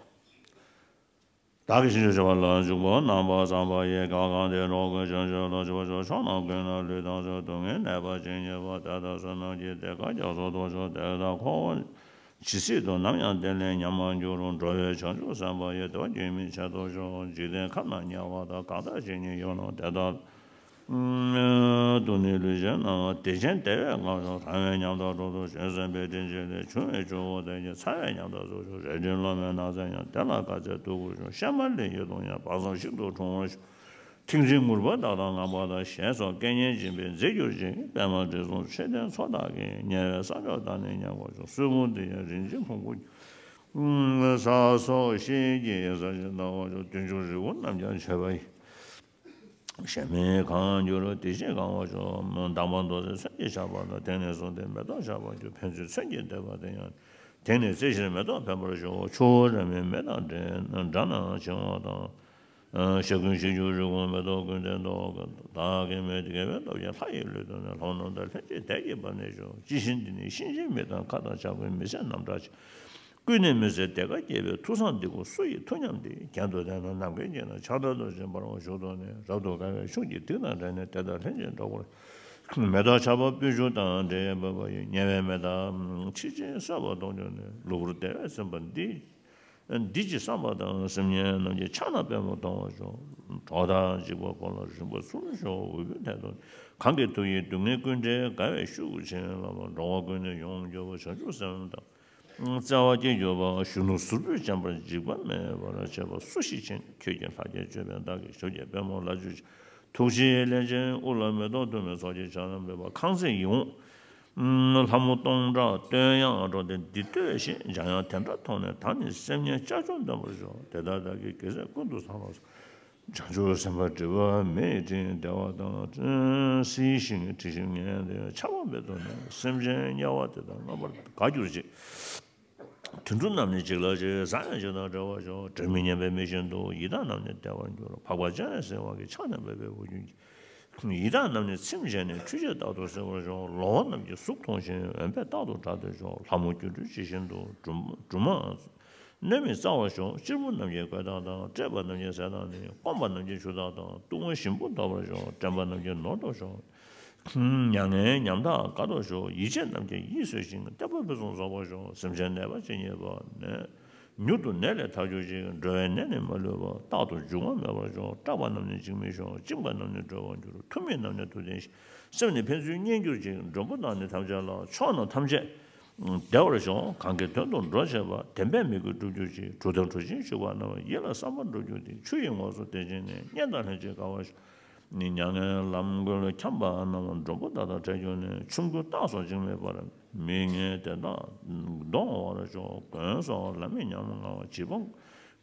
བདག་གིས་ཞིང་བཅུ་བྱེ་བ་ལ་འཇུག་པ་རྣམ་པར་བསམ་པ་ཡིས། གང་གང་དེ་འགྲོ་ཀུན་བྱང་ཆུབ་ལ་སྤྱོད་པར་ཤོག་ཕྱོགས་རྣམས་ཀུན་ན་ལུས་དང་ཕྱོགས་སྡུག་བསྔལ་ནད་པ་ཇི་སྙེད་པ། དེ་དག་བསོད་ནམས་ཀྱིས་བདེ་དགའ་རྒྱ་མཚོ་ལྟར་ཤོག་དེ་དག་འཁོར་བ་ ཇི་སྲིད་དུ་ནམ་ཡང་བདེ་ལས་ཉམས་མ་གྱུར། འགྲོ་བའི་བྱང་ཆུབ་སེམས་དཔའ་ཡི། བདེ་བ་རྒྱུན་མི་ཆད་དུ་གཤེགས། འཇིག་རྟེན་ཁམས་ན་དམྱལ་བ་དང་། གང་དག་ཇི་སྙེད་ཡོད་ན་དེ་དག་ཏུ་ནི་ལུས་ཕྱིར་སྣང་བ། བདེ་ཆེན་བདེ་བས་མངའ་གསོལ། དང་བའི་ཉམ་ཐག་དྲུག་ཏུ་བྱོན་ཟིན་པའི་དྲིན་ཅན་ཏེ། འབྱུང་བའི་ཆུ་བོ་དེ་ཉིད་ཚ་བའི་ཉམ་ཐག་ཚུ་འཇོམས། རལ་གྲིའི་གློ་མའི་ནགས་ཚལ་ཡང་། དེ་ལ་དཀའ་སྤྱད་དུས་ཀུན་བྱོན། གཤེད་མ་ལི་ཡི་དུང་ཡང་། དཔག་བསམ་ཤིན་ཏུ་འཁྲུངས་པར་ཤོག། མཐིང་སྤྲིན་མུར་པ་དག་དང་ངང་པ་དག། ཞེས་སོགས་སྐད་སྙན་འབྱིན་པས་མཛེས་གྱུར་ཅིང་། པདྨ་དྲི་བསུང་མཆོད་རྟེན་ཚོགས་དག་གིས། ཉེ་བའི་ས་ཕྱོགས་དག་ནི་མཉམ་བསྐོར་ཤོག། གསོལ་ཕུང་འདི་ཡང་རིན་ཆེན་ཕུང་པོ་ས་སོགས་ཤེལ་གྱི་ས་གཞི་ལྟ་བུར་ཤོག། བདུད་འཇོམས་རིལ་བུ་རྣམས་ཀྱང་མཆོད་པ་ཡི། གཞན་མིན་གང་འགྱུར་དེ་བཞིན་གང་བར་ཤོག། དམ་པ་མདོ་སྡེ་མཚོན་གྱིས་བྱ་བ་དང་། དེང་ནས་བཟུང་སྟེ་མེ་ཏོག་བྱ་བར་འགྱུར། ཕན་ཚུན་མཚོན་གྱིས་འདེབས་པ་དེ་ཡང་། དེང་ནས་རྩེ་ཕྱིར་མེ་ཏོག་འཕེན་པར་ཤོག། ཆུ་བོ་རེ་མའི་མེ་དང་འདྲ། འདྲ་ན་བྱིང་བ་དང་། ཞྭ་ཀུན་ཤེས་འགྱུར་རི་ཀོན་མེ་ཏོག་ཀུན་ལྡན་མདོག། བདག་གི་མི་དགེ་བའི་སྟོབས་ཀྱིས་ལྷ་ཡི་ལུས་ཐོབ་ནས། ལྷོ་ནུབ་དང་ལྷན་ཅིག་དལ་གྱིས་བབས་ནས་ཤོག། ཅི་ཞིག་འདི་ནི་གཤིན་རྗེའི་མི་དང་། ཁ་དང་ལྕགས་ཀྱུའི་མི་ཟད་རྣམ་གྲངས་ཆེ། ཀུན་ནས་མི་ཟད་བདེ་དགའ་རྒྱས་པའི་ཐུགས་བསམ་འདི་ཀོ་སུ་ཡིས་ཐུགས་ཉམས་ཏེ། གྱེན་དུ་བལྟས་ན་ནམ་མཁའི་དཀྱིལ་ན་ཕྱག་དར་དུ་ཕྱིན་འབར་བ་བཞུགས་ཐོག་ནས། རབ་ཏུ་དགའ་བའི་ཤུགས་ཀྱིས་དིང་དང་འབྲལ་ནས། དེ་དག་ལྷན་ཅིག་འགྲོགས་པར། མེ་ཏོག་ཆར་པ་སྤོས་ཆུ་དང་འདྲེས་འབབ་པ་ཡི། ཉེ་བའི་མི་དག་མཆིལ་ཆེན་གསོད་པ་མཐོང་བྱུང་ནས། གློ་བུར་བདེ་བས་ཟིན་པ་འདི། འདི་ཅི་བསམ་པ་དང་། སེམས་ཉིད་རྣམས་ཀྱི་ཕྱག་ན་པདྨོ་མཐོང་བར་ཤོག། གྲོགས་དང་འཇིགས་པ་ཀུན་ལ་རིངས་པར་སོམས་ཤོག། འོད་སྤུ་ཐལ་དུ་གང་གི་ཐུགས་ཡིད་སྡུག་བསྔལ་ཀུན་བྲལ། དགའ་བའི་ཤུགས་ཆེན་ལ་འགྲོ་བ་ཀུན་ནས་ཡོངས་སྐྱོབ་པ་བྱང་ཆུབ་སེམས་དང་། བརྩེ་བ་སྐྱེ་གྱུར་པ། གཞོན་ནུ་ཟུར་ཕུད་འཇམ་པར་འཇིགས་པ་མེད་པར་བྱེད་པ་སུ་ཞིག་མཁྱེན། ཁྱོད་ཀྱི་ལྷ་སྐལ་ཅོད་པན་དག་གི་ཞབས་ཀྱི་པདྨོ་ལ་ཇུས་ཤིག། ཐུགས་རྗེའི་ལན་ཅན་དབུ་ལ་མེ་ཏོག་འཐུ་མི་ཚོགས་ཀྱི་ཕྱག་ན་འབེབས་པ། ཁང་བརྩེགས་ཡིད་འོང་ལྷ་མོ་སྟོང་ཕྲག་བསྟོད་དབྱངས་སྒྲོག་སྟེ་འདི་བསྟོད་ཞེས། འཇམ་དབྱངས་དེ་འདྲ་མཐོང་ནས་ད་ནི་སེམས་ཉིད་ཅ་ཅོ་འདོན་པར་ཤོག། དེ་ལྟར་བདག་གིས་དགེ་ཚེ་ཀུན་ཏུ་བཟང་ལ། བྱང་ཆུབ་སེམས་དཔའ་སྒྲིབ་པ་མེད་ཅིང་བདེ་བ་དང་། སྲིད་ཞིའི་དྲི་ཞིམ་ངད་དེ་ཆགས་པ་མེད་དོ་ནས། སེམས་ཅན་དམྱལ་བ་དེ་དག་མངོན་པར་དགའ་གྱུར་ཅིག། དུད་འགྲོ་རྣམས་ནི་འཇིགས་སླ་ཕྱིར། བཟང་ཡང་ཇི་ལྟར་བསྒྲལ་བར་ཤོག། དྲི་མི་སྙན་པའི་མི་བཞིན་དུ། ཡི་དྭགས་རྣམས་ནི་བདེ་བར་འགྱུར། འཕགས་པ་སྤྱན་རས་གཟིགས་དབང་གིས། ཕྱག་ནས་འབོད་པའི་དབུ་རྒྱུན་གྱིས། ཡི་དྭགས་རྣམས་ནི་ཚིམ་བྱས་ནས། འཁྲུལ་བྱེད་རྟག་ཏུ་སེལ་བར་ཤོག། ལོང་བ་རྣམས་ཀྱི་གཟུགས་མཐོང་ཞིང་། འོན་པས་རྟག་ཏུ་དྲག་སྟེ་ཤོག། ལྷ་མོ་སྒྱུ་འཕྲུལ་ཇི་བཞིན་དུ། སྦྲུམ་སྦྲུམ་མ་གནོད་མི་སྩལ་བར་ཤོག། གཅེར་བུ་རྣམས་ཀྱི་གོས་དག་དང་། བཀྲེས་པ་རྣམས་ཀྱི་ཟས་དང་ནི། སྐོམ་པ་རྣམས་ཀྱི་ཆུ་དག་དང་། བཏུང་བ་ཞིམ་པོ་ཐོབ་པར་ཤོག། དྲན་པ་རྣམས་ཀྱི་ནོར་ཐོབ་ཤོག། མྱ་ངན་ཉམ་ཐག་དགའ་ཐོབ་ཤོག། ཡིད་ཆེས་རྣམས་ཀྱི་ཡིད་གསོས་ཤིང་། བསྟོད་པ་ཕུན་སུམ་ཚོགས་པར་ཤོག། སེམས་ཅན་ནད་པ་ཇི་སྙེད་པ། ནད་མྱུར་དུ་ནད་ལས་ཐར་གྱུར་ཅིག། འགྲོ་བའི་ནད་ནི་མ་ལུས་པ། རྟག་ཏུ་འབྱུང་བ་མེད་པར་ཤོག། སྐྲག་པ་རྣམས་ནི་འཇིགས་མི་ཤོག། བཅིངས་པ་རྣམས་ནི་གྲོལ་བར་འགྱུར། ཐུབ་མིན་རྣམས་ནི་ཐུབ་བསྟན་ཞིང་། སེམས་ནི་ཕན་ཚུན་མཉེན་གྱུར་ཅིག། མགྲོན་པོ་དག་ནི་ཐམས་ཅད་ལ། ཕྱོགས་རྣམས་ཐམས་ཅད་བདེ་བར་ཤོག། གང་གི་དོན་དུ་འགྲོ་བྱེད་པ། བདེན་པས་མོས་གུས་འགྲུབ་གྱུར་ཅིག། གྲུབ་དང་གྲུབ་ཅིང་བཞུགས་པ་རྣམས། ཡིད་ལ་བསམ་པ་འགྲུབ་གྱུར་ཏེ། ཆུ་ཡི་ངོགས་སུ་བདེ་ཆེན་ནི། གཉེན་དང་ལྷན་ཅིག་དགའ་བར་ཤོག། མྱ་ངན་ལམ་ཀུན་འཁྱམས་པ་རྣམས། མགྲོན་པོ་དག་དང་འཕྲད་གྱུར་ནས། ཆོམ་རྐུན་སྟག་སོགས་འཇིགས་མེད་པར། མི་ངན་དེ་དག་གདོང་བར་ཤོག། མགོན་སོགས་ལམ་མེད་ཉམ་ང་བ། བྱིས་པ་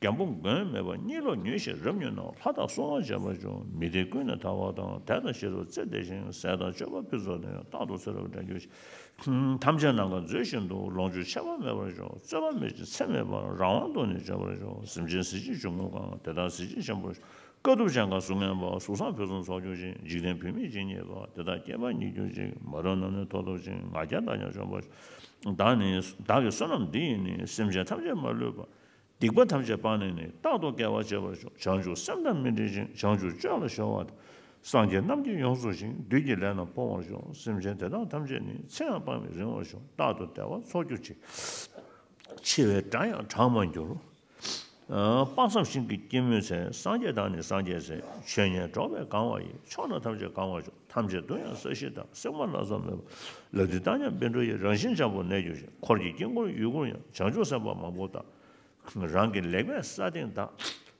རྒན་པོ་མགོན་མེད་པ། གཉིད་ལོག་མྱོས་ཤིང་རབ་མྱོས་ན། ལྷ་དང་སྲུང་བར་བྱེད་པར་ཤོག། མི་སྡིག་ཀུན་ནས་ཐར་བ་དང་། དད་དང་ཞི་རུ་བརྩེ་བདེ་ཞིང་། ཟས་དང་མཆོད་པ་ཕུན་ཚོགས་ནས། རྟག་ཏུ་ཚེ་རབས་འབྲལ་འགྱུར་ཞིང་། ཐམས་ཅད་ནམ་མཁའ་མཛོད་བཞིན་དུ། ལོངས་སྤྱོད་ཆད་པ་མེད་པར་ཤོག། རྩོད་པ་མེད་ཅིང་འཚེ་མེད་པར། རང་དབང་དུ་ནི་བྱེད་པར་ཤོག། སེམས་ཅན་གཟི་བརྗིད་གཞུང་ལུགས་གང་། དེ་དག་གཟི་བརྗིད་ཆེན་པོར་ཤོག། དཀའ་ཐུབ་ཅན་གང་གཟུགས་ངན་པ། གཟུགས་བཟང་ཕུན་སུམ་ཚོགས་གྱུར་ཅིག། འཇིག་རྟེན་བུད་མེད་ཇི་སྙེད་པ། དེ་དག་སྐྱེས་པ་ཉིད་གྱུར་ཅིག། མ་རུངས་རྣམས་ནི་ཐོབ་ཐོབ་ཅིང་། ང་རྒྱལ་དག་ཀྱང་བྱོན་པར་ཤོག། བདག་ནི་བདག་གི་བསོད་ནམས་འདི་ཡིས་ནི། སེམས་ཅན་ཐམས་ཅད་མ་ལུས་པ། སྡིག་པ་ཐམས་ཅད་སྤངས་ནས་ནི། རྟག་ཏུ་དགེ་བ་བྱེད་པར་ཤོག། བྱང་ཆུབ་སེམས་དང་མི་འབྲལ་ཞིང་། བྱང་ཆུབ་སྤྱོད་ལ་གཞོལ་བ་དང་། སངས་རྒྱས་རྣམས་ཀྱིས་ཡོངས་སུ་ཞིང་། བདུད་ཀྱི་ལས་རྣམས་སྤོང་བར་ཤོག། སེམས་ཅན་དེ་དག་ཐམས་ཅད་ནི། ཚེ་ཡང་སྤངས་པས་རིང་བར་ཤོག། རྟག་ཏུ་བདེ་བ་འཚོ་གྱུར་ཅིག། འཆི་བའི་སྒྲ་ཡང་གྲག་མ་གྱུར། དཔག་བསམ་ཤིང་གི་སྐྱེད་མོས་ཚལ། སངས་རྒྱས་དང་ནི་སངས་རྒྱས་སྲས། ཆོས་ཉིད་འགྲོ་བས་གང་བ་ཡི། ཕྱོགས་རྣམས་ཐམས་ཅད་གང་བར་ཤོག། ཐམས་ཅད་དུ་ཡང་ས་གཞི་དང་། གསེག་མ་ལ་སོགས་མེད་པ། ལ་དུས་བདག་ཉིད་པཎ་གྲུབ་ཡི། རང་བཞིན་འཇམ་པོར་གནས་གྱུར་ཅིག། འཁོར་གྱི་དཀྱིལ་འཁོར་ཡུལ་འཁོར་ཡང་། བྱང་ཆུབ་སེམས་དཔའ་མང་པོ་དག། རང་གི་ལེགས་པའི་ས་སྟེང་དག།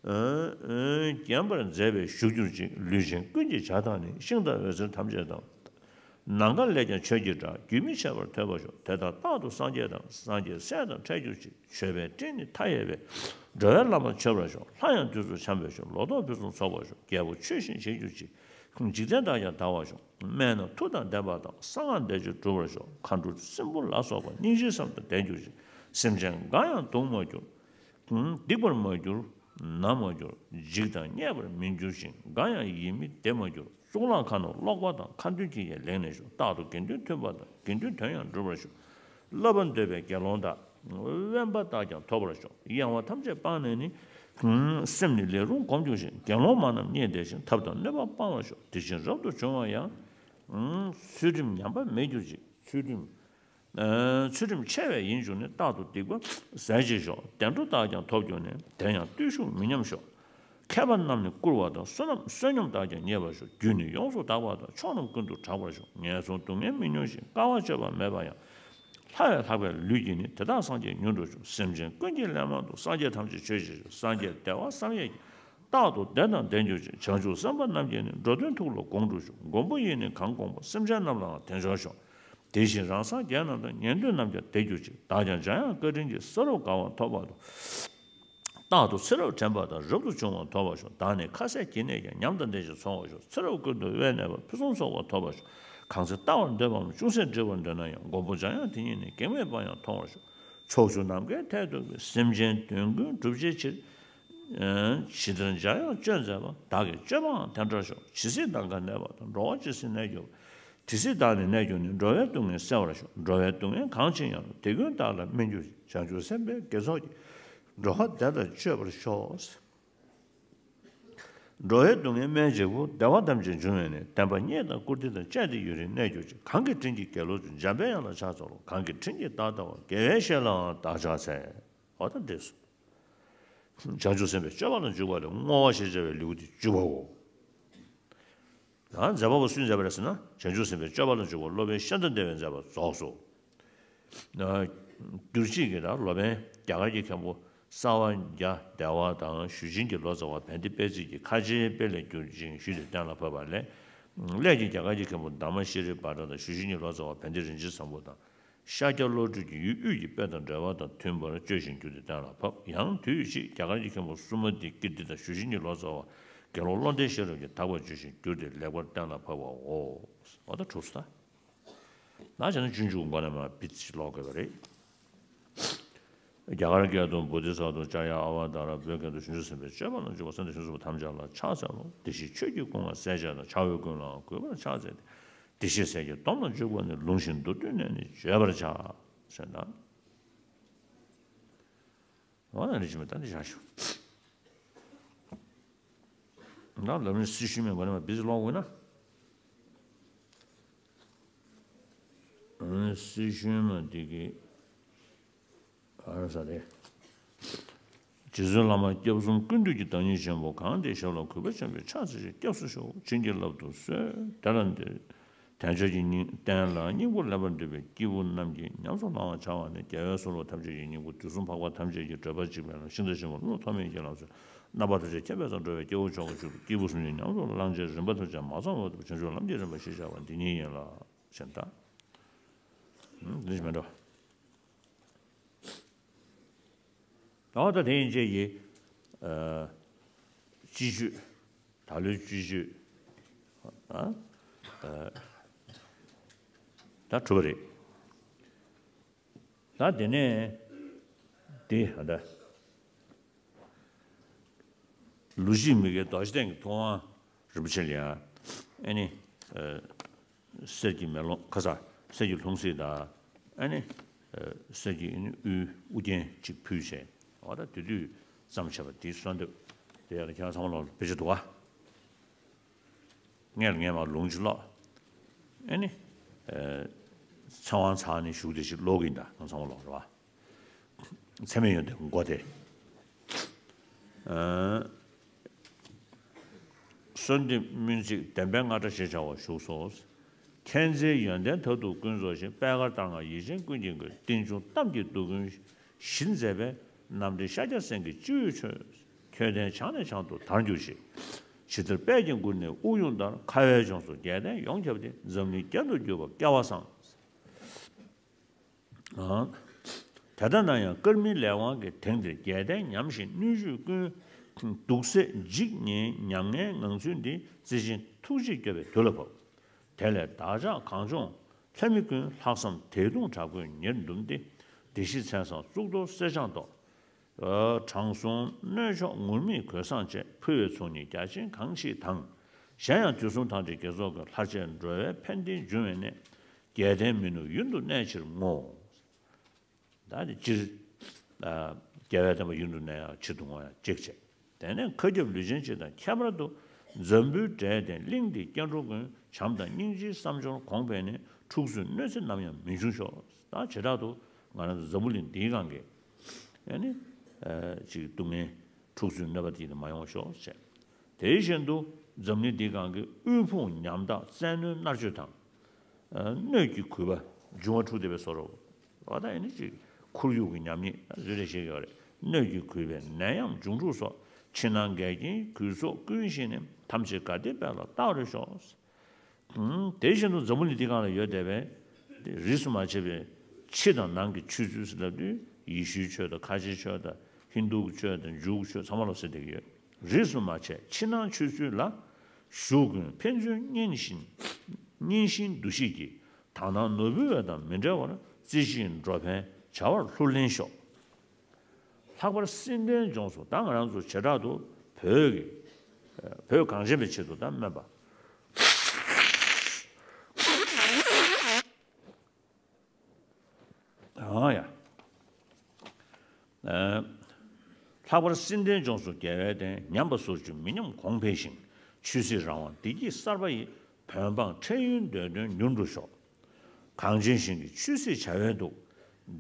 བརྒྱན་པར་མཛད་པས་བཞུགས་གྱུར་ཅིག། ལུས་ཅན་ཀུན་གྱི་བྱ་དང་ནི། ཤིང་དང་འོད་ཟེར་ཐམས་ཅད་དང་། ནམ་མཁའ་ལས་ཀྱང་ཆོས་ཀྱི་སྒྲ། རྒྱུན་མི་འཆད་པར་ཐོས་པར་ཤོག། དེ་དག་རྟག་ཏུ་སངས་རྒྱས་དང་། སངས་རྒྱས་སྲས་དང་འཕྲད་གྱུར་ཅིག། མཆོད་པའི་སྤྲིན་ནི་མཐའ་ཡས་པས། འགྲོ་བའི་བླ་མ་མཆོད་པར་ཤོག། ལྷ་ཡང་དུས་སུ་འཆམ་པར་ཤོག། ལོ་ཏོག་ཕུན་སུམ་ཚོགས་པར་ཤོག། རྒྱལ་པོ་ཆོས་བཞིན་བྱེད་གྱུར་ཅིག། འཇིག་རྟེན་དག་ཀྱང་དར་བར་ཤོག། སྨན་རྣམས་མཐུ་དང་ལྡན་པ་དང་། གསང་སྔགས་བཟླས་བརྗོད་འགྲུབ་པར་ཤོག། མཁའ་འགྲོ་སྲིན་པོ་ལ་སོགས་པ། སྙིང་རྗེའི་སེམས་དང་ལྡན་གྱུར་ཅིག། སེམས་ཅན་འགའ་ཡང་སྡུག་མ་གྱུར། སྡིག་པར་མ་གྱུར། ན་མ་གྱུར། འཇིགས་དང་བརྙས་པར་མི་འགྱུར་ཞིང་། འགའ་ཡང་ཡིད་མི་བདེ་མ་གྱུར། གཙུག་ལག་ཁང་ནང་ཀློག་པ་དང་། ཁ་འདོན་གྱིས་ཀྱང་ལེགས་གནས་ཤོག། རྟག་ཏུ་དགེ་འདུན་མཐུན་པ་དང་། དགེ་འདུན་དོན་ཡང་འགྲུབ་པར་ཤོག། བསླབ་པ་འདོད་པའི་དགེ་སློང་དག། དབེན་པ་དག་ཀྱང་ཐོབ་པར་ཤོག། གཡེང་བ་ཐམས་ཅད་སྤངས་ནས་ནི། སེམས་ནི་ལས་རུང་གོམས་གྱུར་ཅིག། དགེ་སློང་མ་རྣམས་མཉེས་བསྡད་ཅིང་། ཐབས་དང་གནོད་པ་སྤང་བར་ཤོག། དེ་བཞིན་རབ་ཏུ་བྱུང་བ་ཡང་། ཚུལ་ཁྲིམས་ཉམས་པ་མེད་གྱུར་ཅིག། ཚུལ་ཁྲིམས་ ཚུལ་ཁྲིམས་འཆལ་བས་ཡིན་བྱུང་ནས། རྟག་ཏུ་སྡིག་པ་ཟད་ཕྱིར་ཤོག་བདེ་འགྲོ་དག་ཀྱང་ཐོབ་གྱུར་ནས། དེ་ཡང་བརྟུལ་ཞུགས་མི་ཉམས་ཤོག་མཁས་པ་རྣམས་ནི་བཀུར་བ་དང་། བསོད་ནམས་བསོད་སྙོམས་དག་ཀྱང་རྙེད་པར་ཤོག་རྒྱུ་ནི་ཡོངས་སུ་དག་པ་དང་། ཕྱོགས་རྣམས་ཀུན་ཏུ་གྲགས་པར་ཤོག་ངན་སོང་སྡུག་བསྔལ་མི་མྱོང་ཞིང་། དཀའ་བ་སྤྱོད་པ་མེད་པ་ཡང་། ལྷ་ཡི་ལྷག་པའི་ལུས་ཀྱིས་ནི། དེ་དག་སངས་རྒྱས་མྱུར་འགྲུབ་ཤོག་སེམས་ཅན་ཀུན་གྱི་ལན་མང་དུ། སངས་རྒྱས་ཐམས་ཅད་མཆོད་ཅིང་བཞུགས། སངས་རྒྱས་བདེ་བ་བསམ་ཡས་ཀྱིས། རྟག་ཏུ་བདེ་དང་ལྡན་གྱུར་ཅིག་བྱང་ཆུབ་སེམས་དཔའ་རྣམས་ཀྱིས་ནི། འགྲོ་དོན་ཐུགས་ལ་དགོངས་འགྲུབ་ཤོག་མགོན་པོ་ཡིས་ནི་གང་དགོངས་པ། སེམས་ཅན་རྣམས་ལའང་དེ་འབྱོར་ཤོག་དེ་བཞིན་རང་སངས་རྒྱས་རྣམས་དང་། ཉན་ཐོས་རྣམས་ཀྱང་དེར་གྱུར་ཅིག་བདག་ཀྱང་འཇམ་དབྱངས་བཀའ་དྲིན་གྱིས། ས་རུབ་དགའ་བ་ཐོབ་པ་དང་། རྟག་ཏུ་ཚེ་རབས་དྲན་པ་དང་། རབ་ཏུ་བྱུང་བ་ཐོབ་པར་ཤོག་བདག་ནི་ཁ་ཟས་ཀྱི་ནད་ཀྱང་། ཉམས་དང་ལྡན་ཞིང་འཚོ་བར་ཤོག་ཚེ་རབས་ཀུན་ཏུ་དབེན་གནས་པ། ཕུན་སུམ་ཚོགས་པ་ཐོབ་པར་ཤོག་གང་ཚེ་བལྟ་བར་འདོད་པའམ། ཅུང་ཟད་འདྲིས་པར་འདོད་ན་ཡང་། མགོན་པོ་འཇམ་དབྱངས་དེ་ཉིད་ནི། གེགས་མེད་པར་ཡང་མཐོང་བར་ཤོག་ཕྱོགས་བཅུ་ནམ་མཁའི་མཐས་གཏུགས་པའི། སེམས་ཅན་དོན་ཀུན་སྒྲུབ་བྱའི་ཕྱིར། ཇི་ལྟར་འཇམ་དབྱངས་སྤྱོད་མཛད་པ། བདག་གི་སྤྱོད་པའང་དེ་འདྲར་ཤོག་ཇི་སྲིད་ནམ་མཁའ་གནས་པ་དང་། འགྲོ་བ་ཇི་སྲིད་གནས་གྱུར་པ། དེ་སྲིད་བདག་ནི་གནས་གྱུར་ནས། འགྲོ་བའི་སྡུག་བསྔལ་སེལ་བར་ཤོག་འགྲོ་བའི་སྡུག་བསྔལ་གང་ཅི་ཡང་། དེ་ཀུན་བདག་ལ་སྨན་གྱུར་ཅིག་བྱང་ཆུབ་སེམས་དཔའི་དགེ་ཚོགས་ཀྱིས། འགྲོ་བ་བདེ་དང་སྤྱོད་པར་ཤོག་འགྲོ་བའི་སྡུག་བསྔལ་སྨན་གཅིག་པུ། བདེ་བ་ཐམས་ཅད་འབྱུང་བའི་གནས། བདེན་པ་རྙེད་དང་བཀུར་སྟི་དང་། བཅས་ཏེ་ཡུན་རིང་གནས་གྱུར་ཅིག་གང་གི་དྲིན་གྱིས་དགེ་སློང་ཚོས། འཇམ་པའི་དབྱངས་ལ་ཕྱག་འཚལ་ལོ། གང་གི་དྲིན་གྱིས་བདག་ལྟ་བ། དགེ་བའི་བཤེས་ལའང་བདག་ཕྱག་འཚལ། འོ་ད་འགྲིགས་སོང་། བྱང་ཆུབ་སེམས་དཔའི་སྤྱོད་པ་ལ་འཇུག་པ་ལས། བསྔོ་བ་ཞེས་བྱ་བའི་ལེའུ་སྟེ་བཅུ་པའོ། ཡང་མཛད་པ་པོ་སུས་མཛད་པ་རེད་ཟེར་ན། བྱང་ཆུབ་སེམས་དཔའི་སྤྱོད་པ་ལ་འཇུག་པ་སློབ་དཔོན་ཤཱནྟ་དེ་བས་མཛད་པ་རྫོགས་སོ། སྒྱུར་བྱེད་ཀྱི་ད་སློབ་དཔོན་རྒྱ་གར་གྱི་མཁན་པོ་གསར་བ་རྒྱ་བདེ་བ་དང་། ཞུ་ཆེན་གྱི་ལོ་ཙཱ་བ་བན་དེ་དཔལ་བརྩེགས་ཀྱིས་ཁ་ཆེའི་དཔེ་ལས་བསྒྱུར་ཅིང་ཞུས་ཏེ་གཏན་ལ་ཕབ་པ་ལས། སླད་ཀྱིས་རྒྱ་གར་གྱི་མཁན་པོ་དྷརྨ་ཤྲཱི་པཱ་ཊ་དང་། ཞུ་ཆེན་གྱི་ལོ་ཙཱ་བ་བན་དེ་རིན་ཆེན་བཟང་པོ་དང་། ཤཱཀྱ་བློ་གྲོས་ཀྱིས་ཡུལ་དབུས་ཀྱི་དཔེ་དང་འགྲེལ་པ་དང་མཐུན་པར་བརྗོད་ཅིང་བསྒྱུར་ཏེ་གཏན་ལ་ཕབ། ཡང་དུས་ཕྱིས་རྒྱ་གར་གྱི་མཁན་པོ་སུ་མ་ཏི་ཀིརྟི་དང་། ཞུ་ཆེན་གྱི་ལོ་ཙཱ་བ་དགེ་སློང་བློ་ལྡན་ཤེས་རབ་ཀྱིས་དག་པར་བརྗོད་ཅིང་བསྒྱུར་ཏེ་ལེགས་པར་གཏན་ལ་ཕབ་པའོ། འོ་ད་གྲུབ་སོང་ད། ན་བྱས་ན་སྤྱོད་འཇུག་མགོ་ནས་མར་བིད་ཅིག་ཀློག་དགོས་པ་རེད། རྒྱ་གར་སྐད་དུ། བོ་དྷི་ས་ཏྭ་ཨཱརྱ་ཨ་བ་ཏཱ་ར། བོད་སྐད་དུ། བྱང་ཆུབ་སེམས་དཔའི་སྤྱོད་པ་ལ་འཇུག་པ། སེམས་དང་བྱང་ཆུབ་ཐམས་ཅད་ལ་ཕྱག་འཚལ་ལོ། དེ་བཞིན་ཆོས་ཀྱི་སྐུ་མངའ་སྲས་བཅས་དང་། བྱ་བ་ཀུན་ལའང་གུས་པར་ཕྱག་འཚལ་ཏེ། བདེ་གཤེགས་སྲས་ཀྱི་སྡོམ་ལ་འཇུག་པ་ནི། ལུང་བཞིན་མདོར་བསྡུས་ནས་ནི་བརྗོད་པར་བྱ། ཟེར་ན། འོ་ན་ནི་ཅི་མི་ལྟ་ནི་བཞག་ཞུ། ན་ལམ་རིམ་སྲི་ཞུ་མའི་སྒོ་ནས་མར་བིད་ཀློག་དགོས་ན། སྲི་ཞུ་མ་འདི་གི་ཨ་ར་ས་རེད། རྗེ་བཙུན་བླ་མ་སྐྱབས་གསུམ་ཀུན་འདུས་ཀྱི་བདག་ཉིད་ཆེན་པོ་གང་དེའི་ཞབས་ལ་གུས་པ་ཆེན་པོས་ཕྱག་འཚལ་ཞིང་སྐྱབས་སུ་མཆིའོ། བྱིན་གྱིས་བརླབ་ཏུ་གསོལ། དེ་ལ་འདིར་དལ་འབྱོར་གྱི་སྙིང་རྟེན་ལ་སྙིང་པོ་ལེགས་པར་འདོད་པའི་སྐྱེས་བུ་རྣམས་ཀྱིས་ཉམས་སུ་བླང་བར་བྱ་བ་ནི། རྒྱལ་བའི་གསུང་རབ་ཐམས་ཅད་ཀྱི་སྙིང་པོ། དུས་གསུམ་འཕགས་པ་ཐམས་ཅད་ཀྱི་བགྲོད་པ་གཅིག་པའི་ལམ། ཤིང་རྟ་ཆེན་པོ་རླུང་ཐོགས་མེད་ཀྱི་ལམ་སོགས། རྣམ་པ་ཐམས་ཅད་མཁྱེན་པའི་ས་འགྲོ་བའི་སྐྱེ་བོ་མཆོག་གི་མཆོག་ཏུ་སྐྱེས་བུ་གསུམ་གྱི་ཉམས་སུ་བླང་བྱའི་རིམ་པ་ཐམས་ཅད་མ་ཚང་བར་བྱང་ཆུབ་ལམ་གྱི་རིམ་པ་ཞེས་བྱ་བ་འདི་ཉིད་ཡིན་ལ། ཞེས་དང་། འདི་མི་འགྲོ། ད་ད་དེ་ཡིན་ཅེས་ཀྱི། ཨ། སྤྱི་སྤྱོད། ད་ལོའི་སྤྱི་སྤྱོད། ཨ། ཨ། ད་གྲུབ་པ་རེད། ད་དེ་ནས་དེ་ད། ལུགས་ཤིག་མི་དགེ་རྡོ་རྗེ་གདན་གྱི་ཐུབ་དབང་རིན་པོ་ཆེ་ལ་ཡང་། ཨ་ནི། ཨ། གསེར་གྱི་མེ་ལོང་ཁ་ས། གསེར་གྱི་ལྷུང་བཟེད་དང་། ཨ་ནི། ཨ། གསེར་གྱི་ཨ་ནི་དབུ་དབུ་རྒྱན་གཅིག་ཕུལ་བྱས། འོ་ད་དེ་དུས་བརྩམས་བྱས་པ་དེའི་གསོལ་འདེབས་དེ་ཡང་ཁྱེད་རང་ཚང་མ་ལོག་དཔེ་ཆ་འདུག་ག་སྔས་ལ་ངས་མར་ལུང་ཅིག་ཀློག་ཨ་ནི། ཨ། ཚེ་དབང་ཚང་ནས་གཞུག་དེ་ཅིག་ཀློག་གི་ཡིན་ད། ང་ཚང་མ་ལོག་རེད་བ། ཚད་མེད་ཡོན་ཏན་མགོ་དེ། ཨ། གསོལ་འདེབས་སྨོན་ཚིག་བདེན་པའི་རྔ་སྒྲ་ཞེས་བྱ་བ་བཞུགས་སོ། མཁྱེན་བརྩེའི་ཡོན་ཏན་མཐར་ཐུག་ཀུན་རྫོགས་ཤིང་། པད་དཀར་ལྟར་མངའ་ཡིད་ཅན་ཀུན་གྱི་མགོན། རྟེན་འབྱུང་གཏམ་གྱི་མདོ་ཀུན་བཞིན་མཛད་པའི། རྣམ་འདྲེན་ཤཱཀྱ་སེང་གེ་སྤྱི་བོའི་མཆོག་མཁྱེན་ལྡན་བྱང་ནས་བྱང་དུ་དར་གྱུར་ཅིག་ཇི་ལྟར་དཔལ་གྱི་མགུར་ནས་དབུགས་དབྱུང་ལྟར། ཁ་བའི་ལྗོངས་སུ་རྒྱལ་བསྟན་ཡོངས་ཁྱབ་སྟེ། འཛམ་གླིང་རྒྱན་དུ་གྱུར་པ་སྐལ་བ་བཟང་། ཨང་། དེ་ལྟ་ན་ཡང་དཀར་མིན་ལས་དབང་གིས། དེང་འདིར་རྒྱལ་བསྟན་ཉམས་ཤིང་སྣོད་བཅུད་ཀུན། སྡུག་ཟས་འཇིགས་ཉེན་ཉམ་ངའི་ངང་ཚུལ་འདི། རྩི་ཤིང་ཐུགས་རྗེས་སྐྱོབ་པའི་དུས་ལ་བབ། དེ་ལས་བདག་ཅག་གངས་ལྗོངས་ལྷ་མི་ཀུན། ལྷག་བསམ་དད་གདུང་དྲག་པོས་ཉེར་བཟླུམས་ཏེ། བདེ་གཤེགས་མཚན་བཟང་གཙུག་ཏོར་གསེར་སྦྱངས་ཏོག་དྲང་སྲོང་སྣོད་མཆོག་ངུར་སྨྲིག་གོས་བཟང་བཅས། ཕུལ་བའི་ཚོགས་གཉིས་རྒྱ་ཆེན་གང་མཆིས་དང་། གཞན་ཡང་དུས་གསུམ་ཐམས་ཅད་དགེ་ཚོགས་ཀུན། ལྷར་བཅས་འགྲོ་བའི་ཕན་བདེ་འབྱུང་བའི་གནས། རྒྱལ་བསྟན་མི་ནུབ་ཡུན་དུ་གནས་ཕྱིར་བསྔོ། ད་ནི་སྤྱིར། ཨ། རྒྱལ་བའི་བསྟན་པ་ཡུན་དུ་གནས་ཡག་ཆེད་དུ་བསྔོ་ཡག་གཅིག་བྱས། དེ་ནས་མཁའ་ཁྱབ་ལུས་ཅན་སྤྱི་དང་ཁྱད་པར་དུ། འཛམ་བུའི་གྲལ་བསྟན་གླིང་འདིའི་སྐྱེ་འགྲོ་ཀུན། བྱམས་དང་སྙིང་རྗེའི་བསམ་སྦྱོར་གོང་འཕེལ་ནས། འཁྲུག་རྩོད་གནོད་འཚེ་ནམ་ཡང་མི་འབྱུང་ཤོག། ད་བྱེ་བྲག་ཏུ་ང་རང་ཚོ་འཛམ་བུ་གླིང་འདིའི་སྒང་གི་ཨ་ནི་ཅིག་སྡུག་བསྔལ་འཁྲུག་རྩོད་གནོད་པ་དེ་མ་ཡོང་ཤོག་ཟེར། དེ་བཞིན་དུ་འཛམ་གླིང་འདིའི་སྒང་གི་དབུལ་ཕོངས་ཉམ་ཐག་བཙན་གནོན་མནར་གཅོད་དང་། སྣོད་ཀྱི་གུས་པ་འབྱུང་བ་འཁྲུགས་བསྡད་པའི་བཟོ་འདྲ། འོ་ད་ཡིན་ན་ཅིག་ཁོར་ཡུག་གི་ཉམས་ཉེས་རེ་རེ་བཤད་ཀྱི་ཡོད་རེད། སྣོད་ཀྱི་གུས་པས་ནད་ཡམས་འབྱུང་འཁྲུགས་སོགས། ཕྱི་ནང་འགལ་རྐྱེན་གུས་སོགས་ཀུན་ཞི་ནས། ཐམས་ཅད་དགའ་བདེའི་དཔལ་ལ་རྟག་རོལ་ཤོག། དེ་བཞིན་དུ་འཛམ་བུ་གླིང་འདི་སྒང་ལ་ཡོད་བསྡད་པའི་རིས་སུ་མ་ཆད་པའི་ཕྱི་དང་ནང་གི་ཆོས་ཚུལ་ཟེར་ལབ་དུས། ཡེ་ཤུའི་ཆོས་དང་ཁ་ཆེའི་ཆོས་དང་ཧིན་རྡུ་གི་ཆོས་དང་ཇུའུ་གི་ཆོས་ཚང་མ་ལ་ཟེར་བསྡད་ཀྱི་ཡོད། རིས་སུ་མ་ཆད་ཕྱི་ནང་ཆོས་ཚུལ་ལ། ཞུགས་ཀུན་ཕན་ཚུན་བརྙས་ཤིང་། བརྙས་ཤིང་འདུ་ཤེས་ཀྱིས། དག་སྣང་ནོར་བུའི་འོད་དང་མི་འབྲལ་བར། རྩེ་གཅིག་འགྲོ་ཕན་བྱ་བར་ལྷུར་ལེན་ཤོག། ལྷག་པར་སྲིད་མཐའི་ལྗོངས་སུ་ད་ང་རང་ཚོ་བྱེ་བྲག་ཏུ་བོད་ཀྱི་བོད་གངས་ཅན་པའི་ཆེད་དུ་ད་སྨོན་པ། ཨང་ཡ། ལྷག་པར་སྲིད་མཐའི་ལྗོངས་སུ་རྒྱལ་བའི་བསྟན། ཉམས་པ་སོར་ཆུད་མི་ཉམས་གོང་འཕེལ་ཞིང་། ཆོས་སྲིད་རང་དབང་བདེ་སྐྱིད་གསར་པ་ཡི། བོད་འབངས་འཕྲལ་ཡུན་འདོད་དོན་མྱུར་འགྲུབ་ཤོག། གངས་ཅན་ཞིང་གི་ཆོས་སྲིད་བྱ་བའི་གདུགས།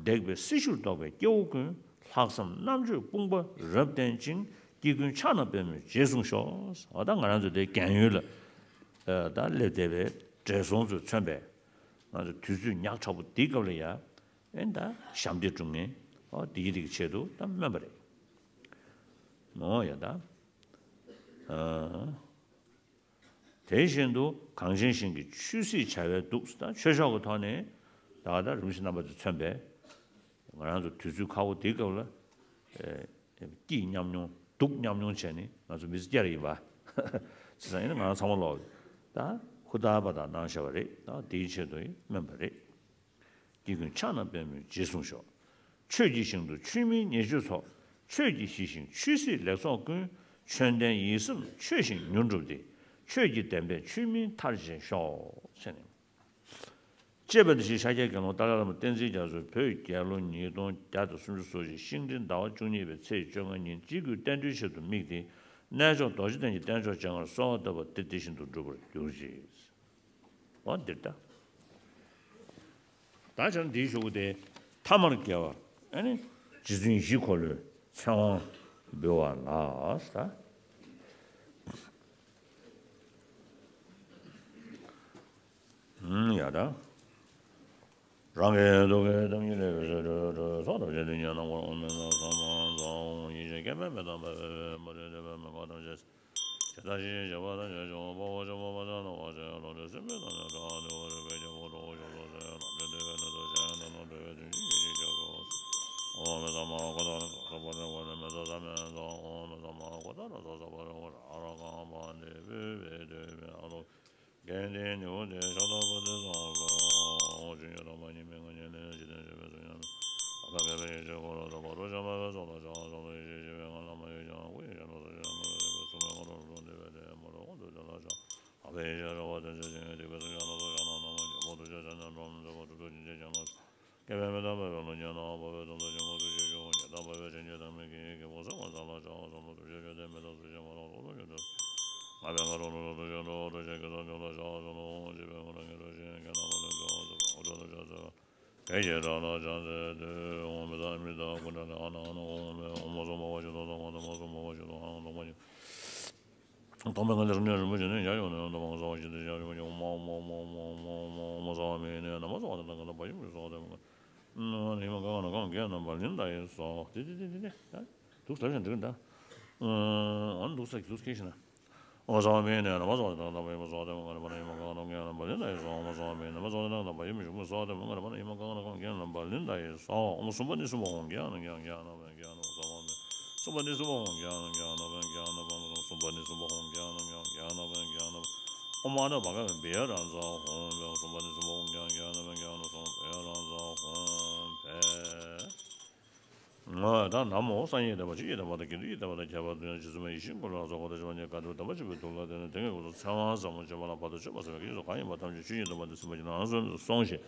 འདེགས་པའི་སྲི་ཞུར་གཏོགས་པའི་སྐྱེ་བོ་ཀུན། ལྷག་བསམ་རྣམ་དཔྱོད་དཔུང་པ་རབ་བརྟན་ཅིང་། སྐྱེ་ཀུན་ཕྱག་ན་པདྨོས་རྗེས་བཟུང་ཤོག། འོ་ད་ང་རང་ཚོ་དེ་རྒན་ཡོལ་ལ་ད་སླེབས་བསྡད་པའི་བགྲེས་སོང་ཚོས་མཚོན་པའི་ང་ཚོ་དུས་ཚོད་ཉག་ཕྲ་པོ་འདིའི་སྐབས་ལ་ཡ། ཨེ་ད་ཞབས་འདེགས་སྒྲུབ་མཁན་འོ་འདི་གི་རིགས་ཆེད་དུ་ད་སྨོན་པ་རེད། འོ་ཡ་ད། དེ་བཞིན་དུ་གངས་ཅན་ཞིང་གི་ཆོས་སྲིད་བྱ་བའི་གདུགས། ད་ཆོས་ཕྱོགས་ཀྱི་ཐོག་ནས་ད་ལྟ་རིན་པོ་ཆེ་རྣམ་པ་ཚོས་མཚོན་པའི་ང་རང་ཚོ་དུས་ཚོད་ཁག་པོ་འདིའི་སྐབས་ལ་ཨེ་སྐྱིད་མཉམ་མྱོང་སྡུག་མཉམ་མྱོང་བྱས་ནས་ང་ཚོ་མི་ཚེ་སྐྱེལ་ཡིན་པ། བྱས་ཙང་ཡིན་ན་ང་རང་ཚང་མ་ལོག་ད་ཧུར་ཐག་པ་དང་གནང་བཞག་པ་རེད། ད་དེའི་ཆེད་དུ་ཡིན་སྨོན་པ་རེད། སྐྱེ་ཀུན་ཕྱག་ན་པདྨོས་རྗེས་བཟུང་ཤོག། ཆོས་ཀྱི་ཞིང་དུ་ཆོས་མིན་ཉེས་སྤྱོད་ཚོགས། ཆོས་ཀྱིས་ཞི་ཞིང་ཆོས་སྲིད་ལེགས་ཚོགས་ཀུན། ཆོས་ལྡན་ཡིད་སེམས་ཆོས་བཞིན་མྱུར་འགྲུབ་སྟེ། ཆོས་ཀྱི་བདེན་པས་ཆོས་མིན་མཐར་ཕྱིན་ཤོག། ཟེར་ནས། ཅེས་པ་འདི་བཞིན་ཤཱཀྱའི་དགེ་སློང་ཏཱ་ལའི་བླ་མ་བསྟན་འཛིན་རྒྱ་མཚོས་བོད་རྒྱལ་ལོ་ཉིས་སྟོང་བརྒྱ་དང་སུམ་ཅུ་སོ་བཞི་ཤིང་སྤྲེལ་ཟླ་བ་བཅུ་གཉིས་པའི་ཚེས་བཅོ་ལྔ་ཉིན་སྤྱི་བོའི་བསྟན་འགྲོའི་ཆེད་དུ་དམིགས་ཏེ། རྣལ་འབྱོར་རྡོ་རྗེ་གདན་གྱི་བསྟན་མཆོག་སྤྱན་སྔར་གསོལ་བ་བཏབ་པ་འདི་དེ་བཞིན་དུ་འགྲུབ་པར་གྱུར་ཅིག། འོ་འདིར་ལྟ། ད་ཆ་འདིའི་གཞུག་གུ་དེ་ཐ་མར་དགེ་བ་ཨ་ནི་རྗེ་བཙུན་ཡིད་བཞིན་འཁོར་ལོའི་ཚེ་དབང་འབུལ་བ་ལ་ད། ཡ་ད། རང་གི་སྡུག་བསྔལ་ཐམས་ཅད་ལས་གྲོལ་བའི་ཕྱིར་ཚོགས་རབ་བརྒྱད་དུ་ཉེ་ན་འཁོར་བ་མེད་ན་ས་མ་ཟ་འོང་ཡེ་ཤེས་སྐྱེ་མེད་མི་རྟག་པ་འཕགས་པའི་མ་ལུས་འདས་པའི་མོས་པ་ཐམས་ཅད། ཇི་ལྟར་ཞི་ཞིང་གཤེགས་པ་ཐམས་ཅད་ཀྱང་། དཔའ་བོ་ཆེན་པོ་དམན་པ་ཆ་ལ་བ་ཆེ་ལོག་ལྟའི་སྲིད་པའི་དོན་ལས་བྲལ་བ་འདུལ་བར་རིགས་པའི་རྒྱལ་པོ་གྲོགས་པོ་ཞབས་སོར་གསོལ། ལམ་འབྲས་འདུལ་བའི་སྣོད་དུ་ཤར་ཡང་དག་སྣང་སྤྲོས་པའི་དོན་ཞི་ཞིང་གཤེགས་སུ་གསོལ། ཨོཾ་ཨ་མི་ད་མ་ཧཱ་ག་ཏ་ན་ཚོགས་བསགས་པ་རེ་བ་ནི་མི་ཚོགས་ཟ་མི་ཚོགས། ཨོཾ་ཨ་མི་ད་མ་ཧཱ་ག་ཏ་ན་ཚོགས་བསགས་པ་རེ་བ་ར་ར་ཀ་པ་ཏི་ཕུ་བེ་ཏུ་མི་ཨ་རོ་གན་དྷི་ནི་ཝུ་དྷི་ཤ་ཏ་པུ་ཏི་སྭཱ་ཧཱ། ཨོཾ་ཆོས་ཉིད་རྟོགས་པ་ཉིད་མིན་ངེས་ཉིད་ལས། འཇིག་རྟེན་སྤྱོད་པའི་གཟུགས་བརྙན་མིན། ཨ་ཏ་ཁེ་ཕན་ཡེ་ཤེས་འཁོར་ལོ་སྒྲོལ་བ། རོ་ཤ་མ་ཕེ་སོ་ལ་ཤ་ཤ་ལོ་ཡེ་ཤེས་ཞི་བའི་མངའ་ལ་མ་ཡུལ་ཀྱང་། སྐུ་ཡི་ཞལ་སྣང་ས་ཆེན་མ་ལུས་པའི་སུ་མའི་ངོ་རོ་ལུ་འདུས་པའི་དེ་མ་ལུས་དབང་དུ་བྱས་ལ་ཤོག། ཨ་ཕ་ཡེ་ཤེས་རོལ་པ་དོན་གཅིག་ཅན། སྡིག་པའི་གཟུགས་ཀྱང་སྣ་ཚོགས་ཤ་ནང་ན་མ་ཉོན་མོངས་དུག་ཤོག་ཅན་ནས་འགྲོ་མི་འཛད་པ་གྲུབ་ཐོབ་ཀྱི་རྗེས་བྱིན་རླབས། སྐྱེ་བའི་མི་རྟག་པའི་རོ་ལུ་ཉོན་ནའང་འཕགས་པའི་དོན་དུ་ཞིང་ཁམས་སུ་སྤྱོད་ཆོག་ཀུན། ཉི་ཟླ་འབར་བའི་སྤྱན་གྱིས་བདག་མེད་ཀྱི་ཡིད་ཀྱི་བུ་ཟེར་བ་མཛད་ལ་ཤོག། བསམ་བློ་ཐུགས་རྗེ་བཅོལ་ཏེ་མི་རྟག་སུ་ཞིག་མ་ལོག་ལོག་ཏུ་ཉོན་ཏོ། ང་པའི་ང་རོ་ལུ་ལོག་ཏུ་ཤོག་འགྲོ་བ་འདུ་བྱེད་ཀྱི་ཚོགས་ཉོན་ལ་ཤོག་ཟེར་ལོ། འཇིགས་པའི་ངུ་ལ་ངེས་འགྲོ་ཞིང་གྱེན་ལངས་པ་ལས་གྲོལ་བར་འགྱུར་རོ། འུ་ཅག་ལ་ཚེ་བ་གལ་ཆེ་དྲག་ལ་ཕྱག་འཚལ་ཏེ། ཨོཾ་མི་ཏ་མི་ཏ་ཀུན་ཏྲ་ལ་ཨ་ན་ཨ་ན། ཨོཾ་མི་ཨོཾ་མ་སུ་འཕགས་པ་ཞིག་ཏུ་སྭཱ་ཧཱ། ཏ་མ་སུ་འཕགས་པ་ཞིག་ཏུ་ཨ་ཧཱ། སྟོང་པ་ཉིད། སྟོང་པའི་ངང་ལས་རིམ་གྱིས་རིན་པོ་ཆེ་ནས་ཡར་ཡོང་ནས་ཡང་དག་པར་ངོ་མཚར་བ་ཞིག་སྟེ་ཞལ་བཞུགས་པ་ཉིད། ཨོཾ་མ་ཨོཾ་མ་ཨོཾ་མ་ཨོཾ་མ་ཨོཾ་མ་ཨོཾ་མ་ཟེར་བ་མེད་ནས་ན་མ་ཟེར་བ་དང་གང་དང་བ་ཡིན་པའི་ཚོགས་དེ་མ་ག་ནི་མ་གང་ན་གང་གང་རྣམ་པ་ལིང་ཏ་ཡི་སྭཱ་ཧཱ། དེ་དེ་དེ་དེ་དེ་འདུག་ཟེར་བཞིན་འདུག་ད། ཨ་ནི་འདུག་ཟེར་འདུག་སྐད་ཤེས་ན། ཨོཾ་ཟེར་བ་མེད་ནས་ན་མ་ཟེར་བ་དང་གང་དང་བ་ཡིན་པའི་ཚོགས་དེ་མ་ག་ནི་མ་གང་ན་གང་རྣམ་པ་ལིང་ཏ་ཡི་སྭཱ་ཧཱ། ཨོཾ་མ་ཟེར་བ་མེད་ནས་ན་མ་ཟེར་བ་དང་གང་དང་བ་ཡིན་པའི་ཚོགས་དེ་མ་ག་ནི་མ་གང་ན་གང་རྣམ་པ་ལིང་ཏ་ཡི་སྭཱ་ཧཱ། ཨོཾ་གསུམ་པ་ནི་གསུམ་པ་ཧཱུྃ་གྱ་ནམ་གྱ་ནམ་གྱ་ནམ་གསུམ་པ་ནི་གསུམ་པ་ཧཱུྃ་གྱ་ནམ་གྱ་ནམ་གསུམ་པ་ནི་གསུམ་པ་ཧཱུྃ་གྱ་ནམ་གྱ་ནམ་གྱ་ནམ་ཨོཾ་ཨ་ན་བྷ་ག་བྷེ་ཡ་ར་ཛ་ཧཱུྃ་ཕཊ། གསུམ་པ་ནི་གསུམ་པ་ཧཱུྃ་གྱ་ནམ་གྱ་ནམ་གསུམ་བྷེ་ཡ་ར་ཛ་ཧཱུྃ་ཕཊ། ད་ན་མོ་སངས་རྒྱས་བསྟན་པ་ཆོས་ཀྱི་བསྟན་པ་དང་དགེ་འདུན་གྱི་བསྟན་པ་དང་ཁྱད་པར་དུ་ཡང་རྗེ་བཙུན་མ་ཡིད་བཞིན་འཁོར་ལོ་ལ་སོགས་པ་དང་བཅས་པ་ཉིད་ག་དུས་དམ་པ་ཆེན་པོའི་ཐུགས་ལ་བརྟེན་ནས་དེ་སྔའི་སྐུ་གསུང་ཚེ་དབང་ཟབ་མོ་སྤྱོད་པ་ལ་བར་དུ་གཅོད་པ་ཟེར་བའི་རྒྱུ་སོགས་གང་ཡིན་པ་ཐམས་ཅད་ཆོས་ཉིད་སྟོན་པ་འདི་ཟིན་པ་ཉིད་ནང་གསོན་དུ་སོང་ཞིང་།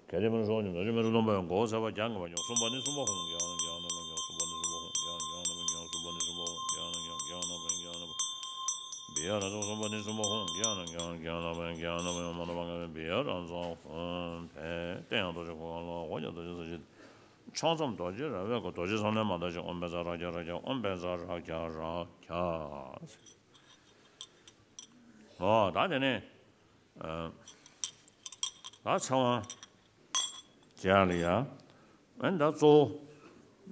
གལ་ཏེ་མི་ནུབ་སོགས་ཉིད་ནམ་ཞིག་མི་འགྲོ་སྟོན་པ་ཡང་གོ་ཚད་པ་རྒྱ་ངེས་པ་ཀྱང་། གསུམ་པ་ནི་གསུམ་པ་ཧཱུྃ་གྱ་ནམ་གྱ་ནམ་གསུམ་པ་ནི་གསུམ་པ་ཧཱུྃ་གྱ་ནམ་གྱ་ནམ་གསུམ་པ་ནི་གསུམ་པ་ཧཱུྃ་གྱ་ནམ་གྱ་ནམ་གསུམ་པ་ཧཱུྃ་གྱ་ནམ་གྱ་ནམ། ཡ་ར་ཙོག་སོགས་པ་ནི་གསུམ་པོ་ཧོང་གི་ཡང་ན་གྱང་གྱང་ན་བན་གྱང་ན་བན་མ་ན་བ་ག་བན་བི་ཡ་ར་ཙོག་ཧོང་བན་ཏེ་ཡང་རྡོ་རྗེ་ཁོ་གང་ལ་འོ་ཡ་རྡོ་རྗེ་ས་ཅི་ཕྱོགས་མཚམས་རྡོ་རྗེ་ར་བས་གོ་རྡོ་རྗེ་ས་ནས་མ་རྡོ་རྗེ་ཨོམ་བན་ས་ར་ཀྱ་ར་ཀྱ་ཨོམ་བན་ས་ར་ཀྱ་ར་ཀྱ། འོ་ད་དེ་ནས་ད་ཚེ་དབང་རྒྱལ་ལ་ཡ། ཨ་ནི་ད་གཙོ་བོ་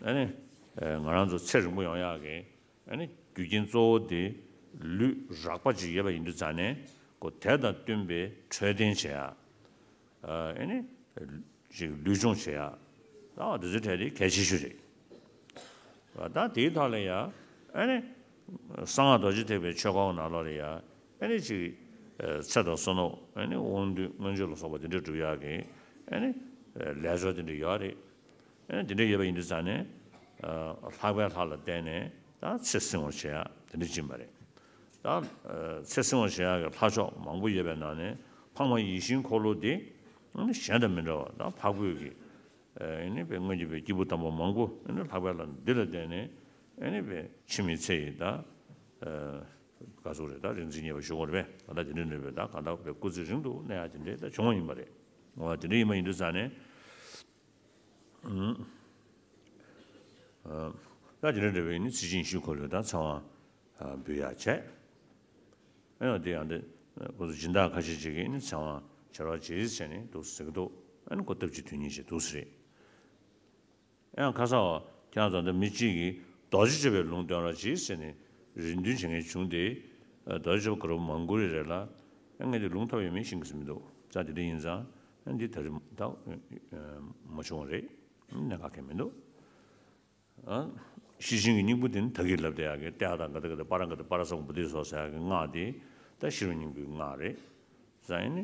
ཨ་ནི་ང་རང་ཚོ་ཚེ་རིང་པོ་ཡོང་ཡག་གི་ཨ་ནི་རྒྱུ་རྐྱེན་གཙོ་བོ་དེ་ལུས་རགས་པ་ཅིག་ཡོད་པ་ཡིན་དུས་ཙང་ནས་ཁོ་དེ་དང་བསྟུན་པའི་འཕྲོད་བསྟེན་བྱེད་ཡག་ཨ་ནི་ཅིག་ལུས་སྦྱོང་བྱེད་ཡག་ད་འདི་ཚོའི་གྲས་དེ་གལ་ཆེ་ཤོས་རེད། ད་དེའི་ཐོག་ལ་ཡ་ཨ་ནི་གསང་སྔགས་རྡོ་རྗེ་ཐེག་པའི་ཆོས་སྐོར་ནང་ལོགས་ལ་ཡ་ཨ་ནི་ཅིག་ཚེ་དང་བསོད་ནམས་ཨ་ནི་དབང་སྡུད་མངོན་སྤྱོད་ལ་སོགས་པ་དེ་འདྲ་སྒྲུབ་ཡག་གི་ཨ་ནི་ལས་སྦྱོར་དེ་འདྲ་ཡོད་རེད། ཨ་ནི་དེ་འདྲ་ཡོད་པ་ཡིན་དུས་ཙང་ནས་ལྷག་པའི་ལྷ་ལ་བརྟེན་ནས་ད་ཚེ་བསྲིང་བར་བྱེད་ཡག་དེ་འདྲ་ཅིག་ཡིན་པ་རེད། ད་ཚེ་བསྲིང་བར་བྱེད་ཡག་གི་ལྷ་མཆོག་མང་པོ་ཡོད་པའི་ནང་ནས་འཕགས་མ་ཡིད་བཞིན་འཁོར་ལོ་དེ་ཨ་ནི་གཞན་དང་མི་འདྲ་བ་ད་འཕགས་བོད་ཀྱི་ཨ་ནི་དཔེ་སྔོན་གྱི་དཔེ་སྐྱེས་བུ་དམ་པ་མང་པོ་ཨ་ནི་ལྷག་པའི་ལྷ་འདི་ལ་བརྟེན་ནས་ཨ་ནི་དཔེ་འཆི་མེད་ཚེ་ཡི་ད་ག་ཚོད་རེད་ད་རིག་འཛིན་བརྙེས་པ་ཞུ་དགོས་རེད་པས་ད་ལྟ་དེ་འདྲ་ནུས་པའི་ད་གང་ལྟར་དཔེ་སྐུ་ཚེ་རིང་དུ་གནས་ཡག་དེ་འདྲའི་ད་བྱུང་བ་ཡིན་པ་རེད། འོ་དེ་འདྲ་ཡིན་པ་ཡིན་དུས་ཙང་ནས་ད་དེ་འདྲ་འདྲ་བའི་ནི་ཚེ་ཆེན་ཡིད་བཞིན་འཁོར་ལོ་ད་ཚེ་དབང་འབུལ་ཡག་བྱས། ཨ་ཡང་དེ་ཡང་དེ་ཁོ་ཚོ་སྦྱིན་བདག་ཁ་ཤས་ཅིག་གིས་ནི་ཚེ་དབང་བྱེ་བྲག་རྗེས་ཟེར་ནས་འདུག་ཟེར་གི་འདུག་ཨ་ནི་ཁོ་སྟབས་གཅིག་དོན་གཉིས་བྱས་འདུག་ཟེར་རེད། ཨ་ཡང་ཁ་སང་བ་ཁྱེད་རང་ཚོ་འདི་མི་གཅིག་གིས་རྡོ་རྗེ་གཅོད་པའི་ལུང་སྟོན་རོགས་གྱིས་ཟེར་ནས་རེ་འདུན་བྱེད་མཁན་བྱུང་སྟེ། རྡོ་རྗེ་གཅོད་པ་གུ་རུ་མང་པོ་རེ་རེ་ལ་ཨ་ངས་འདི་ལུང་ཐོབ་ཡོད་མེད་ཤེས་ཀྱི་མི་འདུག་ཙང་དེ་འདྲ་ཡིན་ཙང་ཨ་འདི་ད་རེས་ད་མ་བྱུང་བ་རེད། གནད་འགག་གང་ཡང་མི་འདུག་ཨ། ཤེར་ཕྱིན་གྱི་སྙིང་པོ་དེ་ནི་ད་གིན་ལབ་བསྡད་ཡག་གི་ཏདྱ་ཐཱ་ག་ཏ་ག་ཏ་པཱ་ར་ག་ཏ་པཱ་ར་སཾ་བོ་དྷི་སྭཱ་ཧཱ་ཟེར་ཡག་གི་སྔགས་དེ་ད་ཤེར་བའི་སྙིང་པོའི་སྔགས་རེད། ཟེར་ཡིན་ནི་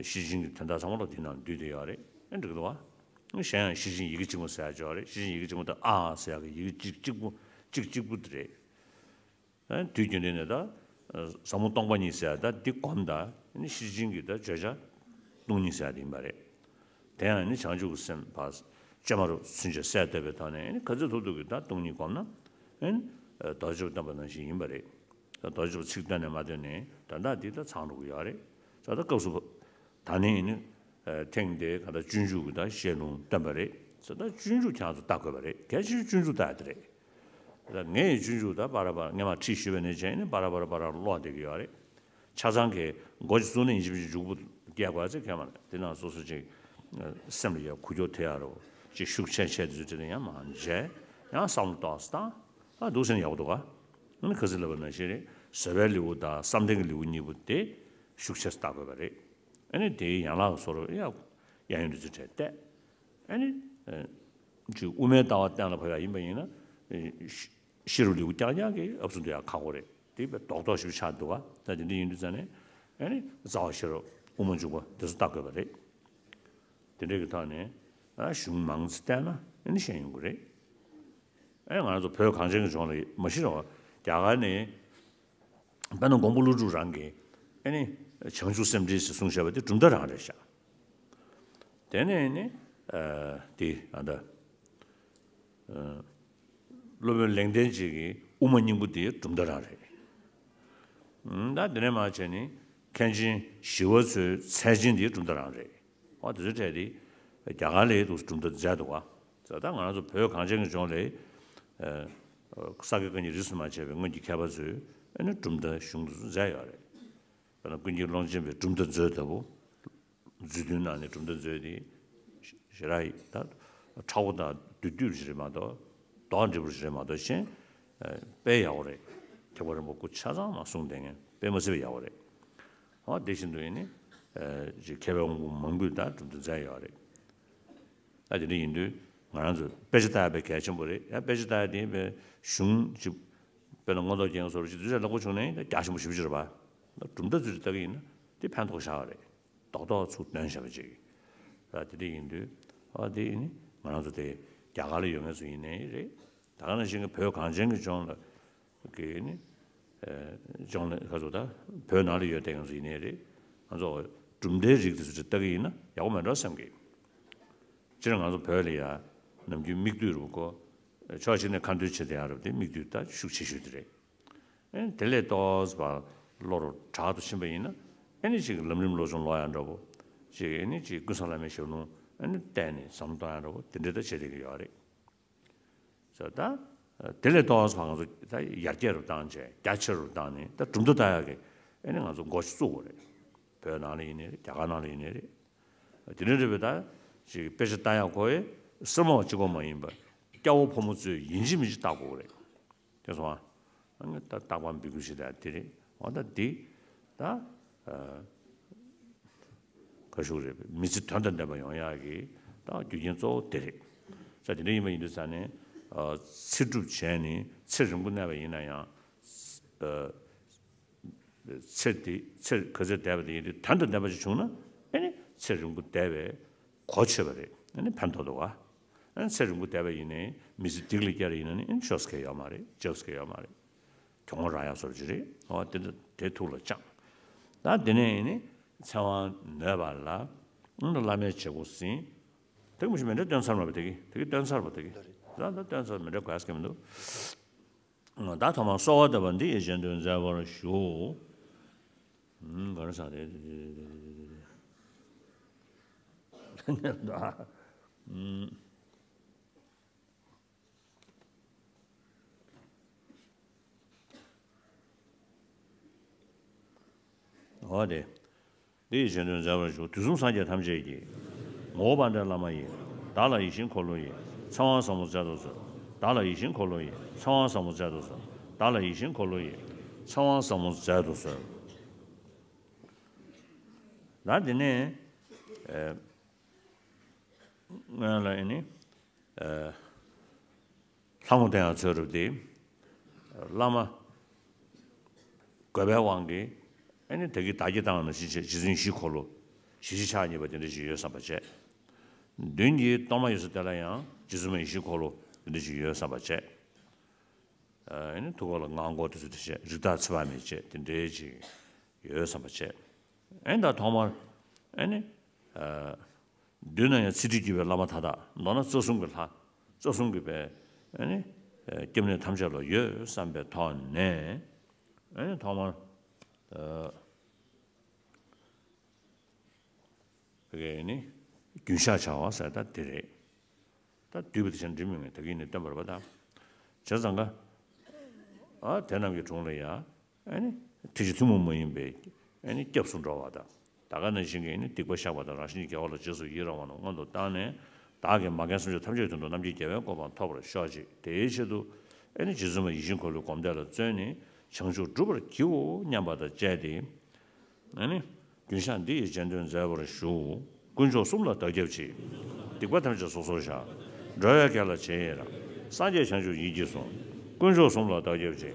ཤེར་ཕྱིན་གྱི་དོན་དག་ཚང་མ་ལ་དེ་ནང་འདུས་བསྡད་ཡོད་རེད། ཨེ་འགྲིག་འདུག་བ། གཞན་ཡང་ཤེར་ཕྱིན་ཡི་གེ་གཅིག་མ་ཟེར་ཡག་ཅིག་ཡོད་རེད། ཤེར་ཕྱིན་ཡི་གེ་གཅིག་མ་ད་ཨཱཿ་ཟེར་ཡག་གི་ཡི་གེ་གཅིག་གཅིག་པུ་གཅིག་གཅིག་པུ་དེ་རེད། དུས་རྒྱུན་ལྡན་ནས་ད་ཟབ་མོ་སྟོང་པ་ཉིད་ཟེར་ཡག་ད་འདི་སྒོམ་ད་ནི་ཤེར་ཕྱིན་གྱི་ད་བརྗོད་བྱ་སྟོང་ཉིད་ཟེར་ཡག་དེ་ཡིན་པ་རེད། དེ་ཡང་ནི་བྱང་ཆུབ་ཀྱི་སེམས་ཕར་བཅོས་མ་རུ་ཚུན་ཆད་གསལ་བཏབ་པའི་ཐོག་ནས་ནི་ག་ཚོད་ཐུབ་ཐུབ་ཀྱིས་ད་སྟོང་ཉིད་སྒོམ་ན་ནི་རྡོ་རྗེ་གཅོད་པ་བསྟན་པ་ནང་བཞིན་ཡིན་པ་རེད། ད་རྡོ་རྗེ་གཅོད་པ་ཚིག་བཏོན་ནས་མ་བཏོན་ནས་ད་ལྟ་འདི་ད་ཚང་འགྲོ་གི་ཡོད་རེད། ད་ལྟ་སྐབས་སུ་ད་ནི་ནི་ཐེངས་འདིའི་ག་ད་སྤྱོད་འཇུག་གི་ད་བཤད་ལུང་བཏོན་པ་རེད། ད་སྤྱོད་འཇུག་ཁྱེད་རང་ཚོ་ལྟ་དགོས་པ་རེད། གལ་ཆེ་ཤོས་སྤྱོད་འཇུག་ལྟ་ཡག་དེ་རེད། ད་ངས་སྤྱོད་འཇུག་ད་པ་ར་པ་ར་སྔས་མ་ཁྲིད་ཞུས་པ་ནས་བྱས་ནས་པ་ར་པ་ར་པ་ར་ཀློག་བསྡད་ཀྱི་ཡོད་རེད། ཆ་ཚང་གི་མགོ་ཅིག་བཙུགས་ནས་ཡིན་གཅིག་མིན་གཅིག་མཇུག་པོ་སྐྱེལ་དགོས་ཚེ་ཁྱད་མ་རེད། དེ་ནང་སོ་སོ་ཅིག་སེམས་ལ་ཡ་ཁུག་ཀྱོག་ཐེབས་ཡག་རོ་ཅིག་ཤུགས་ཆེ་ཆེ་དེ་ཚོ་དེ་ཡང་མ་བྱས་ཡང་བསམ་བློ་ཏོག་ཙམ་བཏང་ཨ་འདུག་ཟེར་ན་ཡག་པོ་འདུག་ག་ཨ་ནི་ཁ་སང་ལབ་པ་ནང་བཞིན་རེད། བཟོད་པའི་ལེའུ་དང་བསམ་གཏན་གྱི་ལེའུ་གཉིས་པོ་དེ་ཤུགས་ཆེ་ཙམ་བལྟ་དགོས་པ་རེད། ཨ་ནི་དེའི་ཡན་ལག་གི་བཟོ་འདྲ་ཡ་ཡང་ཡང་འདི་ཚོ་བྲལ་བལྟས། ཨ་ནི། ཅིག་དབུ་མའི་ལྟ་བ་གཏན་ལ་ཕབ་ཡག་ཡིན་པ་ཡིན་ན། ཤེ་རབ་ལེའུ་རྐྱང་རྐྱང་གིས་ཨབ་སུ་འདུ་ཡག་ཁག་པོ་རེད། དེ་བས་རྡོག་རྡོག་ཞིག་ཆགས་འདུག་ག་ད་དེ་འདྲ་ཡིན་དུས་ཙང་ནས་ཨ་ནི་རྩ་བ་ཤེས་རབ་དབུ་མ་འཇུག་པ་དེ་ཚོ་ལྟ་དགོས་པ་རེད། དེ་འདྲ་གི་ཐོག་ནས་ཨ་གཞུང་མང་ཙམ་བལྟས་ན་ཨ་ནི་ཤེས་ཡོང་གི་རེད། ཨ་ང་རང་ཚོ་བོད་གངས་ཅན་གྱི་ལྗོངས་ལ་མ་གཞི་རེད་བ། རྒྱ་གར་ནས་དཔེར་ན་མགོན་པོ་ཀླུ་སྒྲུབ་རང་གིས་ཨ་ནི་བྱང་ཆུབ་སེམས་འགྲེལ་ཞེས་གསུངས་བཞག་པ་དེ་གྲུབ་མཐའ་རང་རེད་ཤག་དེ་ནས་ནི། ཨ་དེ་ཨ་ད། ཨ་སློབ་དཔོན་ལེགས་ལྡན་འབྱེད་ཀྱི་དབུ་མ་སྙིང་པོ་དེ་གྲུབ་མཐའ་རང་རེད། ཨ་ད་དེ་ནས་མར་བྱས་ནི་མཁན་ཆེན་ཞི་བ་འཚོའི་ཚད་ཆེན་དེ་གྲུབ་མཐའ་རང་རེད། ཨོ་དེ་ཚོའི་གྲས་དེ་རྒྱ་གར་ལ་འདུག་གྲུབ་མཐའ་མཛད་འདུག་ག་ད་ལྟ་ང་རང་ཚོ་བོད་གངས་ཅན་གྱི་ལྗོངས་ལ་ས་དགེ་བཀའ་རྙིང་རིས་སུ་མ་ཆད་པའི་སྔོན་གྱི་མཁས་པ་ཚོས་ཨ་ནི་གྲུབ་མཐའ་གཞུང་དེ་ཚོ་མཛད་ཡོད་རེད། དཔེར་ན་ཀུན་མཁྱེན་ཀློང་ཆེན་པའི་གྲུབ་མཐའ་མཛོད་ལྟ་བུ། མཛོད་བདུན་ནང་ནས་གྲུབ་མཐའ་མཛོད་དེ། ཞེ་དྲག་ཡིན་ད། མཁྲེགས་པོ་དང་བསྡུས་བསྡུས་ཞིག་རེད་མ་གཏོགས། རྡོག་འགྲེལ་པོ་ཞིག་རེད་མ་གཏོགས་གཞན། དཔེ་ཡག་པོ་རེད། ཐེག་པ་རིམ་པ་དགུ་ཆ་ཚང་མ་གསུངས་བསྡད་མཁན་དཔེ་མ་སྲིད་པ་ཡག་པོ་རེད། འོ་དེ་བཞིན་དུ་ཡིན་ནི། ཅིག་མཁས་པའི་དབང་པོ་མང་པོས་ད་གྲུབ་མཐའ་མཛད་ཡོད་རེད། ད་དེ་འདྲ་ཡིན་དུས་ང་རང་ཚོ་དཔེ་ཆ་ལྟ་ཡག་དཔེ་གལ་ཆེན་པོ་རེད། ཡང་དཔེ་ཆ་ལྟ་ཡག་དེ་དཔེ་གཞུང་ཅིག་དཔེར་ན་མངོན་རྟོགས་རྒྱན་སོགས་ཅིག་དུས་ཚོད་ལེགས་པོ་བྱུང་ནའི་ད་རྒྱག་ཞིམ་པོ་ཞེ་པོ་ཅིག་རེད་པ། ད་གྲུབ་མཐའ་ཚོ་ཅིག་ལྟ་གི་ཡིན་ན་དེ་ཕན་ཐོགས་ཤག་རེད། རྡོག་རྡོག་ཚུར་བཏོན་བཞག་པ་ཅིག་ད་དེ་འདྲ་ཡིན་དུས་ཨ་དེ་ཡིན་ནི་ང་རང་ཚོ་དེ་རྒྱ་གར་ལ་ཡོད་མཁན་ཚོ་ཡིན་ནའི་རེད། ད་ག་ནང་བཞིན་གྱི་བོད་གངས་ཅན་གྱི་ལྗོངས་ལ། གི་ནི། ལྗོངས་ནས་ཁ་ཚོ་ད་བོད་ནང་ལ་ཡོད་བསྡད་མཁན་ཚོ་ཡིན་ནའི་རེད། ང་ཚོ་གྲུབ་མཐའི་རིགས་དེ་ཚོ་ལྟ་གི་ཡིན་ན་ཡག་པོ་མེད་འགྲོ་བསམ་གི་སྤྱིར་ང་ཚོ་བོད་ལ་ཡ་ནམ་རྒྱུན་མིག་ལྟོས་རུ་ཀོ། ཕྱོགས་གཅིག་ནས་ཁ་འདོན་བྱེད་བསྡད་ཡག་རུ་དེ་མིག་ལྟོས་ད་ཤུགས་ཆེ་ཤོས་དེ་རེད། ཨེ་དེ་ལས་ཏོག་ཙམ་ བློ་རུ་དྲག་ཏུ་ཕྱིན་པ་ཡིན་ན། ཨེ་ནི་ཅིག་ལམ་རིམ་བློ་སྦྱོང་ཀློག་ཡག་འདྲ་པོ། ཅིག་ཨེ་ནི་ཅིག་ཀུན་བཟང་བླ་མའི་ཞབས་ལུང་ཨེ་ནི་བལྟས་ནས་བསམ་བློ་གཏོང་ཡག་འདྲ་པོ་དེ་འདྲ་ད་བྱེད་བསྡད་ཀྱི་ཡོད་རེད། ཟེར་ད། དེ་ལས་ལྡོག་ཙམ་ང་ཚོ་ད་ཡར་རྒྱས་རུ་བཏང་བྱས་རྒྱ་ཆེ་རུ་བཏང་ནས་ད་གྲུབ་མཐའ་ལྟ་ཡག་གི་ཨེ་ནི་ང་ཚོ་འགོ་ཞིག་བཙུགས་དགོས་རེད། བོད་ནང་ལ་ཡིན་ནའི་རེད། རྒྱ་གར་ནང་ལ་ཡིན་ནའི་རེད། དེ་འདྲ་རེད་པས། ད་ཅིག་དཔེ་ཆ་ལྟ་ཡག་ཁོ་ཡི་སེར་མོ་གཅིག་པོ་མ་ཡིན་པར་སྐྱ་བོ་ཕོ་མོ་ཚོས་ཡིན་གཅིག་མིན་གཅིག་ལྟ་དགོས་རེད། དེ་སོང་ཨ། ད་རྟག་པར་འབོད་སྐུལ་ཞིག་ད་དེ་རེད། འོ་ད་འདི་ད་ཨ་ག་ཞུ་རེད། མི་ཚེ་དོན་དང་ལྡན་པ་ཡོང་ཡག་གི་ད་རྒྱུ་རྐྱེན་གཙོ་བོ་དེ་རེད། ས་དེ་འདྲ་ཡིན་པ་ཡིན་དུས་ཙང་ནས་ཨ་ཚེ་སྒྲུབ་བྱས་ནས་ཚེ་རིང་པོ་གནས་པ་ཡིན་ན་ཡང་། ཨ་ཚེ་དེ་ཚེ་ག་ཚོད་འདས་པ་དེ་ཡིན་དུས་དོན་དང་ལྡན་པ་ཞིག་བྱུང་ན་ཨེ་ནི་ཚེ་རིང་པོ་བསྡད་པའི་གོ་ཆོད་པ་རེད། ཨེ་ནི་ཕན་ཐོགས་འདུག་ག་ཨེ་ནི་ཚེ་རིང་པོ་བསྡད་པ་ཡིན་ནའི་མི་ཚེ་སྡིག་ལ་སྐྱེལ་ཡིན་ན་ནི་ཨེ་ནི་ཤོར་ས་གང་ཡང་ཡོད་མ་རེད། འཇགས་ས་གང་ཡང་ཡོད་མ་རེད། གྱོང་རག་ཡག་བཟོ་འདྲ་ཅིག་རེད། འོ་དེ་འདྲ་དེ་ཐུགས་ལ་བཅངས། ད་དེ་ནས་ཨེ་ནི་ཚེ་དབང་ནོད་པ་ལ་ཨེ་ནི་བླ་མའི་བྱེད་སྒོ་ཟིན། དེ་ག་མི་ཤེས། མཎྜལ་བཏོན་ཚར་མ་རེད་པ། དེ་གི་དེ་གི་བཏོན་ཚར་བ། དེ་གི་ད་ད་བཏོན་ཚར། མཎྜལ་གོ་ཡག་གང་ཡང་མི་འདུག་ད་ཐོག་མར་གསོལ་བ་འདེབས་པ་འདི་ཡི་རྗེས་ཟློས་མཛད་པར་ཞུ། ཨུམ། ག་རེ་ཟེར་དེ་ཨུམ། འོ་དེ། འདི་ཡི་རྗེས་ཟློས་མཛད་པར་ཞུ། དུས་གསུམ་སངས་རྒྱས་ཐམས་ཅད་ཀྱི། ངོ་བོ་དཔལ་ལྡན་བླ་མ་ཡི། བདག་ལ་ཡིད་བཞིན་འཁོར་ལོ་ཡི། ཚེ་དབང་ཟབ་མོ་སྩལ་དུ་གསོལ། བདག་ལ་ཡིད་བཞིན་འཁོར་ལོ་ཡི། ཚེ་དབང་ཟབ་མོ་སྩལ་དུ་གསོལ། བདག་ལ་ཡིད་བཞིན་འཁོར་ལོ་ཡི། ཚེ་དབང་ཟབ་མོ་སྩལ་དུ་གསོལ། ད་དེ་ནས་ཨེ་སྔོན་ལ་ཨེ་ནི་ཨེ་ལྷ་མོ་བསྟེན་ཡག་ཚོས་རུབ་སྟེ། བླ་མ་དགོས་པའི་དབང་གིས་ཨེ་ནི་ད་གིན་བདག་བསྐྱེད་བཏང་ནང་བཞིན་བྱས། རྗེ་བཙུན་ཡེ་ཤེས་འཁོར་ལོ་ཞལ་གཅིག་ཕྱག་གཉིས་པ་དེ་འདྲ་ཞིག་ཡོད་བསམ་པ་བྱས། མདུན་གྱི་གཏོར་མ་ཡོད་ས་དེ་ལ་ཡང་རྗེ་བཙུན་མ་ཡེ་ཤེས་འཁོར་ལོ་དེ་འདྲ་ཞིག་ཡོད་བསམ་པ་བྱས། ཨེ་ནི་ཐུགས་ཀ་ལ་སྔགས་མགོ་དེ་ཚོ་དེ་བྱས། རིགས་བདག་ཚེ་དཔག་མེད་བཅས་དེ་འདྲའི་ཅིག་ཡོད་བསམ་པ་བྱས། ཨེ་ནི་ད་ཐོག་མར་ཨེ་ནི་ཨ་མདུན་ན་ཡང་ཚེ་ཁྲིད་བརྒྱུད་པའི་བླ་མ་མཐའ་དག། མདོར་ན་རྩ་གསུམ་གྱི་ལྷ། རྩ་གསུམ་གྱི་དཔལ་ཨེ་ནི་ཨ་སྐྱབས་གནས་ཐམས་ཅད་ལ་ཡོད་བསམ་པའི་ཐོག་ནས། ཨེ་ནི་ཐོག་མར་ཨ་དེ་གའི་ནི་རྒྱུན་བཤགས་བྱ་བ་ཟེར་ད་དེ་རེད། ད་བསྡུས་པ་དེ་བྱས་ན་འགྲིག་མི་ངེས། ད་གིན་ནས་བཏོན་པ་རེད་པ། ད་བྱས་ཙང་ཀ་ཨ་དེ་རྣམས་ཀྱི་དྲུང་ལ་ཡ་ཨ་ནི་ཐུགས་རྗེ་ཐུན་མོང་མ་ཡིན་པའི་ཨ་ནི་སྐྱབས་སུ་འགྲོ་བ་དང་། ད་ག་ནང་བཞིན་གྱི་ཨ་ནི་སྡིག་པ་བཤགས་པ་དང་། རང་གཞན་གྱི་དགེ་བ་ལ་རྗེས་སུ་ཡི་རང་བ་རྣམས་སྔོན་དུ་བཏང་ནས། བདག་གིས་མ་མཁན་སེམས་ཅན་ཐམས་ཅད་དོན་དུ་རྣམ་མཁྱེན་རྒྱལ་བའི་གོ་འཕང་ཐོབ་པར་ཤོག་ཅིག་དེའི་ཆེད་དུ་ཨ་ནི་རྗེ་བཙུན་མ་ཡིད་བཞིན་འཁོར་ལོའི་སྒོམ་བཟླས་ལ་བརྩོན་ནས་བྱང་ཆུབ་སྒྲུབ་པར་བགྱིའོ་སྙམ་པ་དང་བཅས་ཏེ། ཨ་ནི། རྒྱུན་བཤགས་འདི་ཡི་རྗེས་ཟློས་མཛད་པར་ཞུ། དཀོན་མཆོག་གསུམ་ལ་བདག་སྐྱབས་མཆི། སྡིག་པ་ཐམས་ཅད་སོ་སོར་བཤགས། འགྲོ་བའི་དགེ་ལ་རྗེས་ཡི་རང་། སངས་རྒྱས་བྱང་ཆུབ་ཡིད་ཀྱིས་ཟུངས། དཀོན་མཆོག་གསུམ་ལ་བདག་སྐྱབས་མཆི།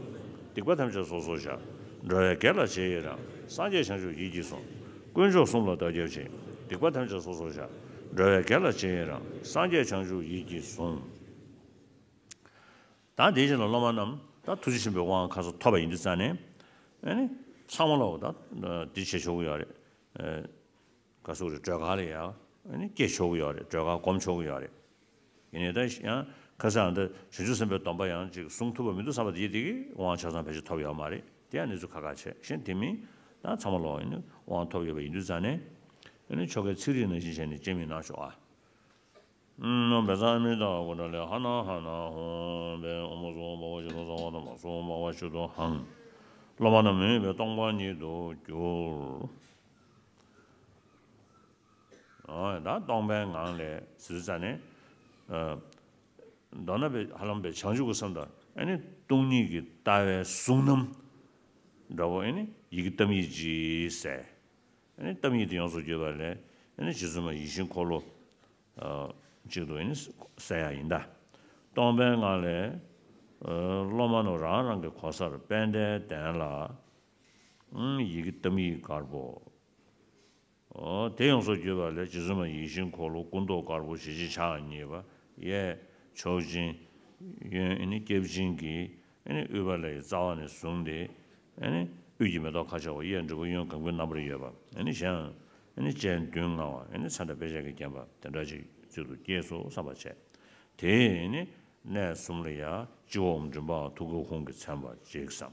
སྡིག་པ་ཐམས་ཅད་སོ་སོར་བཤགས། འགྲོ་བའི་དགེ་ལ་རྗེས་ཡི་རང་། སངས་རྒྱས་བྱང་ཆུབ་ཡིད་ཀྱིས་ཟུངས། དཀོན་མཆོག་གསུམ་ལ་བདག་སྐྱབས་མཆི། སྡིག་པ་ཐམས་ཅད་སོ་སོར་བཤགས། འགྲོ་བའི་དགེ་ལ་རྗེས་ཡི་རང་། སངས་རྒྱས་བྱང་ཆུབ་ཡིད་ཀྱིས་ཟུངས། ད་དེའི་རྗེས་ལ་སློབ་མ་རྣམས་ད་ཐུགས་རྗེ་ཆེན་པོའི་དབང་ཁ་སོ་ཐོབ་པ་ཡིན་དུས་ཙང་ནས། ཨ་ནི་ཚང་མ་ལ་འོ་ད་འདི་བྱེད་ཆོག་གི་ཡོད་རེད། ཨ་ག་སོག་རེད། སྒྲོལ་དཀར་ལ་ཡང་ཨ་ནི་སྐྱེ་ཆོག་གི་ཡོད་རེད། སྒྲོལ་དཀར་སྒོམ་ཆོག་གི་ཡོད་རེད། ཡིན་ནའི་ད་ཡང་ཁ་སང་ད་བྱང་ཆུབ་སེམས་དཔའི་སྡོམ་པ་ཡང་ཅིག་གསུང་ཐུབ་པ་མི་འདུག་བསམ་པ་དེ་དེ་གི་དབང་ཆ་ཚང་ཕལ་ཆེར་ཐོབ་ཡོད་མ་རེད། དེ་ཡང་གནས་ཚུལ་ཁག་ཁག་བྱས། གཞན་དེ་མིན་ད་ཚང་མ་ལ་ཨ་ནི་དབང་ཐོབ་ཡོད་པ་ཡིན་དུས་ཙང་ནས། ཨ་ནི་ཆོ་གའི་ཚིག་རིས་ནང་བཞིན་བྱས་ནས་སྤྱན་མིག་ནང་ཞོག་ཨ། ཨུམ། བཛྲ་ཨ་མི་ཏ་ཀུན་ཌ་ལི་ཧ་ན་ཧ་ན་ཧོ། བྷེ་ཨོཾ་སྭ་བྷཱ་ཝ་ཤུདྡྷ་སརྦ་དྷརྨ་སྭ་བྷཱ་ཝ་ཤུདྡྷོ་ཧཾ། སློབ་མ་རྣམས་མི་འོས་པའི་སྟོང་པ་ཉིད་དུ་གྱུར། ཨ་ད་སྟོང་པའི་ངང་ལས་ཟེར་ཙ་ནས། ཨ་མདོར་ན་བའི་ཧ་ལམ་པའི་བྱང་ཆུབ་ཀྱི་སེམས་དང་། ཨ་ནི་སྟོང་ཉིད་ཀྱི་ལྟ་བའི་གཟུང་རྣམ་འདྲ་བོ། ཨ་ནི་ཡི་གེ་གཏམ་ཡིག་ཅིག་གསལ། ཨ་ནི་གཏམ་ཡིག་དེ་ཡོངས་སུ་བརྗོད་པ་ལས། ཨ་ནི་རྗེ་བཙུན་མ་ཡིད་བཞིན་འཁོར་ལོ་ཨ་གཅིག་ཏུ་ཨ་ནི་གསལ་ཡག་ཡིན་ད། སྟོང་པའི་ངང་ལས་ཨ་སློབ་མ་རྣམས་རང་རང་གི་གོ་སར་པད་ཟླའི་གདན་ལ་ཨ་ཡི་གེ་གཏམ་ཡིག་དཀར་པོ། ཨོ་དེ་ཡོངས་སུ་བརྗོད་པ་ལས། རྗེ་བཙུན་མ་ཡིད་བཞིན་འཁོར་ལོ་སྐུ་མདོག་དཀར་པོ་ཞལ་གཅིག་ཕྱག་གཉིས་པ། གཡས་མཆོག་སྦྱིན། གཡོན་ཨ་ནི་སྐྱབས་སྦྱིན་གྱིས་ཨ་ནི་དབུས་པ་ལ་ཡི་རྩ་བ་ནས་བཟུང་སྟེ། ཨ་ནི་དབུས་ཀྱི་མེ་ཏོག་ཁ་ཕྱེ་བ། གཡས་འབྲས་བུ་གཡོན་གང་པོའི་རྣམ་པར་ཡོད་པ། ཨ་ནི་གཞན་ཨ་ནི་སྤྱན་མདུན་མངའ་བ། ཨ་ནི་ཚེ་འདས་དཔེ་བྱད་ཀྱིས་བརྒྱན་པ་དེ་འདྲ་ཅིག་གཅིག་ཏུ་སྐྱེས་སོ་བསམ་པ་བྱས། དེ་ཨ་ནི་གནས་གསུམ་ལ་ཡ་སྤྱི་བོ་འོག་མགྲིན་པ། ཐུགས་ཀའི་ཧཱུྃ་གིས་མཚན་པ་ཅིག་བསམ།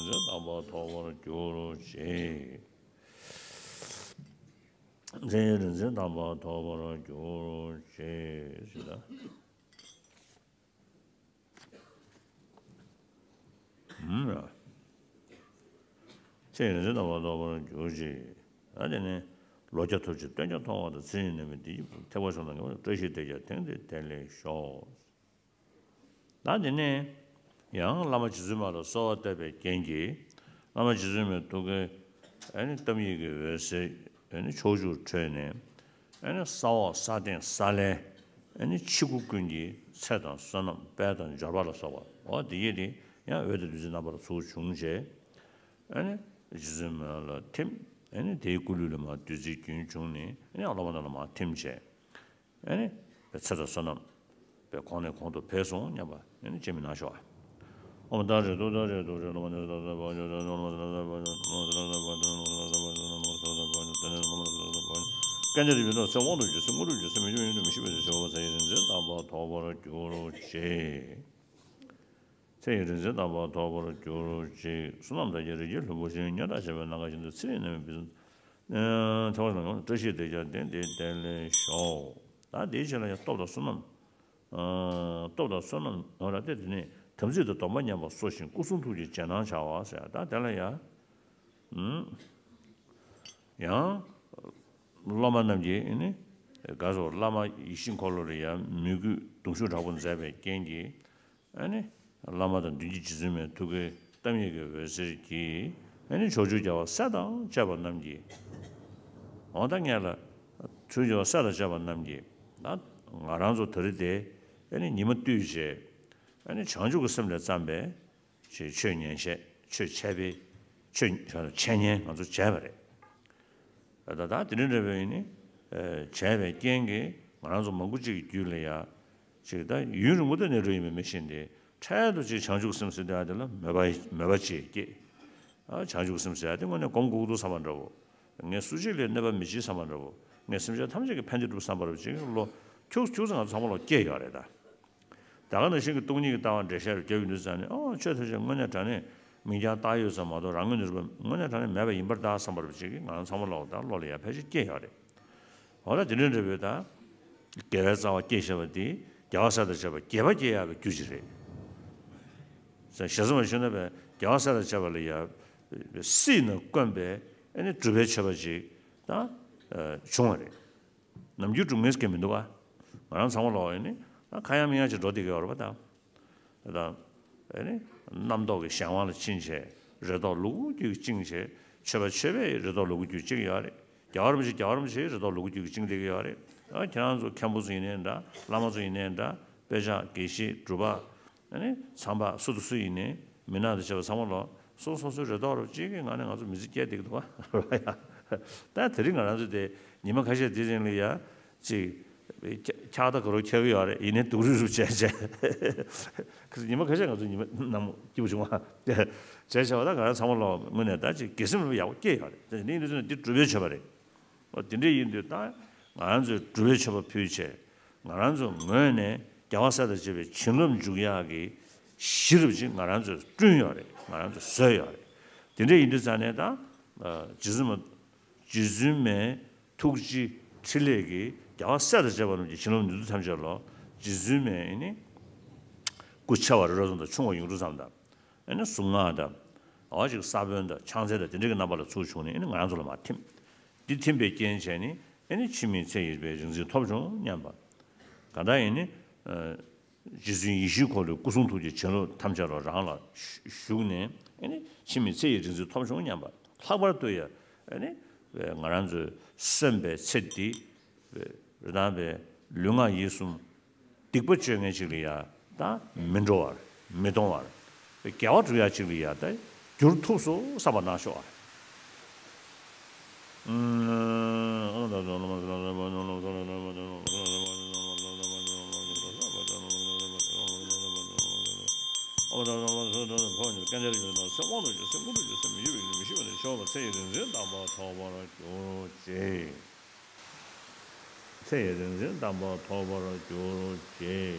རིག་འཛིན་དམ་པ་ཐོབ་པར་གྱུར་ཅིག། མཚན་ཡོད་རིག་འཛིན་དམ་པ་ཐོབ་པར་གྱུར་ཅིག་ཟེར་ད། ཨུམ། མཚན་ཡོད་རིག་འཛིན་དམ་པ་ཐོབ་པར་གྱུར་ཅིག། ཨ་དེ་ནས་ལོ་བརྒྱ་ཐུབ་ཅིང་སྟོན་ཀྱང་མཐོང་བ་དང་། ཚེ་ཡི་ནད་མེད་བདེ་སྐྱིད་ཐེག་པ་གསུམ་དང་མཉམ་པར། བཀྲ་ཤིས་བདེ་ཀྱང་དེང་འདིར་དེ་ལེགས་ཤོག། ད་དེ་ནས་ཡང་བླ་མ་རྗེ་བཙུན་མ་ལ་གསོལ་བ་བཏབ་པའི་རྐྱེན་གྱིས། བླ་མ་རྗེ་བཙུན་མའི་ཐུགས་ཀའི་ཨ་ནི་གཏམ་ཡིད་ཀྱི་འོད་ཟེར་ཨ་ནི་ཕྱོགས་བཅུར་འཕྲོས་ནས། ཨ་ནི་ས་འོག་ས་སྟེང་ས་བླའི་ཨ་ནི་ཕྱི་སྒོ་ཀུན་གྱི་ཚེ་དང་བསོད་ནམས་དཔལ་དང་འབྱོར་པ་ལ་སོགས་པ་འོ་དེ་ཡིས་དེ་ཡང་འོད་དང་བདུད་རྩིའི་རྣམ་པར་ཚུར་བྱུང་བྱས། ཨ་ནི་རྗེ་བཙུན་མ་ལ་ཐིམ། ཨ་ནི་དེའི་སྐུ་ལུས་ལ་མར་བདུད་རྩིའི་རྒྱུན་བྱུང་ནས། ཨ་ནི་སློབ་མ་རྣམས་ལ་མར་ཐིམ་བྱས། ཨ་ནི་ཚེ་དང་བསོད་ནམས་པའི་གོང་ནས་གོང་དུ་འཕེལ་སོང་སྙམ་པ་ཨ་ནི་ཅི་མི་སྣང་ཤོག། ཨོཾ་ཏཱ་རེ་ཏུཏྟཱ་རེ་ཏུ་རེ་ལོ་མ་ནེ་ས་ད་བ་ཇོ་ཇོ་ནོ་མ་ས་ད་བ་ཇོ་ནོ་མ་ས་ད་བ་ཇོ་ནོ་མ་ས་ད་བ་ཇོ་ནོ་མ་ས་ད་བ་ཇོ་ཏེ་ནེ་ནོ་མ་ས་ད་བ་ཇོ། སྐལ་ལྡན་རིག་པའི་ནོར་ཚེ་དབང་དུ་གྱུར་ཅིང་། དངོས་གྲུབ་འབྱུང་ཚེ་མི་འགྱུར་མྱོང་དུ་མི་ཤིགས་པའི་ཚེ་ཞིག་འོད་དཔག་མཛད་ཀྱི་རིག་འཛིན་དམ་པ་ཐོབ་པར་གྱུར་ཅིག། ཚེ་ཡི་རིག་འཛིན་དམ་པ་ཐོབ་པར་གྱུར་ཅིག། བསོད་ནམས་དར་ཞིང་རིགས་ཀྱི་ལྷུན་པོ་བཞིན། སྙན་གྲགས་ཆེ་བའི་ནམ་མཁའ་བཞིན་དུ། ཚེ་ཡི་ནད་མེད་བདེ་སྐྱིད་ ཨ་ཐོས་པ་ནང་བཀྲ་ཤིས་བདེ་ཆེན་ལྡན་ཏེ་བདེ་ལེགས་ཤོག་ད་དེའི་རྗེས་ལ་ཡང་སྟོབས་དང་བསོད་ནམས། ཨ་སྟོབས་དང་བསོད་ནམས་ཡོང་ར་སྟེ། དེ་ནས་དམ་ཚིག་དང་སྡོམ་པ་ཉམས་པ་གསོ་ཞིང་སྐུ་གསུང་ཐུགས་ཀྱི་རྗེས་གནང་བྱ་བ་ཟེར། ད་དེ་ལ་ཡང་། ཨུམ། ཡང་། སློབ་མ་རྣམས་ཀྱིས་ནི། ག་སོ་བླ་མ་ཡིད་བཞིན་འཁོར་ལོ་ལ་ཡང་མོས་གུས་གདུང་ཤུགས་དྲག་པོ་མཛད་པའི་རྐྱེན་གྱིས། ཨ་ནི། བླ་མ་དང་མདུན་བསྐྱེད་རྗེ་བཙུན་མའི་ཐུགས་ཀའི་གཏམ་ཡིག་གི་འོད་ཟེར་གྱིས། ཨ་ནི་ཕྱོགས་བཅུའི་རྒྱལ་བ་སྲས་དང་བཅས་པ་རྣམས་ཀྱིས། འོ་ད་ངས་ལ། ཕྱོགས་བཅུའི་རྒྱལ་བ་སྲས་དང་བཅས་པ་རྣམས་ཀྱིས། ད་ང་རང་ཚོ་ད་རེས་དེ། ཨ་ནི་ཉི་མ་བཏུད་བྱས། ཨ་ནི་བྱང་ཆུབ་ཀྱི་སེམས་ལས་བརྩམས་པའི། ཞེས་ཆོས་ཉན་བྱས། ཆོས་འཆད་པའི། ཆོས་འཆད་ཉན་ང་ཚོ་བྱས་པ་རེད། ད་ད་དེ་འདྲ་འདྲ་བའི་ནི། ཨ་བྱས་པའི་རྐྱེན་གྱིས་ང་རང་ཚོ་མང་པོ་ཅིག་གི་རྒྱུད་ལ་ཡ། ཅིག་ད་ཡུན་རིང་པོ་ད་གནས་འགྲོ་ཡིན་པའི་མི་ཤེས་འདི། འཕྲལ་དུ་ཅིག་བྱང་ཆུབ་སེམས་ཟེར་དེ་ཨ་དེ་ལ་མོས་པ་མོས་པ་ཅིག་སྐྱེས། ཨ་བྱང་ཆུབ་སེམས་ཟེར་ཨ་དེ་དངོས་གནས་སྒོམ་དགོས་འདུག་བསམ་པ་འདྲ་བོ། ངས་སུ་གཅིག་ལ་གནོད་པ་མི་བྱེད་བསམ་པ་འདྲ་བོ། ངས་སེམས་ཅན་ཐམས་ཅད་ཀྱི་ཕན་བདེ་སྒྲུབ་བསམ་པ་འདྲ་བོ་ཅིག་བློ་ཁྱུག་ཁྱུག་ཙམ་ང་ཚོ་ཚང་མ་ལ་སྐྱེས་ཡོད་རེད་ད། ད་ག་ནང་བཞིན་གྱི་སྟོང་ཉིད་ཀྱི་ལྟ་བ་འགྲེལ་བཤད་རུ་རྒྱབ་ཡོང་དུས་ཙང་ནས། ཨོ་ཆོས་ཐམས་ཅད་དངོས་གནས་དྲང་གནས་མིང་རྐྱང་བཏགས་ཡོད་ཙམ་མ་གཏོགས་རང་ངོས་ནས་རིག་པ་དངོས་གནས་དྲང་གནས་མེད་པ་ཡིན་པར་གདའ་བསམ་པ་རུ་ཅིག་གིས་ང་རང་ཚང་མ་ལོག་དང་བློ་ལ་ཡ་ཕལ་ཆེར་སྐྱེས་ཡོད་རེད། འོ་ད་དེ་འདྲའི་འདྲ་བོའི་ད། དགེ་བའི་རྩ་བ་སྐྱེས་བཞག་པ་དེ་རྒྱལ་བ་སྲས་དང་བཅས་པ་དགྱེས་པ་སྐྱེ་ཡག་གི་རྒྱུ་ཅིག་རེད། ཞེ་ས་མ་ཞུས་ན་བས་རྒྱལ་བ་སྲས་དང་བཅས་པ་ལ་ཡ། སྲིད་ན་དཀོན་པའི་ཨ་ནི་སྒྲུབ་པའི་མཆོད་པ་ཅིག་ད། བྱུང་བ་རེད། ནམ་རྒྱུན་སྒྲུབ་མཁན་ཞིག་མི་འདུག་ག་ང་རང་ཚང་མ་ལོག་ཡིན་ནི། ད་ཁ་ཡང་མིག་ཡང་ཅིག་འགྲོ་བསྡད་ཀྱི་ཡོད་རེད་པ་ད། ད་ཨ་ནི། རྣམ་རྟོག་གི་གཞན་དབང་ལ་ཕྱིན་བྱས་རེ་དོགས་ལུ་གུ་རྒྱུད་ཀྱིས་བཅིངས་བྱས། མཆོད་པ་མཆོད་པས་རེ་དོགས་ལུ་གུ་རྒྱུད་བཅིངས་ཡོད་རེད། རྒྱལ་བ་རིན་པོ་ཆེ་རྒྱལ་བ་རིན་པོ་ཆེས་རེ་དོགས་ལུ་གུ་རྒྱུད་ཀྱིས་བཅིངས་བསྡད་ཀྱི་ཡོད་རེད། ཨ་ཁྱེད་རང་ཚོ་མཁན་པོ་ཚོ་ཡིན་ནའི་འདྲ། བླ་མ་ཚོ་ཡིན་ནའི་འདྲ། དཔེ་ཆ་དགེ་བཤེས་སྒྲུབ་པ། ཨ་ནི་ཚངས་པ་སུ་དང་སུ་ཡིན་ནའི་མི་ནག་དང་བཅས་པ་ཚང་མ་ལོག་སོ་སོ་སོའི་རེ་དོགས་རུ་གཅིག་གིས་ང་ནི་ང་ཚོ་མི་ཚེ་སྐྱེལ་བསྡད་ཀྱི་འདུག་བ། ད་དེ་རིང་ང་རང་ཚོ་དེ་ཉི་མ་ཁ་ཤས་དེ་རིང་ལ་ཡ་ཅིག་འཁྱག་ད་ག་རོ་འཁྱག་གི་ཡོད་རེད། ཡིན་ནའི་སྡུག་རུས་རུ་བྱས་བྱས། ཉི་མ་ཁ་ཤས་ང་ཚོ་ཉི་མ་ནམ་སྐྱིད་པོ་བྱུང་བ། བྱས་བྱས་པ་ད་ང་རང་ཚང་མ་ལོག་དངོས་གནས་ད་ཅིག་དགེ་སེམས་རུ་ཡག་པོ་སྐྱེས་ཡོད་རེད། དེ་ནི་འདི་ཚོ་ནི་འདི་སྒྲུབ་པའི་མཆོད་པ་རེད། འོ་དེ་འདྲ་ཡིན་དུས་ད་ང་རང་ཚོས་སྒྲུབ་པའི་མཆོད་པ་ཕུལ་བྱས། ང་རང་ཚོ་ངོས་ནས་རྒྱལ་བ་སྲས་དང་བཅས་པའི་བྱིན་རླབས་འཇུག་ཡག་གི་གཞི་རུ་ཅིག་ང་རང་ཚོས་བསྐྲུན་ཡོད་རེད། ང་རང་ཚོས་བཟོས་ཡོད་རེད། དེ་འདྲ་ཡིན་དུས་ཙང་ནས་ད། རྗེ་བཙུན་མ། རྗེ་བཙུན་མའི་ཐུགས་རྗེ་ཕྲིན་ལས་ཀྱིས་རྒྱལ་བ་སྲས་དང་བཅས་པ་རྣམས་ཀྱི་བྱིན་རླབས་ནུས་མཐུ་ཐམས་ཅད་ལོ། རྗེ་བཙུན་མའི་ནི། སྐུ་ཆེ་བ་རེ་རེ་ཙམ་དང་ཆུང་བ་ཡུངས་འབྲུ་ཙམ་དང་། ཨ་ནི་གཟུངས་སྔགས་དང་། འོ་ཅིག་ས་བོན་དང་ཕྱག་མཚན་དང་དེ་འདྲ་གི་རྣམ་པ་ལ་ཚུར་བྱུང་ནས་ཨ་ནི་ང་རང་ཚོ་ལ་མར་ཐིམ། འདི་ཐིམ་པའི་རྐྱེན་བྱས་ནས་ཨ་ནི་འཆི་མེད་ཚེ་ཡི་རིག་འཛིན་ཐོབ་བྱུང་སྙམ་པ། གང་ལྟར་ཡིན་ནི། རྗེ་བཙུན་ཡིད་བཞིན་འཁོར་ལོའི་སྐུ་གསུང་ཐུགས་ཀྱི་བྱིན་རླབས་ཐམས་ཅད་རང་ལ་ཞུགས་ནས་ཨ་ནི་འཆི་མེད་ཚེ་ཡི་རིག་འཛིན་ཐོབ་བྱུང་སྙམ་པ། ལྷག་པར་དུ་ཡང་ཨ་ནི་ང་རང་ཚོའི་གསོན་པའི་ཚེ་འདི་རེ་དང་པའི་ལུས་ངག་ཡིད་གསུམ་སྡིག་པ་སྤྱོད་མཁན་ཅིག་ལ་ཡང་ད་མི་འགྲོ་བར་མི་གཏོང་བར་དགེ་བ་སྒྲུབ་ཡག་ཅིག་ལ་ཡང་ད་འགྱུར་ཐུབ་སོང་བསམ་པ་གནང་ཤོག་ཨ། ཚེ་ཡི་རིག་འཛིན་དམ་པ་ཐོབ་པར་གྱུར་ཅིག།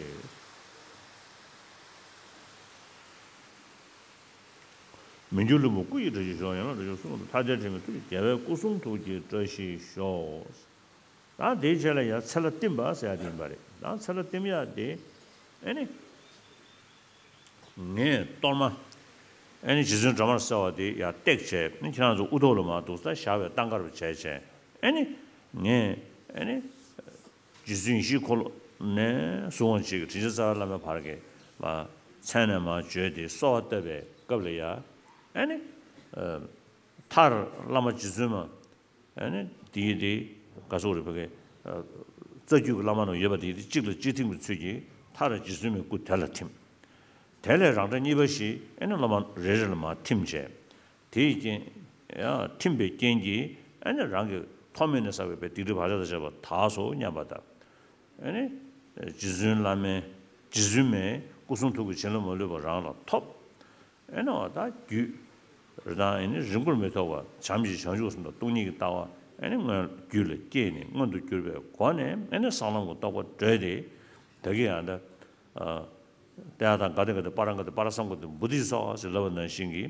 མི་འགྱུར་ལྷུན་པོ་སྐུ་ཡི་བཀྲ་ཤིས་ཤོག། ཡན་ལག་བཀྲ་ཤིས་གསུང་དུ་ཐ་དད་དྲན་མེད་ཐུགས་ཀྱི་རྒྱལ་བའི་སྐུ་གསུང་ཐུགས་ཀྱི་བཀྲ་ཤིས་ཤོག། ད་དེའི་རྗེས་ལ་ཡང་ཚེ་ལ་བསྟིམ་པ་ཟེར་ཡ་དེ་ཡིན་པ་རེད། ད་ཚེ་ལ་བསྟིམ་ཡ་དེ་ཨེ་ནི། ངས་གཏོར་མ། ཨ་ནི་རྗེ་བཙུན་སྒྲོལ་མར་གསལ་བ་དེ་ཡར་བཏེགས་བྱས་ནི་ཁྱེད་རང་ཚོ་དབུ་ཐོག་ལ་མར་འདུག་ས་བཞག་པའི་སྟངས་ཀ་རུ་བྱས་བྱས། ཨ་ནི། ངས། ཨ་ནི། རྗེ་བཙུན་ཡེ་ཤེས་འཁོར་ལོ་ནས་གཟུང་བ་ཅིག་དྲིན་ཅན་རྩ་བའི་བླ་མའི་བར་གྱི་མ། མཚན་ནས་མར་བརྗོད་དེ་གསོལ་བ་བཏབ་པའི་སྐབས་ལ་ཡ། ཨ་ནི། མཐར་བླ་མ་རྗེ་བཙུན་མ། ཨ་ནི་དེའི་དེ་ག་སོགས་རེ་ཕ་གི། རྩ་རྒྱུད་ཀྱི་བླ་མ་རྣམས་ཡོད་པ་དེའི་དེ་གཅིག་ལ་གཅིག་ཐིམ་པའི་ཚུལ་གྱིས་མཐར་རྗེ་བཙུན་མའི་སྐུ་དེ་ལ་ཐིམ། དེ་ལས་རང་འདྲ་གཉིས་པ་ཞིག་ཨ་ནི་བླ་མ་རེ་རེ་ལ་མར་ཐིམ་བྱས། དེའི་རྐྱེན། ཡང་ཐིམ་པའི་རྐྱེན་གྱིས་ཨ་ནི་རང་གི་ཐོག་མེད་ནས་བསགས་པའི་སྡིག་སྒྲིབ་བག་ཆགས་དང་བཅས་པ་དག་སོ་སྙམ་པ་དང་། ཨ་ནི། རྗེ་བཙུན་བླ་མའི། རྗེ་བཙུན་མའི་སྐུ་གསུང་ཐུགས་ཀྱི་བྱིན་རླབས་མ་ལུས་པ་རང་ལ་ཐོབ། ཨེ་ནི་འོ་ད་རྒྱུད་རེ་དང་ཨེ་ནི་རིང་པོར་མི་ཐོགས་པར་བྱམས་ཀྱི་བྱང་ཆུབ་སེམས་དང་སྟོང་ཉིད་ཀྱི་ལྟ་བ་ཨེ་ནི་མངོན་རྒྱུད་ལ་སྐྱེས་ནས་མངོན་དུ་གྱུར་པའི་སྒོ་ནས་ཨེ་ནི་གསང་ལམ་གྱི་རྟོགས་པ་བགྲོད་དེ། ད་གིན་ཡང་ད། ཏདྱ་ཐཱ་ག་ཏེ་ག་ཏེ་པཱ་ར་ག་ཏེ་པཱ་ར་སཾ་ག་ཏེ་བོ་དྷི་སྭཱ་ཧཱ་ཟེར་ལབ་པ་ནང་བཞིན་གྱི་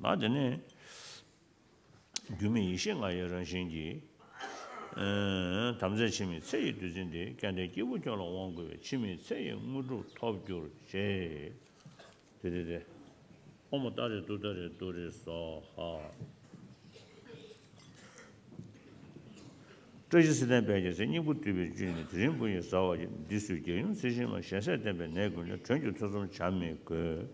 ལ། དེ་ནས་སྒྱུ་མའི་ཡེ་ཤེས་ལྔ་ཡི་རང་བཞིན་གྱིས། ཨ། དམ་རྫས་འཆི་མེད་ཚེ་ཡི་བདུད་རྩི་འདི། སྐལ་ལྡན་སྐྱེས་བུ་ཁྱོད་ལ་དབང་བསྐུར་བས། འཆི་མེད་ཚེ་ཡི་དངོས་གྲུབ་ཐོབ་གྱུར་ཅིག། དེ་དེ་དེ། ཨོཾ་ཏཱ་རེ་ཏུཏྟཱ་རེ་ཏུ་རེ་སྭཱ་ཧཱ། བཀྲ་ཤིས་ཚེ་བརྟན་དཔལ་གྱི་ཚལ། སྙིང་པོ་སྡུད་པའི་བཅུད་ནི། དེ་རིང་བུ་ཡིས་ཟ་བར་བགྱི། འདི་ཚུ་རྒྱལ་ཡུམ་ཚེ་ཞིང་མ། ཞལ་ཟས་བསྟེན་པའི་ནད་ཀུན་ལས། དྲོན་གྱི་ཐུན་མཚམས་བྱ་མི་དགོས།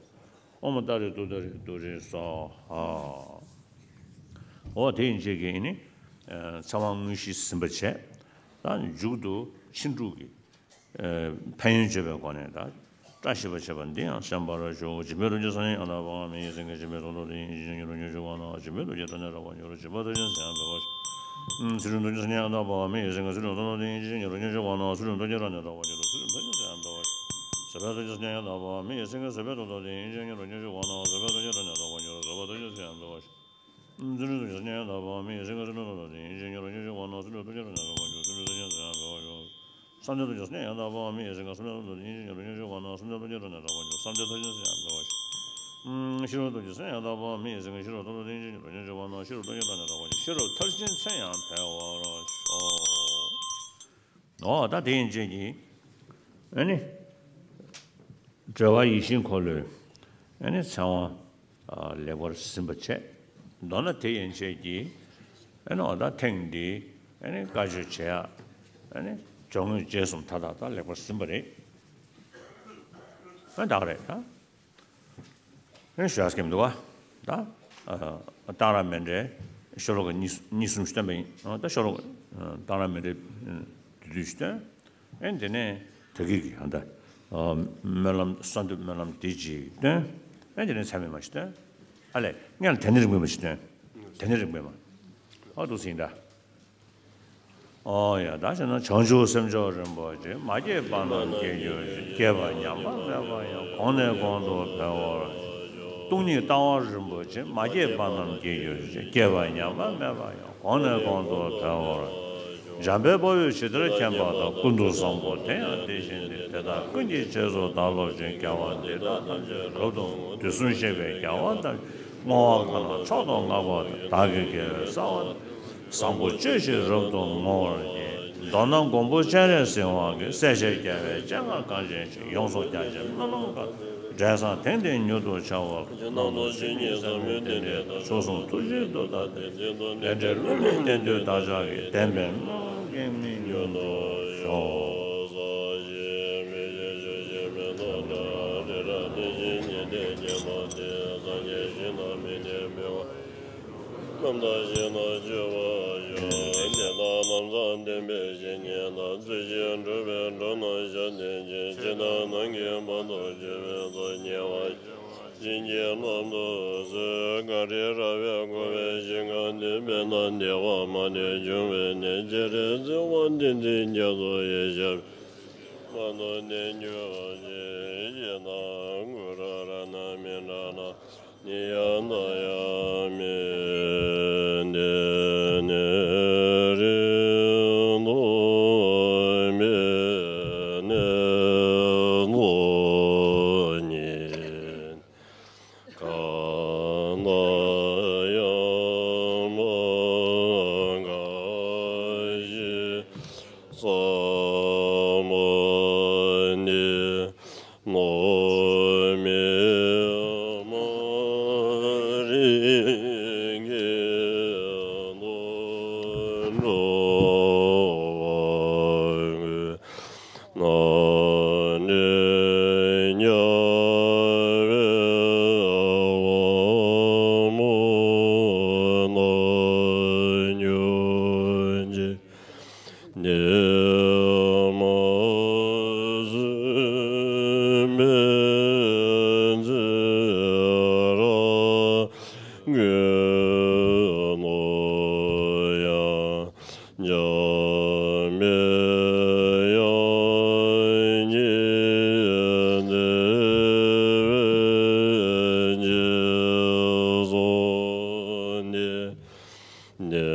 ཨོཾ་ཏཱ་རེ་ཏུཏྟཱ་རེ་ཏུ་རེ་སྭཱ་ཧཱ། འོ་དེ་ཡིན་བྱས་ཀྱི་ནི། ཨ། ཚེ་དབང་དངོས་གཞི་ཟིན་པ་བྱས། ད་མཇུག་ཏུ་ཕྱིན་དྲུག་གི། ཨ། ཕན་ཡོན་བརྗོད་པའི་སྒོ་ནས་ད་བཀྲ་ཤིས་པ་བྱེད་པ་འདི་ཡང་བཤད་པར་ཞུ། སྦྱིན་པའི་ཐུགས་རྗེས་བསམ་ཡས་ཡང་དག་པའམ། མི་ཡི་སེང་གེ་སྦྱིན་པའི་གཟུགས་མཐོང་དུས། ཡིད་ཆེས་ཉིད་དུ་མྱོང་ཤིག་གོ་ནོ། སྦྱིན་པའི་ཐུགས་རྗེས་དྲན་ནས་རབ་དགའ་འགྱུར། སྦྱིན་པ་ཐུགས་རྗེས་བསམ་ཡས་ཡང་དག་པ་ཞིག། ཚེ་རིང་ཐུགས་རྗེས་བསམ་ཡས་ཡང་དག་པའམ། མི་ཡི་སེང་གེ་ཚེ་རིང་སྟོབས་མཐོང་དུས། ཡིད་ཆེས་ཉིད་དུ་མྱོང་ཤིག་གོ་ནོ། ཚེ་རིང་ཐུགས་རྗེས་དྲན་ནས་རབ་དགའ་འགྱུར། ཚེ་རིང་ཐུགས་རྗེས་བསམ་ཡས་ཡང་དག་པ་ཞིག། བཟོད་པའི་ཐུགས་རྗེས་བསམ་ཡས་ཡང་དག་པའམ། མི་ཡི་སེང་གེ་བཟོད་པའི་སྟོབས་མཐོང་དུས། ཡིད་ཆེས་ཉིད་དུ་མྱོང་ཤིག་གོ་ནོ། བཟོད་པའི་ཐུགས་རྗེས་དྲན་ནས་རབ་དགའ་འགྱུར། བཟོད་པའི་ཐུགས་རྗེས་བསམ་ཡས་ཡང་དག་པ་ཞིག། བཟོད་པའི་ཐུགས་རྗེས་བསམ་ཡས་ཡང་དག་པ་ཞིག། བརྩོན་འགྲུས་ཐུགས་རྗེས་བསམ་ཡས་ཡང་དག་པའམ། མི་ཡི་སེང་གེ་བརྩོན་འགྲུས་ཐུགས་རྗེས་བསམ་ཡས་ཡང་དག་པ་ཞིག། བརྩོན་འགྲུས་ཐུགས་རྗེས་བསམ་ཡས་ཡང་དག་པ་ཞིག། བརྩོན་འགྲུས་ཐུགས་རྗེས་བསམ་ཡས་ཡང་དག་པ་ཞིག། བསམ་གཏན་ཐུགས་རྗེས་བསམ་ཡས་ཡང་དག་པའམ། མི་ཡི་སེང་གེ་བསམ་གཏན་ཐུགས་རྗེས་བསམ་ཡས་ཡང་དག་པ་ཞིག། བརྩོན་འགྲུས་ཐུགས་རྗེས་བསམ་ཡས་ཡང་དག་པ་ཞིག། བསམ་གཏན་ཐུགས་རྗེས་བསམ་ཡས་ཡང་དག་པ་ཞིག། ཤེས་རབ་ཐུགས་རྗེས་བསམ་ཡས་ཡང་དག་པའམ། མི་ཡི་སེང་གེ་ཤེས་རབ་ཐུགས་རྗེས་བསམ་ཡས་ཡང་དག་པ་ཞིག། ཤེས་རབ་མཐར་ཕྱིན་ཚེ་ཡང་འཕེལ་བར་ཤོག། འོ་ད་དེ་ཡིན་བྱས་ཀྱི། ཨ་ནི། གྲོལ་བ་ཡིད་བཞིན་འཁོར་ལོའི། ཨ་ནི་ཚེ་དབང་ལེགས་པར་ཟིན་པ་བྱས། མདོར་ན་དེ་ཡན་ཆད་ཀྱིས། ཨ་ནི་འོ་ད་ཐེངས་འདིའི། ཨ་ནི་བཀའ་ཆོས་བྱེད་ཡག་ཨ་ནི་སྦྱོར་དངོས་རྗེས་གསུམ་མཐའ་དག་ད་ལེགས་པར་ཟིན་པ་རེད། ཨ་ད་ག་རེད་ད། ཨ་ནི་ཞུ་ཡག་སྐྱེ་མི་འདུག་ག་ད། ཨ། གཏང་རག་མཎྜལ་ཤོ་ལོ་ཀ་གཉིས་གཉིས་གསུམ་ཞིག་བཏོན་པ་ཡིན། ཨ། ད་ཤོ་ལོ་ཀ་གཏང་རག་མཎྜལ་བདུད་འདུལ་ཞིག་བཏོན། ཨེ་དེ་ནས་ད་གི་གི་ཨ་ད། ཨ། སྨོན་ལམ་གསང་འདུས་སྨོན་ལམ་དེ་ཅིག་བཏོན། ཨེ་དེ་ནས་ཚད་མེད་མ་ཞིག་བཏོན། ཨ་ལས་སྔོན་ལ་དེ་ནས་རིམ་པས་མ་ཞིག་བཏོན། དེ་ནས་རིམ་པས་མ། ཨ་འདུག་སེ་ཡིན་ད། ཨོ་ཡ་ད་བྱས་ན་བྱང་ཆུབ་སེམས་མཆོག་རིན་པོ་ཆེ། མ་སྐྱེས་པ་རྣམས་སྐྱེ་གྱུར་ཅིག། སྐྱེས་པ་ཉམས་པ་མེད་པ་ཡང་། གོང་ནས་གོང་དུ་འཕེལ་བར། སྟོང་ཉིད་ལྟ་བ་རིན་པོ་ཆེ། མ་སྐྱེས་པ་རྣམས་སྐྱེ་གྱུར་ཅིག། སྐྱེས་པ་ཉམས་པ་མེད་པ་ཡང་། གོང་ནས་གོང་དུ་འཕེལ་བར། འཇམ་དཔལ་དཔའ་བོས་ཇི་ལྟར་མཁྱེན་པ་དང་། ཀུན་ཏུ་བཟང་པོ་དེ་ཡང་དེ་བཞིན་ཏེ། དེ་དག་ཀུན་གྱི་རྗེས་སུ་བདག་སློབ་ཅིང་། དགེ་བ་འདི་དག་ཐམས་ཅད་རབ་ཏུ་དུས་གསུམ་གཤེགས་པའི་རྒྱལ་བ་ཐམས་ཅད་བསྔོ་བ་གང་ལ་མཆོག་ཏུ་བསྔགས་པ་དེས། བདག་གི་དགེ་བའི་རྩ་བ་བཟང་པོ་སྤྱོད་ཕྱིར་རབ་ཏུ་བསྔོ་བར་བགྱི། མདོར་ན་མགོན་པོ་སྤྱན་རས་གཟིགས་དབང་གིས། སྲས་ཆེན་རྒྱལ་བའི་སྤྱན་སྔར་གངས་ཅན་ཞིག། ཡོངས་སུ་བསྐྱངས་ཀྱི་སྨོན་ལམ་ཀུན། འབྲས་བཟང་དེང་འདིར་མྱུར་དུ་འཆར་བར། རྣམ་རྟོག་ཇི་སྙེད་བསམ་མིན་བདེ་འབྲས་དང་། མཆོག་གསུམ་ཐུགས་རྗེའི་མཐུ་དང་ལྡན། བདེ་འབྲས་བསླུ་མེད་བསྟན་འདུས་བདག་ཅག་གི། བདེན་པའི་སྨོན་ལམ་གྱིས་མི་ཉམས་པར་ཤོག། ས་གཞི་མི་ཤིགས་ཆུ་ཤིགས་མི་ནོར་ལྟར། རི་རབ་གནས་ཤིང་ཉི་ཟླས་བརྒྱན་པ་དེར། སངས་རྒྱས་ཞིང་རྣམས་མི་ ལམ་དང་ཞིང་དང་སྤྱོད་པ་ཡོད། དེ་དག་ལམ་སང་བསྟན་པའི་བཤེས་གཉེན་དང་། ཚུལ་བཞིན་སྒྲུབ་པའི་གྲོགས་རྣམས་ཞབས་བརྟན་ཅིང་། ཕྱི་དང་ནང་གི་བར་དུ་གཅོད་པའི་ཚོགས། ཉེ་བར་བཤགས་པ་བྱིན་གྱིས་བརླབ་ཏུ་གསོལ། གངས་རི་ར་བས་བསྐོར་བའི་ཞིང་ཁམས་འདི། དཔེ་དང་བདེ་བ་མ་ལུས་འབྱུང་བའི་གནས། སྤྱན་རས་གཟིགས་དབང་བསྟན་འཛིན་རྒྱ་མཚོ་ཡི། ཞབས་པད་མ་དུ་བརྟན་གྱུར་ཅིག །ཞེས་དང་། གུ་རུ་རཏྣ་མི་ཏྲ་ཎ་ནི་ཡ་ཏ་ཡ་མི། དེ་ནས་རིམ་གྲོ་མའི་གནས་ཚོགས་ཉིད། གང་དག་ཡངས་པ་དགའ་བཞིན་བསམ་པ་འདི། ནོར་མེད་མ་རིག་གི་དོན་འགྲོ་བ་ཀུན། ནང་འདྲེན་རྒྱལ་བའི་དབང་པོ་རྣམས་ཀྱང་། འདས་མ་ཟིན་པའི་ཚེ་རབས་ཀུན་ཏུ་ཡང་། འཇམ་པའི་དབྱངས་ཀྱིས་བརྩེ་བས་རྗེས་སོ་ནས། འདས་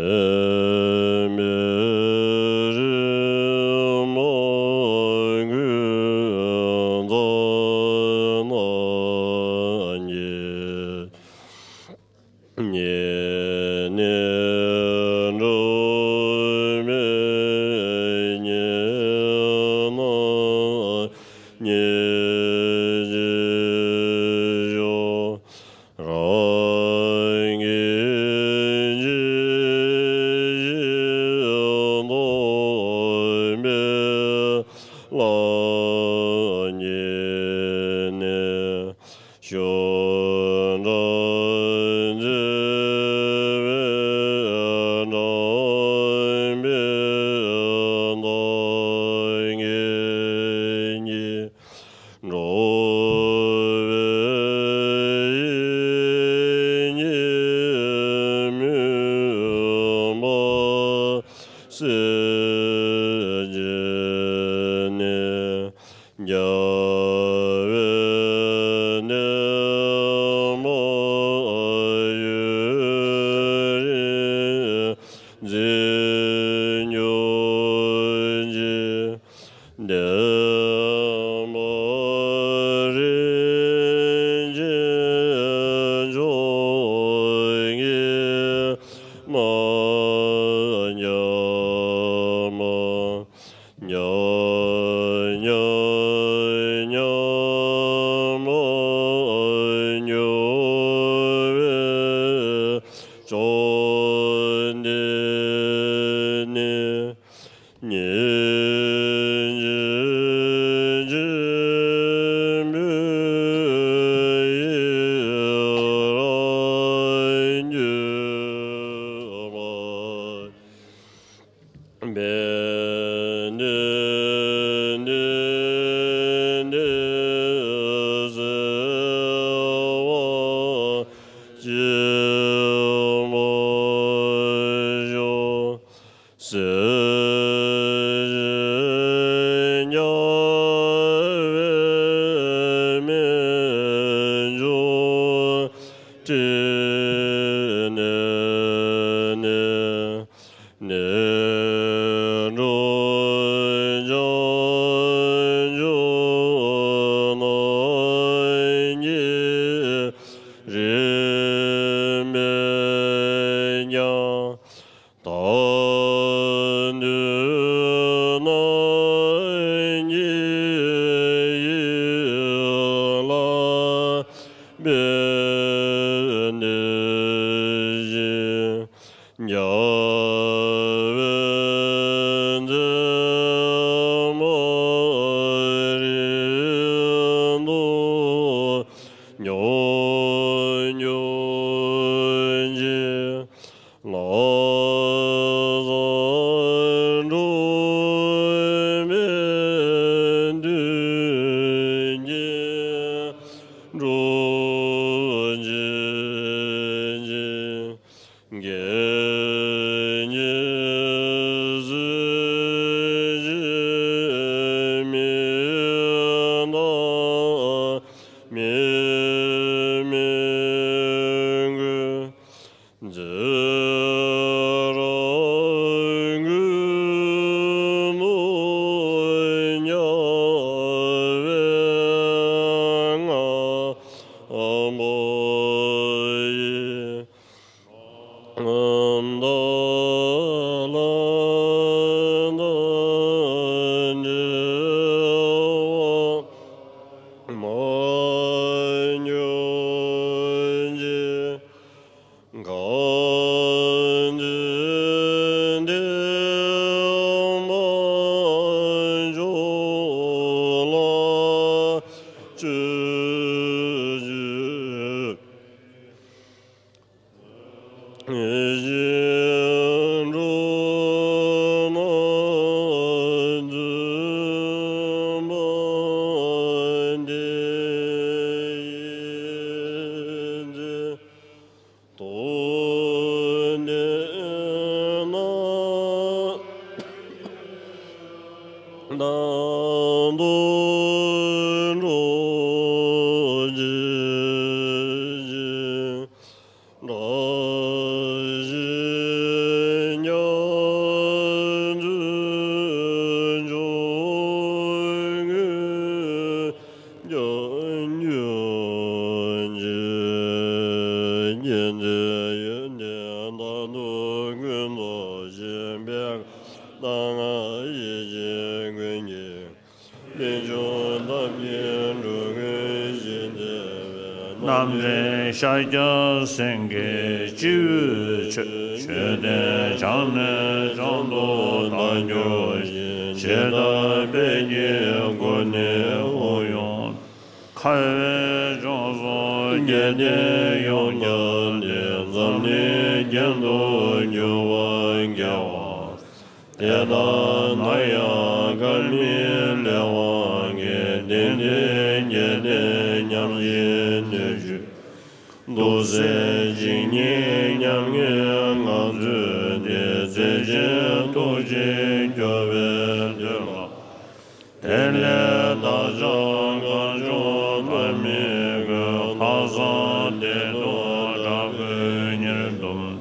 པའི་རིམ་པ་ཀུན་ཚང་ན་ཉེ། ཉེ་གནས་འགྲོ་བའི་ཉེ་གནས་ཉེ་བཞིན་ཤོག །རང་གི་ཇི་བཞིན་སྟོང་པའི་ལམ་ཉིད་ནས། ཞུན་དྲགས་འཛིན་པའི་དྲན་པའི་མདངས་ཀྱིས་ཉེ། འགྲོ་བའི་ཡིད་གཉིས་མུན་པ་སེལ་བྱས་ནས། རྒྱལ་བའི་གནས་མ་ཡུན་རིང་འཛིན་གྱུར་ཅིག །འདས་མ་རིག་ཅིང་མཆོག་གི་མ་འགགས་མ། ཉམས་ཉམས་ཉམས་ རྣམ་འདྲེན་ཤཱཀྱ་སེང་གེ་སྤྱི་བོའི་མཆོད། མཆོད་རྟེན་བྱང་ནས་བྱང་དུ་བདག་འགྱུར་ཞིང་། ཇི་ལྟར་དཔལ་གྱི་སྐུ་ནི་དབུགས་དབྱུང་། ཁ་བའི་ལྗོངས་སུ་རྒྱལ་བསྟན་ཡོངས་ཁྱབ་སྟེ། འཛམ་གླིང་རྒྱན་དུ་གྱུར་པ་རྒྱལ་བ། དེ་ལྟ་ན་ཡང་དཀར་མིན་ལེགས་པར་མཁྱེན། དེང་འདིར་རྒྱལ་བསྟན་ཉམས་ཀྱིས་སྣོད་བཅུད། འདུ་བྱེད་ཇི་སྙེད་མྱ་ངན་ངང་ཚུལ་ཏེ། མཛད་ཆེན་ཐུགས་རྗེས་སྐྱོབ་པའི་མདུན་ལ། དེ་ལས་བདག་ཅག་གངས་ལྗོངས་མཐའ་མི་ཀུན། ལྷག་བསམ་གཏེར་དུ་དྲག་པོས་ཉེར་བསྡོམས།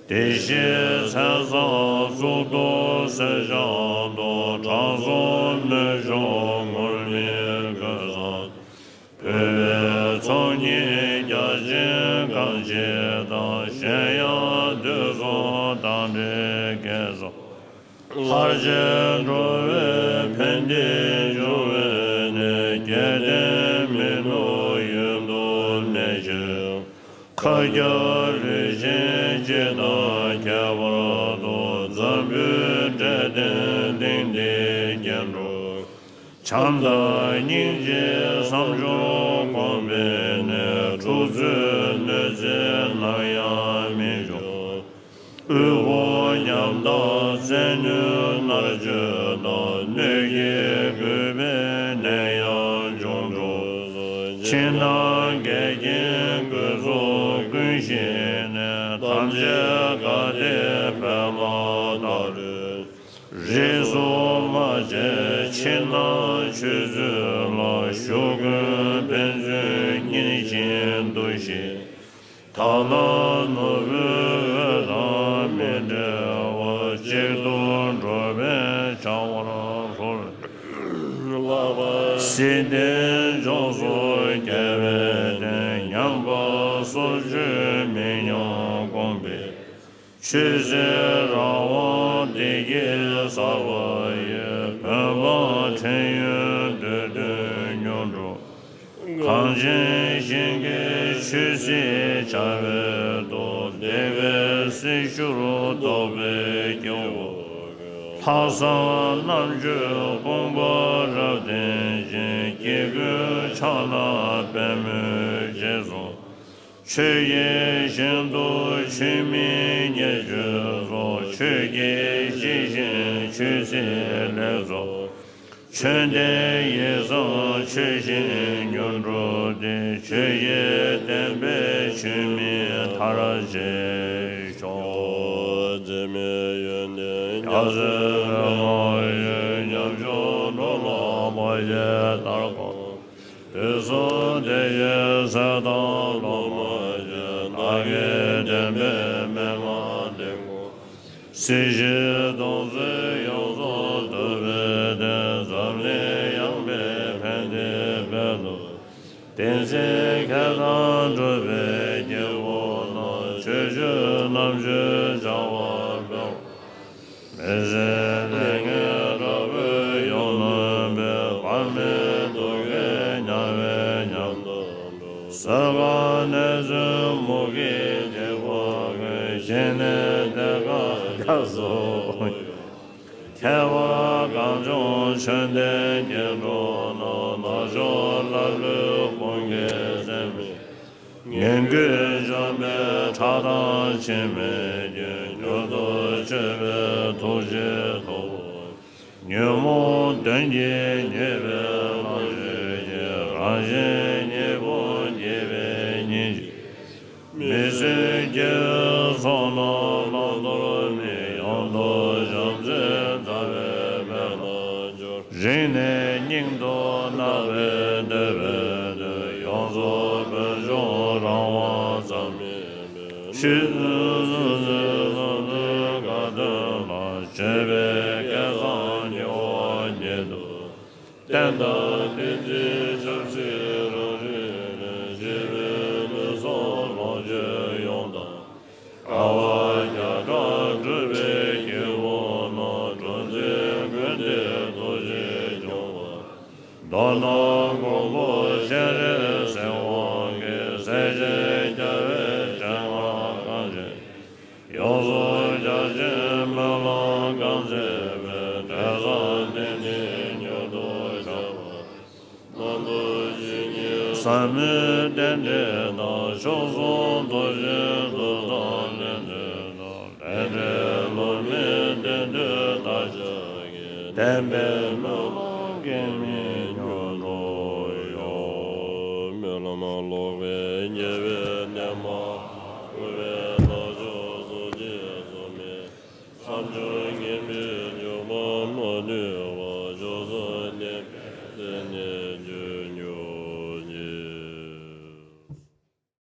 བདེ་གཤེགས་མཚན་བཟང་གཙུག་ཏོར་གསལ་ཤིང་ཏོག །དྲང་སྲོང་སྨན་ལྗོངས་ངུར་སྨྲིག་གོས་བཟང་། བོད་པའི་ཚོགས་གཉིས་རྒྱ་ཆེན་གངས་ཅན་དང་། གཞན་ཡང་འདུས་གསུམ་དང་འདྲེས་དགེ་རྩ། ལྷར་བཅས་འགྲོ་བའི་ཕན་བདེ་འབྱུང་བའི་གནས། བརྒྱད་ལྡན་མི་ནུབ་ཡུལ་དུ་གནས་ཤིང་། མཁའ་ཁྱབ་ལུས་ཅན་སྤྱི་དང་ཁྱད་པར་དུ། འཛམ་བུའི་འབྲས་ལྡན་དེང་འདིར་རྒྱས་འགྲོ། བྱམས་དང་སྙིང་རྗེའི་བསམ་སྦྱོར་གོང་འཕེལ་ནས། འཁྲུག་རྩོད་གནོད་འཚེ་ནམ་ཡང་མི་འབྱུང་། དབུལ་ཕོངས་ཉམ་ཐག་བཙན་གནོན་མནར་གཅོད་དང་། གནོད་སྐྱེལ་རྒུད་པའི་ནད་ཡམས་འབྱུང་འགྲོ། ཕྱི་ནང་འགལ་རྐྱེན་རྒུད་ཚོགས་ཀུན་ཞི་ནས། ཐམས་ཅད་དགའ་བདེ་པདྨ་ལྟར་རོལ། རིས་སུ་མ་ཆད་ཕྱི་ནང་ཆོས་སྲིད་ལ། ཞུགས་ཀུན་ཕན་ཚུན་གཉེན་ཞིང་འདུ་ཤེས། ཐ་ན་ནོར་བུའི་འོད་དང་མི་འབྲལ་བར། གཅིག་ཏུ་འགྲོགས་པའི་བྱ་བར་སོགས། བསིལ་ལྡན་ལྗོངས་སུ་རྒྱལ་བའི་བསྟན། ཉམས་པ་སོར་ཆུད་མི་ཉམས་གོང་འཕེལ། ཆོས་སྲིད་རང་དབང་བདེ་སྐྱིད་གསར་པ་ཡི། བོད་འབངས་ཕྲན་ཡོད་འདོད་དོན་མྱུར་འགྲུབ། གངས་ཅན་ཞིང་གི་ཆོས་སྲིད་བྱ་བའི་ཐོག །འདེགས་པའི་སྲི་ཞུར་རྟོགས་པའི་སྐྱེ་བོ། ལྷག་བསམ་རྣམ་དཔྱོད་དཔུང་པ་རབ་ལྡན་ཅན། སྐྱེ་དགུའི་ཕྱག་ན་པདྨོའི་རྗེས་སུ། ཆོས་ཀྱི་ཞིང་དུ་ཆོས་མིན་བརྙས་བཅོས་སོགས། ཆོས་ཀྱི་གཞི་ཤིང་ཆོས་སྲིད་ལེགས་ཚོགས། ཆོས་ལྡན་ཡེ་སངས་ཆོས་བཞིན་མྱུར་འགྲུབ་སྟེ། ཆོས་ཀྱི་བསྟན་པའི་ཆོས་མིག་མཐར་ཕྱིན་ཤོག། འཛད་མེད་ཡོན་ཏན་རྒྱ་མཚོའི་རི་ལ་བཞུགས། ཉམ་ཆུང་འགྲོ་ལ་བར་ཆད་མཐར་ཕབ། དུས་གསུམ་བདེ་གཤེགས་ཟས་དང་ལྷུང་མ་བྱས། བདག་གི་བསྟན་པའི་མན་ངག་འདི་ཀུན། སྲིད་ཞིའི་སྡུག་བསྔལ་ཡོངས་སུ་འདུལ་བའི་བསྟན། འཛམ་གླིང་ཡངས་པའི་ཕན་བདེའི་དཔལ་དུ། བསྟན་འཛིན་མཁས་དང་གྲུབ་པའི་སྐྱེས་བུ་རྣམས། ཆོས་སྤྱོད་རྣམ་དཔྱོད་འཆང་བ་སྤེལ། མི་ཟད་ལས་ངན་དྲག་པོས་ཡོངས་ནོན་པའི། དཔག་མེད་སྡུག་བསྔལ་མྱང་བའི་ཉམས་དང་བཅས། གསོད་པ་ནད་གསོད་མུ་གེའི་འཇིགས་པ་ཀུན། ཞི་གནས་གཏེར་ཁ་རྒྱ་མཚོ་ཡུལ། ཐེག་པ་གངས་ལྗོངས་ཆོས་ལྡན་སྐྱེ་འགྲོ་རྣམས། ནག་ཕྱོགས་ལྷ་ཀླུའི་ཁུངས་སྐྱེལ་ཟད་མེད། ངན་སྐུལ་འཇོམས་པའི་ཁྲག་དང་འཆི་མེད་རྒྱུན། མྱུར་དུ་མཆོད་པའི་ཐུགས་རྗེས་ཐུབ་པར་བགྱི། ཉོན་མོངས་གདོན་གྱིས་མྱོས་པའི་ལམ་ཆོས་ཀྱི། རང་བཞིན་ཉིད་ཕུང་རྒྱས་པའི་ཉིན་བྱེད། མི་བསྲུན་སྐྱེ་བོའི་ཚོགས་རྣམས་བླང་དོར་མེད། ཡང་དག་བྱམས་བརྩེས་མཛའ་བའི་དཔལ་ལ་སྦྱོར། རིང་ནས་སྙིང་དུ་བརྣག་པའི་འདོད་པའི་དོན། ཡོངས་རྫོགས་བོད་ལྗོངས་རང་དབང་ཙམ་མིན་པའི། ཆོས་སྲིད་ཟུང་འབྲེལ་དགའ་སྟོན་ལ། བརྗོད་པའི་སྐལ་བཟང་སྨྱུག་པ་ཉིད་དུ། བསྟན་དང་བསྟན་འཛིན་ཆབ་སྲིད་རང་བཞིན་ལས། གཞིས་བྱེས་ལུགས་བཟང་ལོངས་སྤྱོད་ཡོངས་དང་། དགའ་བ་བརྒྱ་ཕྲག་སྒྲུབ་པའི་སྐྱེས་བུ་རྣམས། གྲུ་འཛིན་མུན་སྡེའི་རྡོ་རྗེས་སྐྱོང་བ། མདོར་ན་མགོན་པོ་སྤྱན་རས་གཟིགས་དབང་གིས། སྲས་ཆེན་རྒྱལ་བའི་སྤྱན་སྔར་གངས་ཅན། ཡོངས་སུ་རྒྱ་ཆེན་སྨོན་ལམ་གང་མཛད་པའི། འབྲས་བཟང་དེ་ཉིད་མྱུར་དུ་ཤར་བར། རྣམ་པ་ཇི་སྙེད་ཟབ་མོའི་རྟེན་འབྲེལ་དང་། མཆོག་གསུམ་རྡོ་རྗེའི་གདུགས་དང་ལྷན་ཅིག་ཏུ། ལས་འབྲས་བསླུ་མེད་བདེན་མཐུས་བདག་ཅག་གི། བསྟན་པའི་སྨོན་ལམ་གེགས་མེད་མྱུར་འགྲུབ་ཡོང་། སྨོན་ལམ་ལོག་པའི་ཉེས་པའི་ནད་མ། འཁོར་བའི་ནག་ཕྱོགས་སྲོག་གཅོད་ཚོགས་མེད། བསམ་བྱུང་ངན་པའི་འཇུག་པ་མ་ནུས་པ། མཆོག་གསུམ་བདེན་པའི་མཚན་ཉིད་བརྗོད།